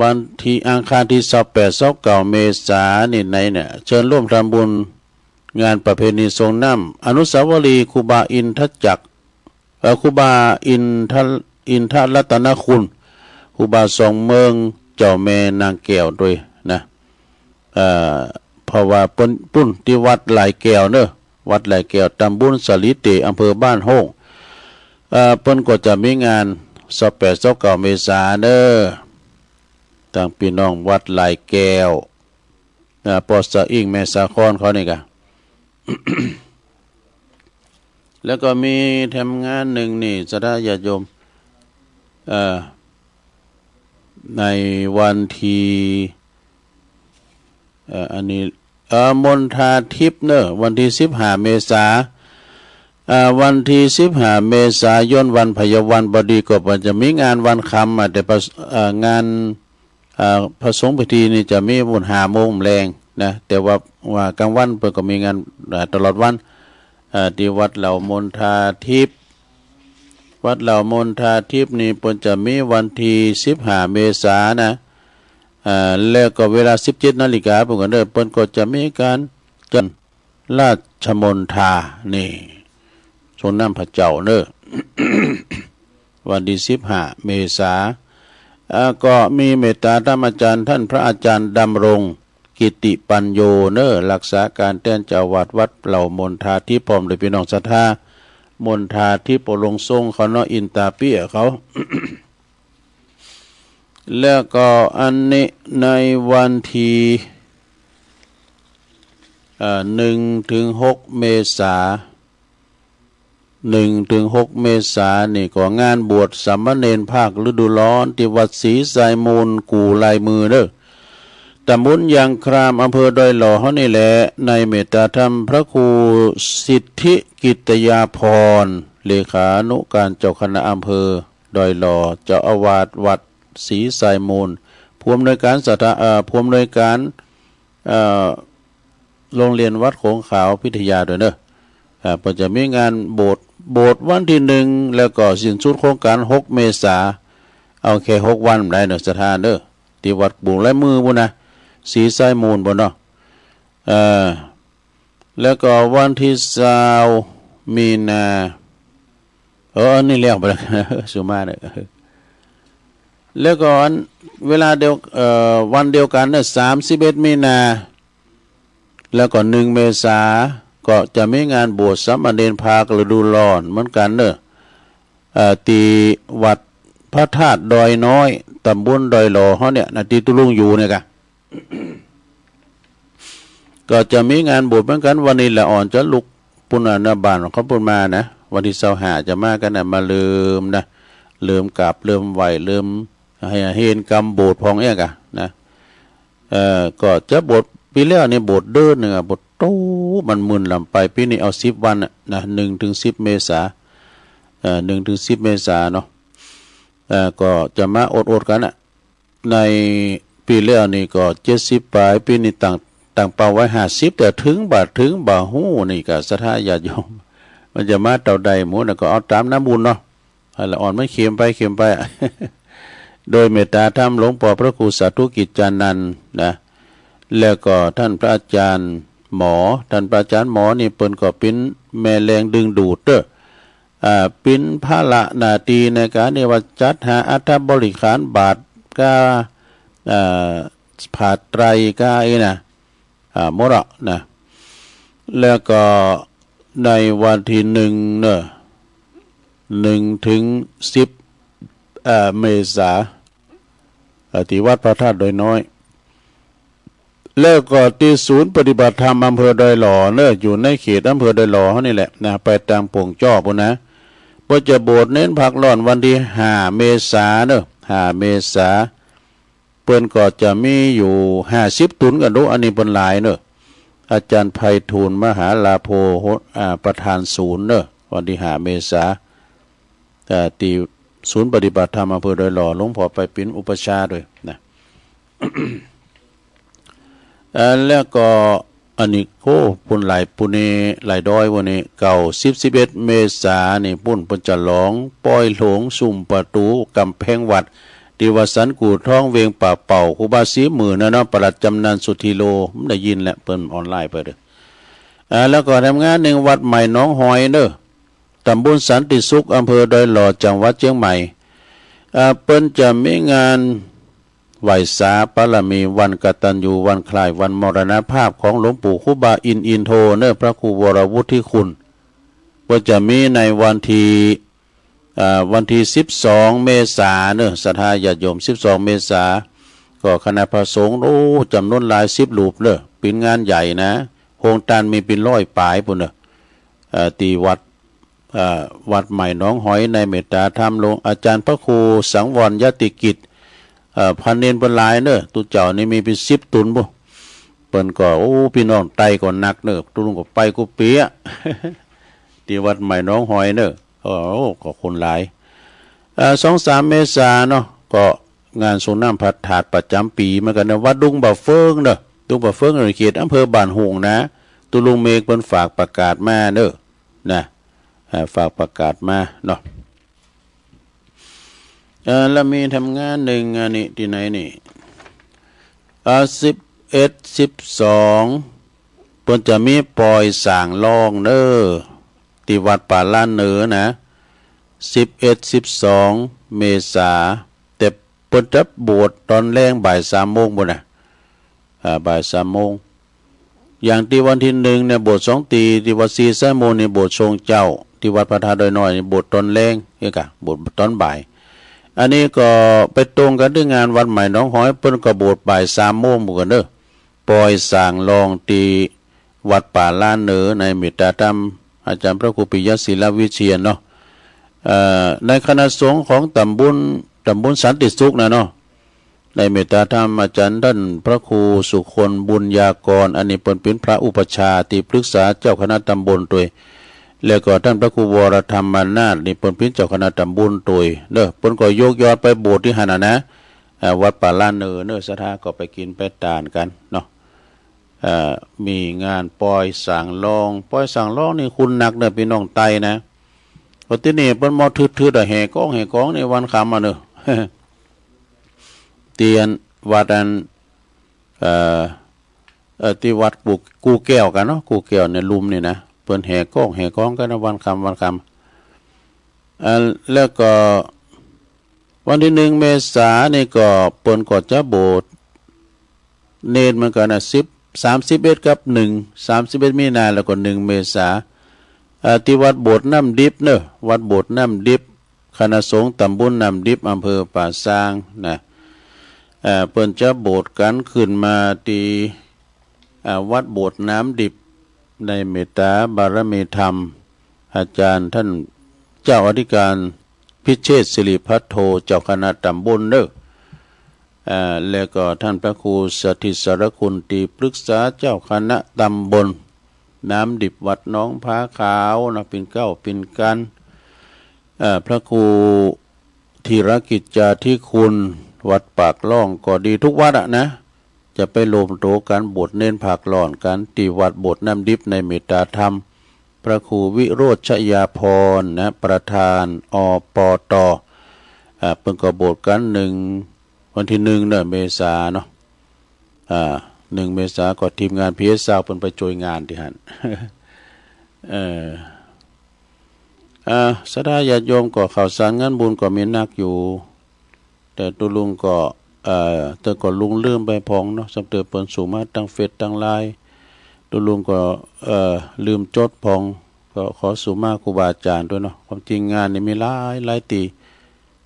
วันที่อังคารที่ซาวแปด ซาวเก้า เมษานี่ในเนี่ย เชิญร่วมทำบุญงานประเพณีสรงน้ำอนุสาวรีย์ครูบาอินทจักร เอ่อ ครูบาอินทะ อินทรัตนคุณ ครูบาสองเมือง เจ้าแม่นางแก้วด้วยนะ เอ่อ เพราะว่าเปิ้นปุ้นที่วัดหลายแก้วเนอะ วัดหลายแก้ว ตำบลสาลีเต อำเภอบ้านโฮ่ง เอ่อ เปิ้นก็จะมีงานซาวแปด ซาวเก้า เมษาเนอะ ตางพี่น้องวัดหลายแก้ว อ่า ปอสะอิ่ง แม่สาครเขานี่กะ แล้วก็มีแถมงานหนึ่งนี่ ศรัทธาญาติโยม เอ่อ ในวันที่ เอ่อ อันนี้ เอ่อ มณฑาทิพย์เนอะ วันที่สิบห้า เมษา เอ่อ วันที่สิบห้า เมษายน วันพยาวันพอดี ก็จะมีงานวันคำ อ่ะ แต่ประ เอ่อ งาน อ่า พระสงฆ์พิธีนี่จะมีบุญห้าโมงแลงนะ แต่ว่า ว่ากลางวันเปิ้นก็มีงาน อ่า ตลอดวัน อ่า ที่วัดเหล่ามณฑาทิพย์ วัดเหล่ามณฑาทิพย์นี่เปิ้นจะมีวันที่สิบห้า เมษานะ อ่า แล้วก็เวลาสิบเจ็ดนาฬิกา เปิ้นก็เด้อ เปิ้นก็จะมีการจัด ราชมณฑา นี่ สรงน้ำพระเจ้าเนอะ วันที่สิบห้า เมษา อ่า ก็มีเมตตาธรรมอาจารย์ ท่านพระอาจารย์ดำรง กิติปัญโญเนอะ รักษาการแทนเจ้าอาวาสวัดเหล่ามณฑาทิพย์ พร้อมด้วยพี่น้องศรัทธา มณฑาทิพย์ ปอหลวงทรงเขาเนาะ อินตาเปี้ยเขา แล้วก็อันนี้ในวันที่ เอ่อ หนึ่งถึงหก เมษา หนึ่งถึงหก เมษานี่ก็งานบวชสามเณรภาคฤดูร้อนที่วัดศรีไซมูล กู่ลายมือเด้อ ตำบลยางคราม อำเภอดอยหล่อเฮานี่แหละ ในเมตตาธรรมพระครูสิทธิกิตติยาภรณ์ เลขานุการเจ้าคณะอำเภอดอยหล่อ เจ้าอาวาสวัดศรีไซมูล ผู้อำนวยการสถา เอ่อ ผู้อำนวยการ เอ่อ โรงเรียนวัดโขงขาวพิทยาด้วยเนอะ อ่า เปิ้นจะมีงานโบสถ์ โบสถ์วันตี้หนึ่ง แล้วก็สิ้นสุดโครงการหกเมษา เอาแค่หกวันได้เนอะ ศรัทธาเนอะ ตี้วัดปู่ลายมือปู้นนะ ศรีไซมูลปู้นเนาะ เอ่อ แล้วก็วันตี้ซาวมีนา เออ อันนี้แล้วไปแล้ว สุมาเนอะ แล้วก็อัน เวลาเดียว เอ่อ วันเดียวกันเนี่ย สามสิบเอ็ดมีนา แล้วก็หนึ่งเมษา ก็จะมีงานบวชสามเณรภาคฤดูร้อนเหมือนกันเนอะ เอ่อ ตี้วัดพระธาตุดอยน้อย ตำบลดอยหล่อเฮาเนี่ยนะ ตี้ตุ๊ลุงอยู่เนี่ยกะ ก็จะมีงานบวชเหมือนกัน วันนี้ละอ่อนจะลุกปู้นนะ บ้านของเขาปู้นมานะ วันตี้ซาวห้าจะมากันนะ มาเริ่มนะ เริ่มกราบ เริ่มไหว้ เริ่มให้เห็นกำโบสถ์พองเอี้ยกะนะ เอ่อ ก็จะบวช ปีแล้วนี่บวชเดือนหนึ่งอะ บวชโต มันหมื่นลำไป ปีนี้เอาสิบวันอะนะ หนึ่งถึงสิบเมษา เอ่อ หนึ่งถึงสิบเมษาเนาะ เอ่อ ก็จะมาอดๆ กันอะ ในปีแล้วนี่ก็เจ็ดสิบปลาย ปีนี้ตั้ง ตั้งเป้าไว้ห้าสิบ แต่ถึงบ่า ถึงบ่าฮู้นี่ก็ศรัทธาญาติโยม มันจะมาเต้าใดหมู่นะ ก็เอาตามน้ำบุญเนาะ ให้ละอ่อนมันเข็มไป เข็มไปอะ โดยเมตตาธรรมหลวงปอพระครูสาธุกิจจานันท์นะ แล้วก็ท่านพระอาจารย์หมอ ท่านพระอาจารย์หมอนี่เปิ้นก็เป๋นแม่แรงดึงดูดเด้อ อ่า เป๋นภาระหน้าตี้ในการที่ว่าจัดหาอัฐบริขารบาตรก้า อ่า ผ้าไตรก้าอี้นะ อ่า หมดอะนะ แล้วก็ในวันตี้หนึ่งเนอะ หนึ่งถึงสิบ เอ่อ เมษา เอ่อ ตี้วัดพระธาตุดอยน้อย แล้วก็ตี้ศูนย์ปฏิบัติธรรมอำเภอดอยหล่อเนอะ อยู่ในเขตอำเภอดอยหล่อเฮานี่แหละนะ ไปตางโป่งจ้อปู้นนะ เปิ้นจะบวชเณรภาคร้อนวันตี้ห้าเมษาเนอะ ห้าเมษา เปิ้นก็จะมีอยู่ห้าสิบตุ๊นกั๋นดู อันนี้เปิ้นหลายเนอะ อาจารย์ไพฑูรย์มหาลาโภ อ่า ประธานศูนย์เนอะ วันตี้ห้าเมษา อ่า ตี้ศูนย์ปฏิบัติธรรมอำเภอดอยหล่อ หลวงพ่อไปเป๋นอุปัชฌาย์ด้วยนะ อ่า แล้วก็อันนี้ โอ้ ปู้นหลาย ปู้นนี่หลายดอยวันนี้ เก้า สิบ สิบเอ็ด เมษานี่ ปู้นเปิ้นจะลองปอยโหลงสุมประตู๋ก๋ำแพงวัด ตี้วัดสันกู่ทอง เวงป่าเป้า ครูบาศรีหมื่นนะเนาะ ปลัดจำนันสุธีโล มันได้ยินแหละ เปิ้นออนไลน์ไปเด้อ อ่า แล้วก็ทำงานหนึ่ง วัดใหม่หนองหอยเด้อ ตำบลสันติสุข อำเภอดอยหล่อ จังหวัดเชียงใหม่ อ่า เปิ้นจะมีงานไหว้สาบารมี วันกตัญญู วันคล้ายวันมรณภาพของหลวงปู่ครูบาอินทร์อินโทเนอะ พระครูวรวุฒิคุณ เปิ้นจะมีในวันตี้ อ่า วันตี้สิบสอง เมษาเนอะ ศรัทธาญาติโยม สิบสอง เมษา ก็คณะพระสงฆ์ โอ้ จำนวนหลายสิบรูปเนอะ เป๋นงานใหญ่นะ โฮงตานมีเป๋นร้อยปายปู้นเนอะ เอ่อ ตี้วัด เอ่อ วัดใหม่หนองหอย ในเมตตาธรรมหลวงอาจารย์พระครูสังวรยติกิจ เอ่อ พระเณรเปิ้นหลายเนอะ ตุ๊เจ้านี่มีเป๋นสิบตุ๊นปู้น เปิ้นก็ โอ้ พี่น้องไต้ก็นักเนอะ ตุ๊ลุงก็ไปกู้ปี๋อะ ตี้วัดใหม่หนองหอยเนอะ โอ้ ก็คนหลาย เอ่อ สองสาม เมษาเนาะ ก็งานสรงน้ำพระธาตุประจ๋ำปี๋เหมือนกั๋นเนอะ วัดดุงบ่าเฟิงเนอะ ดุงบ่าเฟิง เขตอำเภอบ้านโฮงนะ ตุ๊ลุงเมฆเปิ้นฝากประกาศมาเนอะ นะ อ่า ฝากประกาศมาเนาะ เอ่อ แล้วมีทำงานหนึ่ง อันนี้ตี้ไหนนี่ อ่า สิบเอ็ด สิบสอง เปิ้นจะมีปอยสร้างรองเนอะ ตี้วัดป่าล้านเหนือนะ สิบเอ็ด สิบสอง เมษา แต่เปิ้นจะโบสถ์ตอนแลงบ่ายสามโมงปู้นนะ อ่า บ่ายสามโมง อย่างตี้วันตี้หนึ่งเนี่ย โบสถ์สองตี้ ตี้วัดศรีไซมูลนี่ โบสถ์ช่วงเจ๊า ตี้วัดพระธาตุดอยน้อยนี่ โบสถ์ตอนแลง เอ้ยกะ โบสถ์ตอนบ่าย อันนี้ก็ไปตรงกั๋นตี้งานวัดใหม่หนองหอย เปิ้นก็โบสถ์บ่ายสามโมงเหมือนกั๋นเนอะ ปอยสร้างรองตี้วัดป่าล้านเหนือ ในเมตตาธรรมอาจารย์พระครูปิยะศิลวิเชียรเนาะ เอ่อ ในคณะสงฆ์ของตำบล ตำบลสันติสุขนะเนาะ ในเมตตาธรรมอาจารย์ท่านพระครูสุคนบุญญากร อันนี้เปิ้นเป๋นพระอุปัชฌาย์ตี้ปรึกษาเจ้าคณะตำบลตวย แล้วก็ท่านพระครูวรธรรมนาถนี่เปิ้นเป๋นเจ้าคณะตำบลตวยเนอะ เปิ้นก็ยกยอดไปโบสถ์ตี้หั้นน่ะนะ อ่า วัดป่าล้านเหนือเนอะ ศรัทธาก็ไปกิ๋นไปตานกั๋นเนาะ เอ่อ มีงานปอยสร้างรอง ปอยสร้างรองนี่คุณนักเนอะ พี่น้องไต้นะ ว่าตี้นี่เปิ้นมอดทืดๆ อะ แห่กอง แห่กองนี่วันค่ำอะเนอะ ตี้อัน วัดอัน เอ่อ เอ่อ ตี้วัดกู กูแก้วกั๋นเนาะ กูแก้วในลุ่มนี่นะ เปิ้นแห่กอง แห่กองกั๋นนะ วันค่ำ วันค่ำ อ่า แล้วก็ วันตี้หนึ่งเมษานี่ก็เปิ้นก็จะโบสถ์เณรเหมือนกั๋นนะ สิบ สามสิบเอ็ด กับ หนึ่ง สามสิบเอ็ด มีนา แล้วก็ หนึ่ง เมษา อ่า ตี้วัดโบสถ์น้ำดิบเนอะ วัดโบสถ์น้ำดิบ คณะสงฆ์ตำบลน้ำดิบ อำเภอป่าซางนะ อ่า เปิ้นจะโบสถ์กั๋นขึ้นมาตี้ อ่า วัดโบสถ์น้ำดิบ ในเมตตาบารมีธรรม อาจารย์ท่านเจ้าอธิการพิเชษฐ์สิริพัทโท เจ้าคณะตำบลเนอะ อ่า แล้วก็ท่านพระครูสถิตสารคุณ ตี้ปรึกษาเจ้าคณะตำบลน้ำดิบ วัดหนองผาขาวนะ ปิ่นเกล้าปิ่นกัณฑ์ เอ่อ พระครูธีรกิจจาธิคุณ วัดปากล่อง ก็ดีทุกวัดอะนะ จะไปรวมตัวกั๋นโบสถ์เณรพากร้อนกั๋นตี้วัดโบสถ์น้ำดิบในเมตตาธรรม พระครูวิโรจน์ชยาภรณ์นะ ประธาน อปต อ่า เปิ้นก็โบสถ์กั๋นหนึ่ง วันตี้หนึ่งเนอะ เมษาเนาะ อ่า หนึ่ง เมษาก็ทีมงาน พีเอส ซาวด์ เปิ้นไปช่วยงานตี้หั้น เออ อ่า ศรัทธาญาติโยมก็ข่าวสารงานบุญก็มีนักอยู่ แต่ตุ๊ลุงก็ เอ่อ แต่ก็ลุงลืมไปพ่องเนาะ สำเติบเปิ้นส่งมาตางเฟซตางไลน์ ตุ๊ลุงก็ เอ่อ ลืมจดพ่อง ก็ขอสุมาครูบาอาจารย์ด้วยเนาะ ความจริงงานนี่มีหลายหลายตี้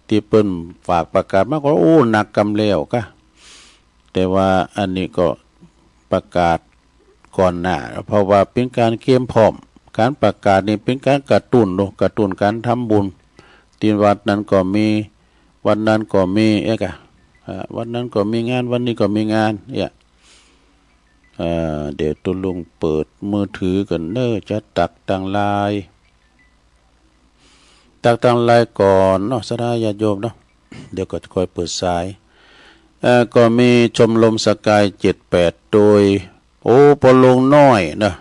ตี้เปิ้นฝากประกาศมาก็ โอ้ หนักกำแล้วกะ แต่ว่าอันนี้ก็ประกาศก่อนหน้า เพราะว่าเป๋นก๋านเตรียมพร้อม ก๋านประกาศนี่เป๋นก๋านกระตุ้นเนาะ กระตุ้นก๋านทำบุญ ตี้วัดนั้นก็มี วัดนั้นก็มี เอ๊ะกะ อ่า วัดนั้นก็มีงาน วัดนี้ก็มีงาน เนี่ย เอ่อ เดี๋ยวตุ๊ลุงเปิดมือถือก่อนเนอะ จะตักตางไลน์ ตักตางไลน์ก่อนเนาะ ศรัทธาญาติโยมเนาะ เดี๋ยวก็ค่อยเปิดสาย เอ่อ ก็มีชมรมสกาย เจ็ดแปด โดย โอ้ ปอหลวงน้อยเนอะ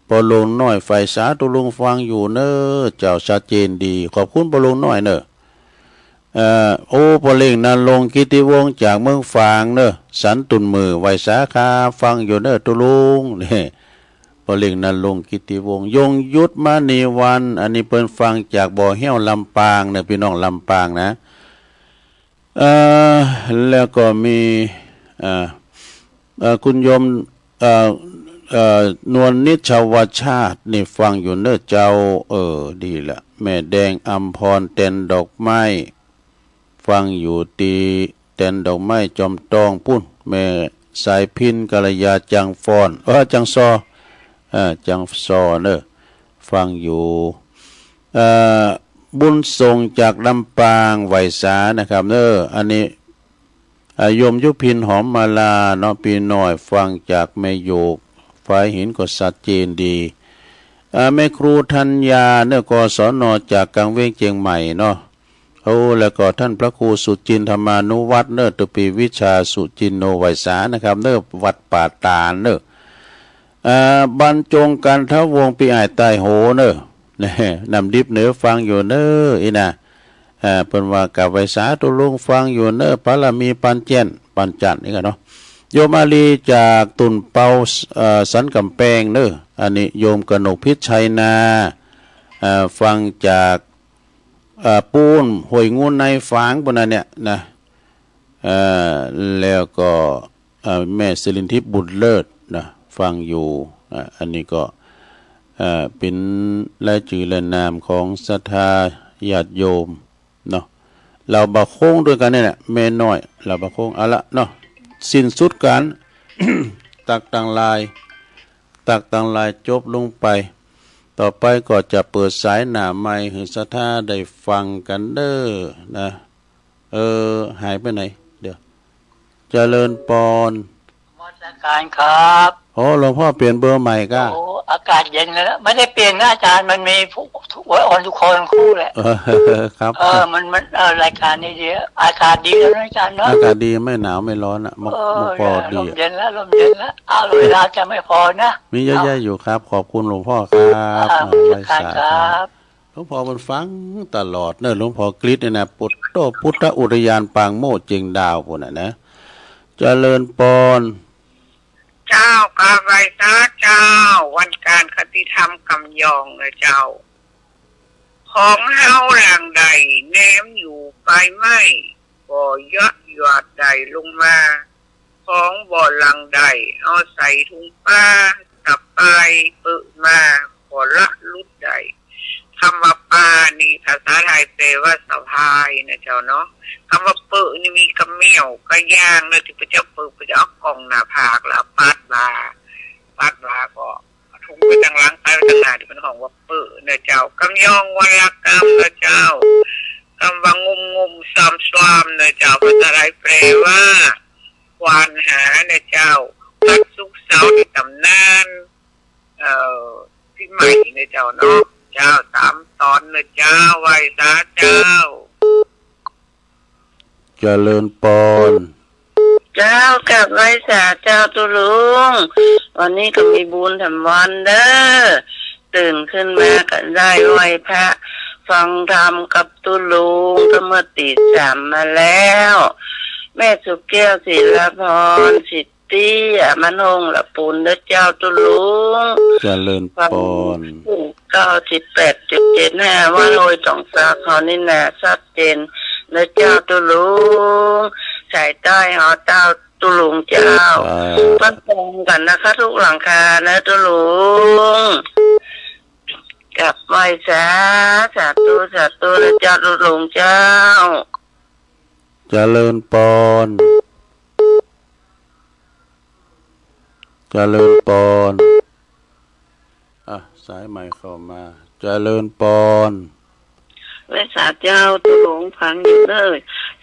ปอหลวงน้อย ไหว้สาตุ๊ลุงฟังอยู่เนอะเจ้า ชัดเจนดี ขอบคุณปอหลวงน้อยเนอะ เอ่อ โอ้ ปอเล็งนรงค์ กิตติวงศ์ จากเมืองฝางเนอะ สันตุ่นมือ ไหว้สาครับ ฟังอยู่เนอะตุ๊ลุง นี่ ปอเล็งนรงค์ กิตติวงศ์ ยงยุทธ มณีวรรณ อันนี้เปิ้นฟังจากบ่อแห้ว ลำปางเนอะ พี่น้องลำปางนะ เอ่อ แล้วก็มี เอ่อ เอ่อ คุณโยม เอ่อ เอ่อ นวลนิชวชาติ นี่ฟังอยู่เนอะเจ้า เออ ดีละ แม่แดงอำพร แตนดอกไม้ ฟังอยู่ตี้แตนดอกไม้จอมตองปู้น แม่สายพิณ กัลยา จังฟอน เออ จังซอ เออ จังซอเนอะ ฟังอยู่ เอ่อ บุญส่งจากลำปาง ไหว้สานะครับเนอะ อันนี้ อ่า โยมยุพิน หอมมาลาเนาะ ปี้น้อย ฟังจากแม่โยก ฝายหินก็ชัดเจนดี อ่า แม่ครูธัญญาเนอะ กศน จากกลางเวียงเจียงใหม่เนาะ โอ้ แล้วก็ท่านพระครูสุจินทมานุวัฒน์เนอะ ตุปีวิชาสุจินโน ไหว้สานะครับเนอะ วัดป่าตาดเนอะ อ่า บรรจงกันทวงศ์ ปี้อ้ายใต้โหเนอะ แหม น้ำดิบเนอะ ฟังอยู่เนอะ อี้นะ อ่า เปิ้นว่ากราบไหว้สาตุ๊ลุงฟังอยู่เนอะ บารมีปานแจ่น ปานจันทร์นี่กะเนาะ โยมอาลีจากตุ่นเปา เอ่อ สันกำแพงเนอะ อันนี้โยมกนกพิชชัยนา อ่า ฟังจาก อ่า ปูนห้วยงูในฝางปู้นนะเนี่ยนะ เอ่อ แล้วก็ เอ่อ แม่สิรินทิพย์บุญเลิศนะ ฟังอยู่ อ่า อันนี้ก็ เอ่อ เป๋นรายจื่อรายนามของศรัทธาญาติโยมเนาะ เหล่าบ่าวโค้งด้วยกันเนี่ยแหละ แม่น้อย เหล่าบ่าวโค้ง เอาละเนาะ สิ้นสุดก๋าน ตักตางไลน์ ตักตางไลน์จบลงไป ต่อไปก็จะเปิดสายหน้าไมค์หื้อศรัทธาได้ฟังกันเด้อนะ เออ หายไปไหน เดี๋ยว เจริญปอน นมัสการครับ โอ้ หลวงพ่อเปลี่ยนเบอร์ใหม่ก้า โอ้ อากาศเย็นแล้ว ไม่ได้เปลี่ยนนะอาจารย์ มันมีผู้ ทุกวันออนทุกคนคู่แหละ เออ ครับ เออ มัน มัน เออ รายการนี้ดี อากาศดีแล้วนะอาจารย์เนาะ อากาศดี ไม่หนาวไม่ร้อนอะ เมื่อ เออ เมื่อก่อนดีอะ ลมเย็นแล้ว ลมเย็นแล้ว เอา เวลาจะไม่พอนะ มีเยอะแยะอยู่ครับ ขอบคุณหลวงพ่อครับ อ่า อ่า ไหว้สาครับ นมัสการครับ ลวงพ่อมันฟังตลอดเนอะ หลวงพ่อกฤษเนี่ยนะ ปุตโตพุทธอุทยานปางโมกข์เจียงดาวพู้นน่ะนะ เจริญปอน เจ้า กราบไหว้สาเจ้า วันการคติธรรมกำยองนะเจ้า ของเฮาหลังใด แนมอยู่ปลายไม้ ก็เยาะหยอดได้ลงมา ของบ่หลังใด เอาใส่ถุงปา ตับปายเปิ้อมา ก็ละหลุดได้ คำว่าปานี่ภาษาไทยแปลว่าสะพายนะเจ้าเนาะ คำว่าเปิ้อนี่มีกำเมี้ยวกะยางนะ ตี้พระเจ้าเปิ้อ พระเจ้าเอากองหน้าผากแล้วปาดบ่า ปาดบ่าก็ เอาถุงไปตังหลัง ปาดไปตังหน้า ตี้เปิ้นฮ้องว่าเปิ้อนะเจ้า กำยองวรรณกรรมนะเจ้า คำว่างุมงุมซอมซอมนะเจ้า ภาษาไทยแปลว่า ควานหานะเจ้า วันศุกร์เสาร์ในตำนาน เอ่อ ปีใหม่นะเจ้าเนาะ เจ้า สามตอนนะเจ้า ไหว้สาเจ้า เจริญปอน เจ้า กราบไหว้สาเจ้าตุ๊ลุง วันนี้ก็มีบุญแถมวันเด้อ ตื่นขึ้นมาก็ได้ไหว้พระ ฟังธรรมกับตุ๊ลุง ก็เมื่อตีสามมาแล้ว แม่สุแก้ว ศิลาพร สิทธิ อมนงละปูนเด้อเจ้าตุ๊ลุง เจริญปอน เก้าสิบแปดจุดเจ็ดห้า วัดห้วยสองสาเขานี่นา ชัดเจนเด้อเจ้าตุ๊ลุง สายใต้หอเต้าตุ๊ลุงเจ้า อ่า เปิ้นฟังกันนะคะ ทุกหลังคาเนอะตุ๊ลุง กราบไหว้สา สาธุ สาธุเด้อเจ้าตุ๊ลุงเจ้า เจริญปอน เจริญปอน อ่ะ สายใหม่เข้ามา เจริญปอน ไหว้สาเจ้าตุ๊ลุงฟังอยู่เด้อ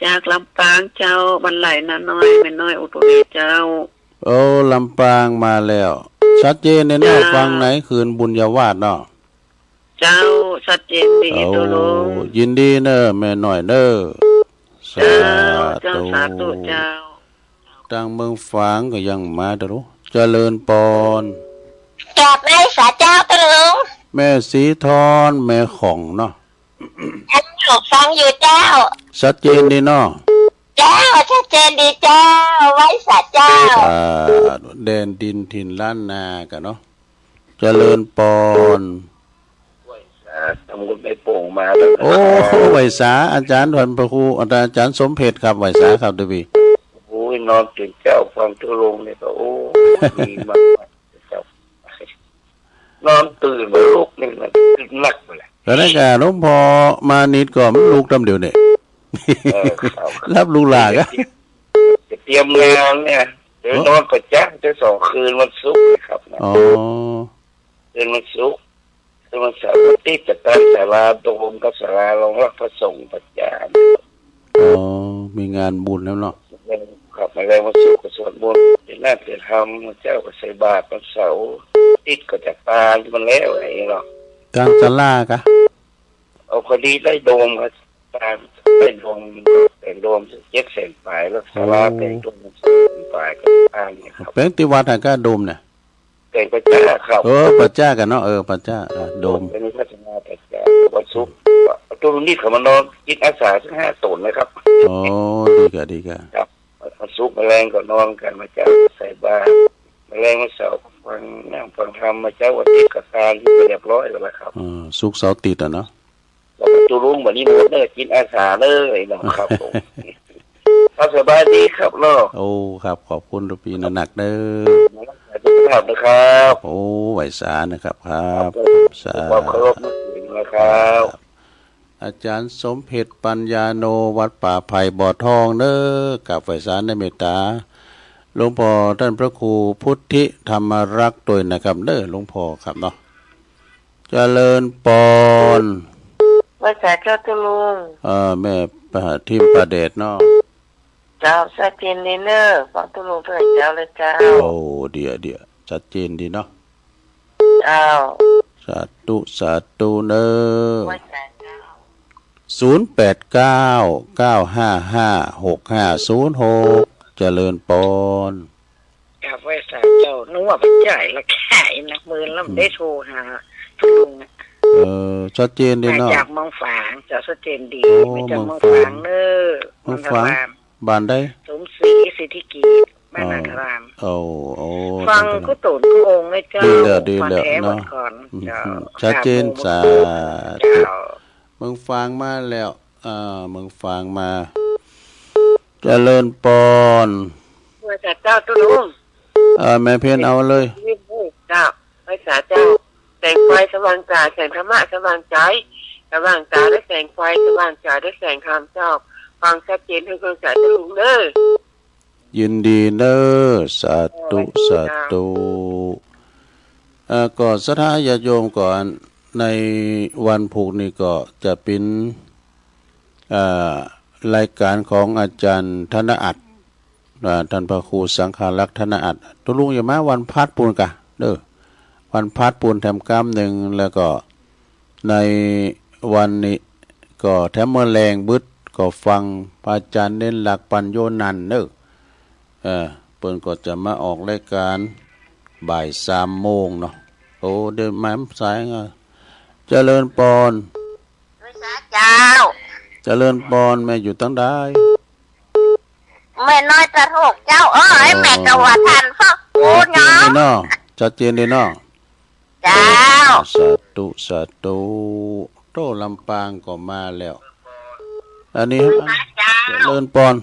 จากลำปางเจ้า บ้านไหล่นาน้อย แม่น้อยอุทุมเจ้า โอ้ ลำปางมาแล้ว ชัดเจนเด้อเนาะ เจ้า ฟังในคืนบุญญาวาสเนาะ เจ้า ชัดเจนดี โอ้ ตุ๊ลุง ยินดีเนอะ แม่น้อยเนอะ เจ้า สาธุ เจ้า สาธุเจ้า ตังเมืองฝางก็ยังมาเด้อลูก เจริญปอน กราบไหว้สาเจ้าตุ๊ลุง แม่สีทอน แม่ของเนาะ อันอยู่ฟังอยู่เจ้า ชัดเจนดีเนาะ เจ้า ชัดเจนดีเจ้า ไหว้สาเจ้า อ่า แดนดินถิ่นล้านนากันเนาะ เจริญปอน ไหว้สา ทำบุญไปโป่งมาแล้วนะ โอ้ ไหว้สา อาจารย์ ท่านพระครู อาจารย์สมเพชรครับ ไหว้สาครับ เด้อพี่ โอ้ย นอนตื่นเจ้าฟังตุ๊ลุงเนี่ยก็ โอ้ย ดีมาก เจ้า นอนตื่นมาลุกนี่มันหนักไปเลย ตอนนั้นก็หลวงพ่อมานิดก็มันลุกตำเดียวเนี่ย เออ ครับ รับลูกหลานอะ จะเตรียมงานเนี่ย เดี๋ยว โอ้ นอนประจำจะสองคืนวันศุกร์นะครับนะ อ๋อ คืนวันศุกร์ คืนวันเสาร์ วันอาทิตย์จะตั้งศาลาโดมกับศาลารองรับพระสงฆ์ประจำ อ๋อ มีงานบุญแล้วเนาะ ครับ มาแล้ววันศุกร์ก็สวดมนต์ เทศน์นาเทศน์ธรรม วันเจ้าก็ใส่บาตร วันเสาร์ อาทิตย์ก็จัดปามันแล้วไอ้เนาะ กลางศาลากะ เอาพอดีได้โดมครับ สร้างได้โดม แต่งโดมเจ็ดแสนปลาย แล้วศาลา โอ้ แต่งโดมแสนปลายก็สร้างเนี่ยครับ แปลงที่วัดหากะโดมเนี่ย แต่งประจ้าครับ เออ ประจ้ากันเนาะ เออ ประจ้า อ่ะ โดม เป็นพัฒนาประจ้า วันศุกร์ ตุ๊ลุงนี่เขามานอนจิตอาสาสักห้าตนนะครับ อ๋อ ดีกะ ดีกะ ครับ วันศุกร์มาแลงก็นอนกัน มาเจ้าก็ใส่บาตร มาแลงวันเสาร์ก็ฟังนั่งฟังธรรม มาเจ้าวันอาทิตย์ก็ทานที่เรียบร้อยแล้วล่ะครับ อ่า ศุกร์เสาร์อาทิตย์อะเนาะ บอกตุ๊ลุงวันนี้หมดเนอะ จิตอาสาเนอะ ไอ้น้องครับผม ครับ สบายดีครับเนาะ โอ้ ครับ ขอบคุณหลวงพี่นักๆเด้อ สวัสดีครับนะครับ โอ้ ไหว้สานะครับ ครับ ครับ สาธุ ความเคารพนับถือนะครับ อาจารย์สมเพชรปัญญาโน วัดป่าไผ่บ่อทองเด้อ กราบไหว้สาในเมตตา หลวงพ่อท่านพระครูพุทธิธรรมรักษ์ด้วยนะครับเด้อ หลวงพ่อครับเนาะ เจริญปอน ไหว้สาเจ้าตุ๊ลุง เอ่อ แม่ประทิมประเดชเนาะ เจ้า ชัดเจนดีเนอะ ฟังตุ๊ลุงเท่าไหร่เจ้าเลยเจ้า โอ้ เดี๋ยว เดี๋ยว ชัดเจนดีเนาะ เจ้า สาธุ สาธุเนอะ ไหว้สาเจ้า ศูนย์แปดเก้า เก้าห้าห้า หกห้าศูนย์หก เจริญปอน กราบไหว้สาเจ้า นึกว่าพระจ่ายละขายนะ มื้อนั้นได้โทรหาตุ๊ลุงอะ เออ ชัดเจนดีเนาะ มาจากเมืองฝาง เจ้า ชัดเจนดี โอ้ มาจากเมืองฝาง เมืองฝาง เนอะ เมืองฝาง นนทาราม บ้านใด สมศรี สิทธิเกียรติ บ้าน อ๋อ นนทาราม โอ้ โอ้ ฟัง ตั้งแต่ กู้ตนกู้องค์นะเจ้า ดีแล้ว ดีแล้ว ฟังแท้ เนาะ วันก่อน อืม เจ้า ชัดเจน กราบหมู่ สาธุ เจ้า เมืองฝางมาแล้ว อ่า เมืองฝางมา เจริญปอน ไหว้สาเจ้าตุ๊ลุง เอ่อ แม่เพ็ญเอาเลย เจ้า ไหว้สาเจ้า แสงไฟสว่างจ๋า แสงธรรมะสว่างใจ สว่างตาด้วยแสงไฟ สว่างใจด้วยแสงธรรมเจ้า ฟังชัดเจน ฮู้เรื่องสาตุ๊ลุงเด้อ ยินดีเด้อ สาธุ สาธุ เอ่อ ก็ศรัทธาญาติโยมก็ในวันพุธนี้ก็จะเป็น เอ่อ รายการของอาจารย์ธนอัต อ่า ท่านพระครูสังฆารักษ์ธนอัต ตุ๊ลุงจะมาวันพฤหัสปูนกะ เด้อ วันพฤหัสปูนแถมกำนึ่ง แล้วก็ในวันนี้ก็แถมเมื่อแลงบึดก็ฟังพระอาจารย์เน้นหลักปัญโยนันท์เด้อ เออ เปิ้นก็จะมาออกรายการบ่ายสามโมงเนาะ โอ้ เดี๋ยวมาสายอ่ะ เจริญปอน ไหว้สาเจ้า เจริญปอน แม่อยู่ตังใด แม่น้อยตะโรกเจ้า เอ้ย อ๋อ แม่ก็ว่าท่านพ่อ ชัดเจนดีเนาะ ชัดเจนดีเนาะ เจ้า สาธุ สาธุ โต้ลำปางก็มาแล้ว อันนี้ ไหว้สาเจ้า เจริญปอน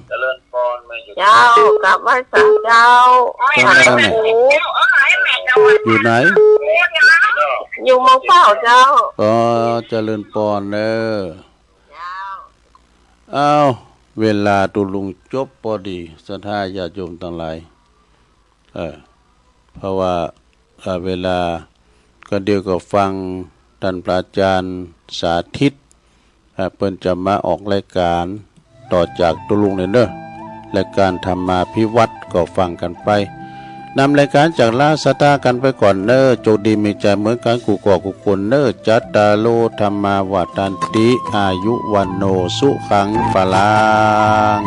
เจ้า กราบไหว้สาเจ้า เจ้า ไหว้สาเจ้า อยู่ไหน อยู่เมืองเฝ้าเจ้า อ๋อ เจริญปอนเด้อ เจ้า อ้าว เวลาตุ๊ลุงจบพอดี ศรัทธาญาติโยมทั้งหลาย เออ เพราะว่า เอ่อ เวลาก็เดี๋ยวก็ฟังท่านพระอาจารย์สาธิต เอ่อ เปิ้นจะมาออกรายการต่อจากตุ๊ลุงเนี่ยเนอะ รายการธรรมาภิวัตน์ก็ฟังกันไป นำรายการจากลาศรัทธากันไปก่อนเนอะ โชคดีมีชัยเหมือนกันกู้ก่อกู้คนเนอะ จัตตาโร ธัมมา วัฑฒันติ อายุ วัณโณ สุขัง พลัง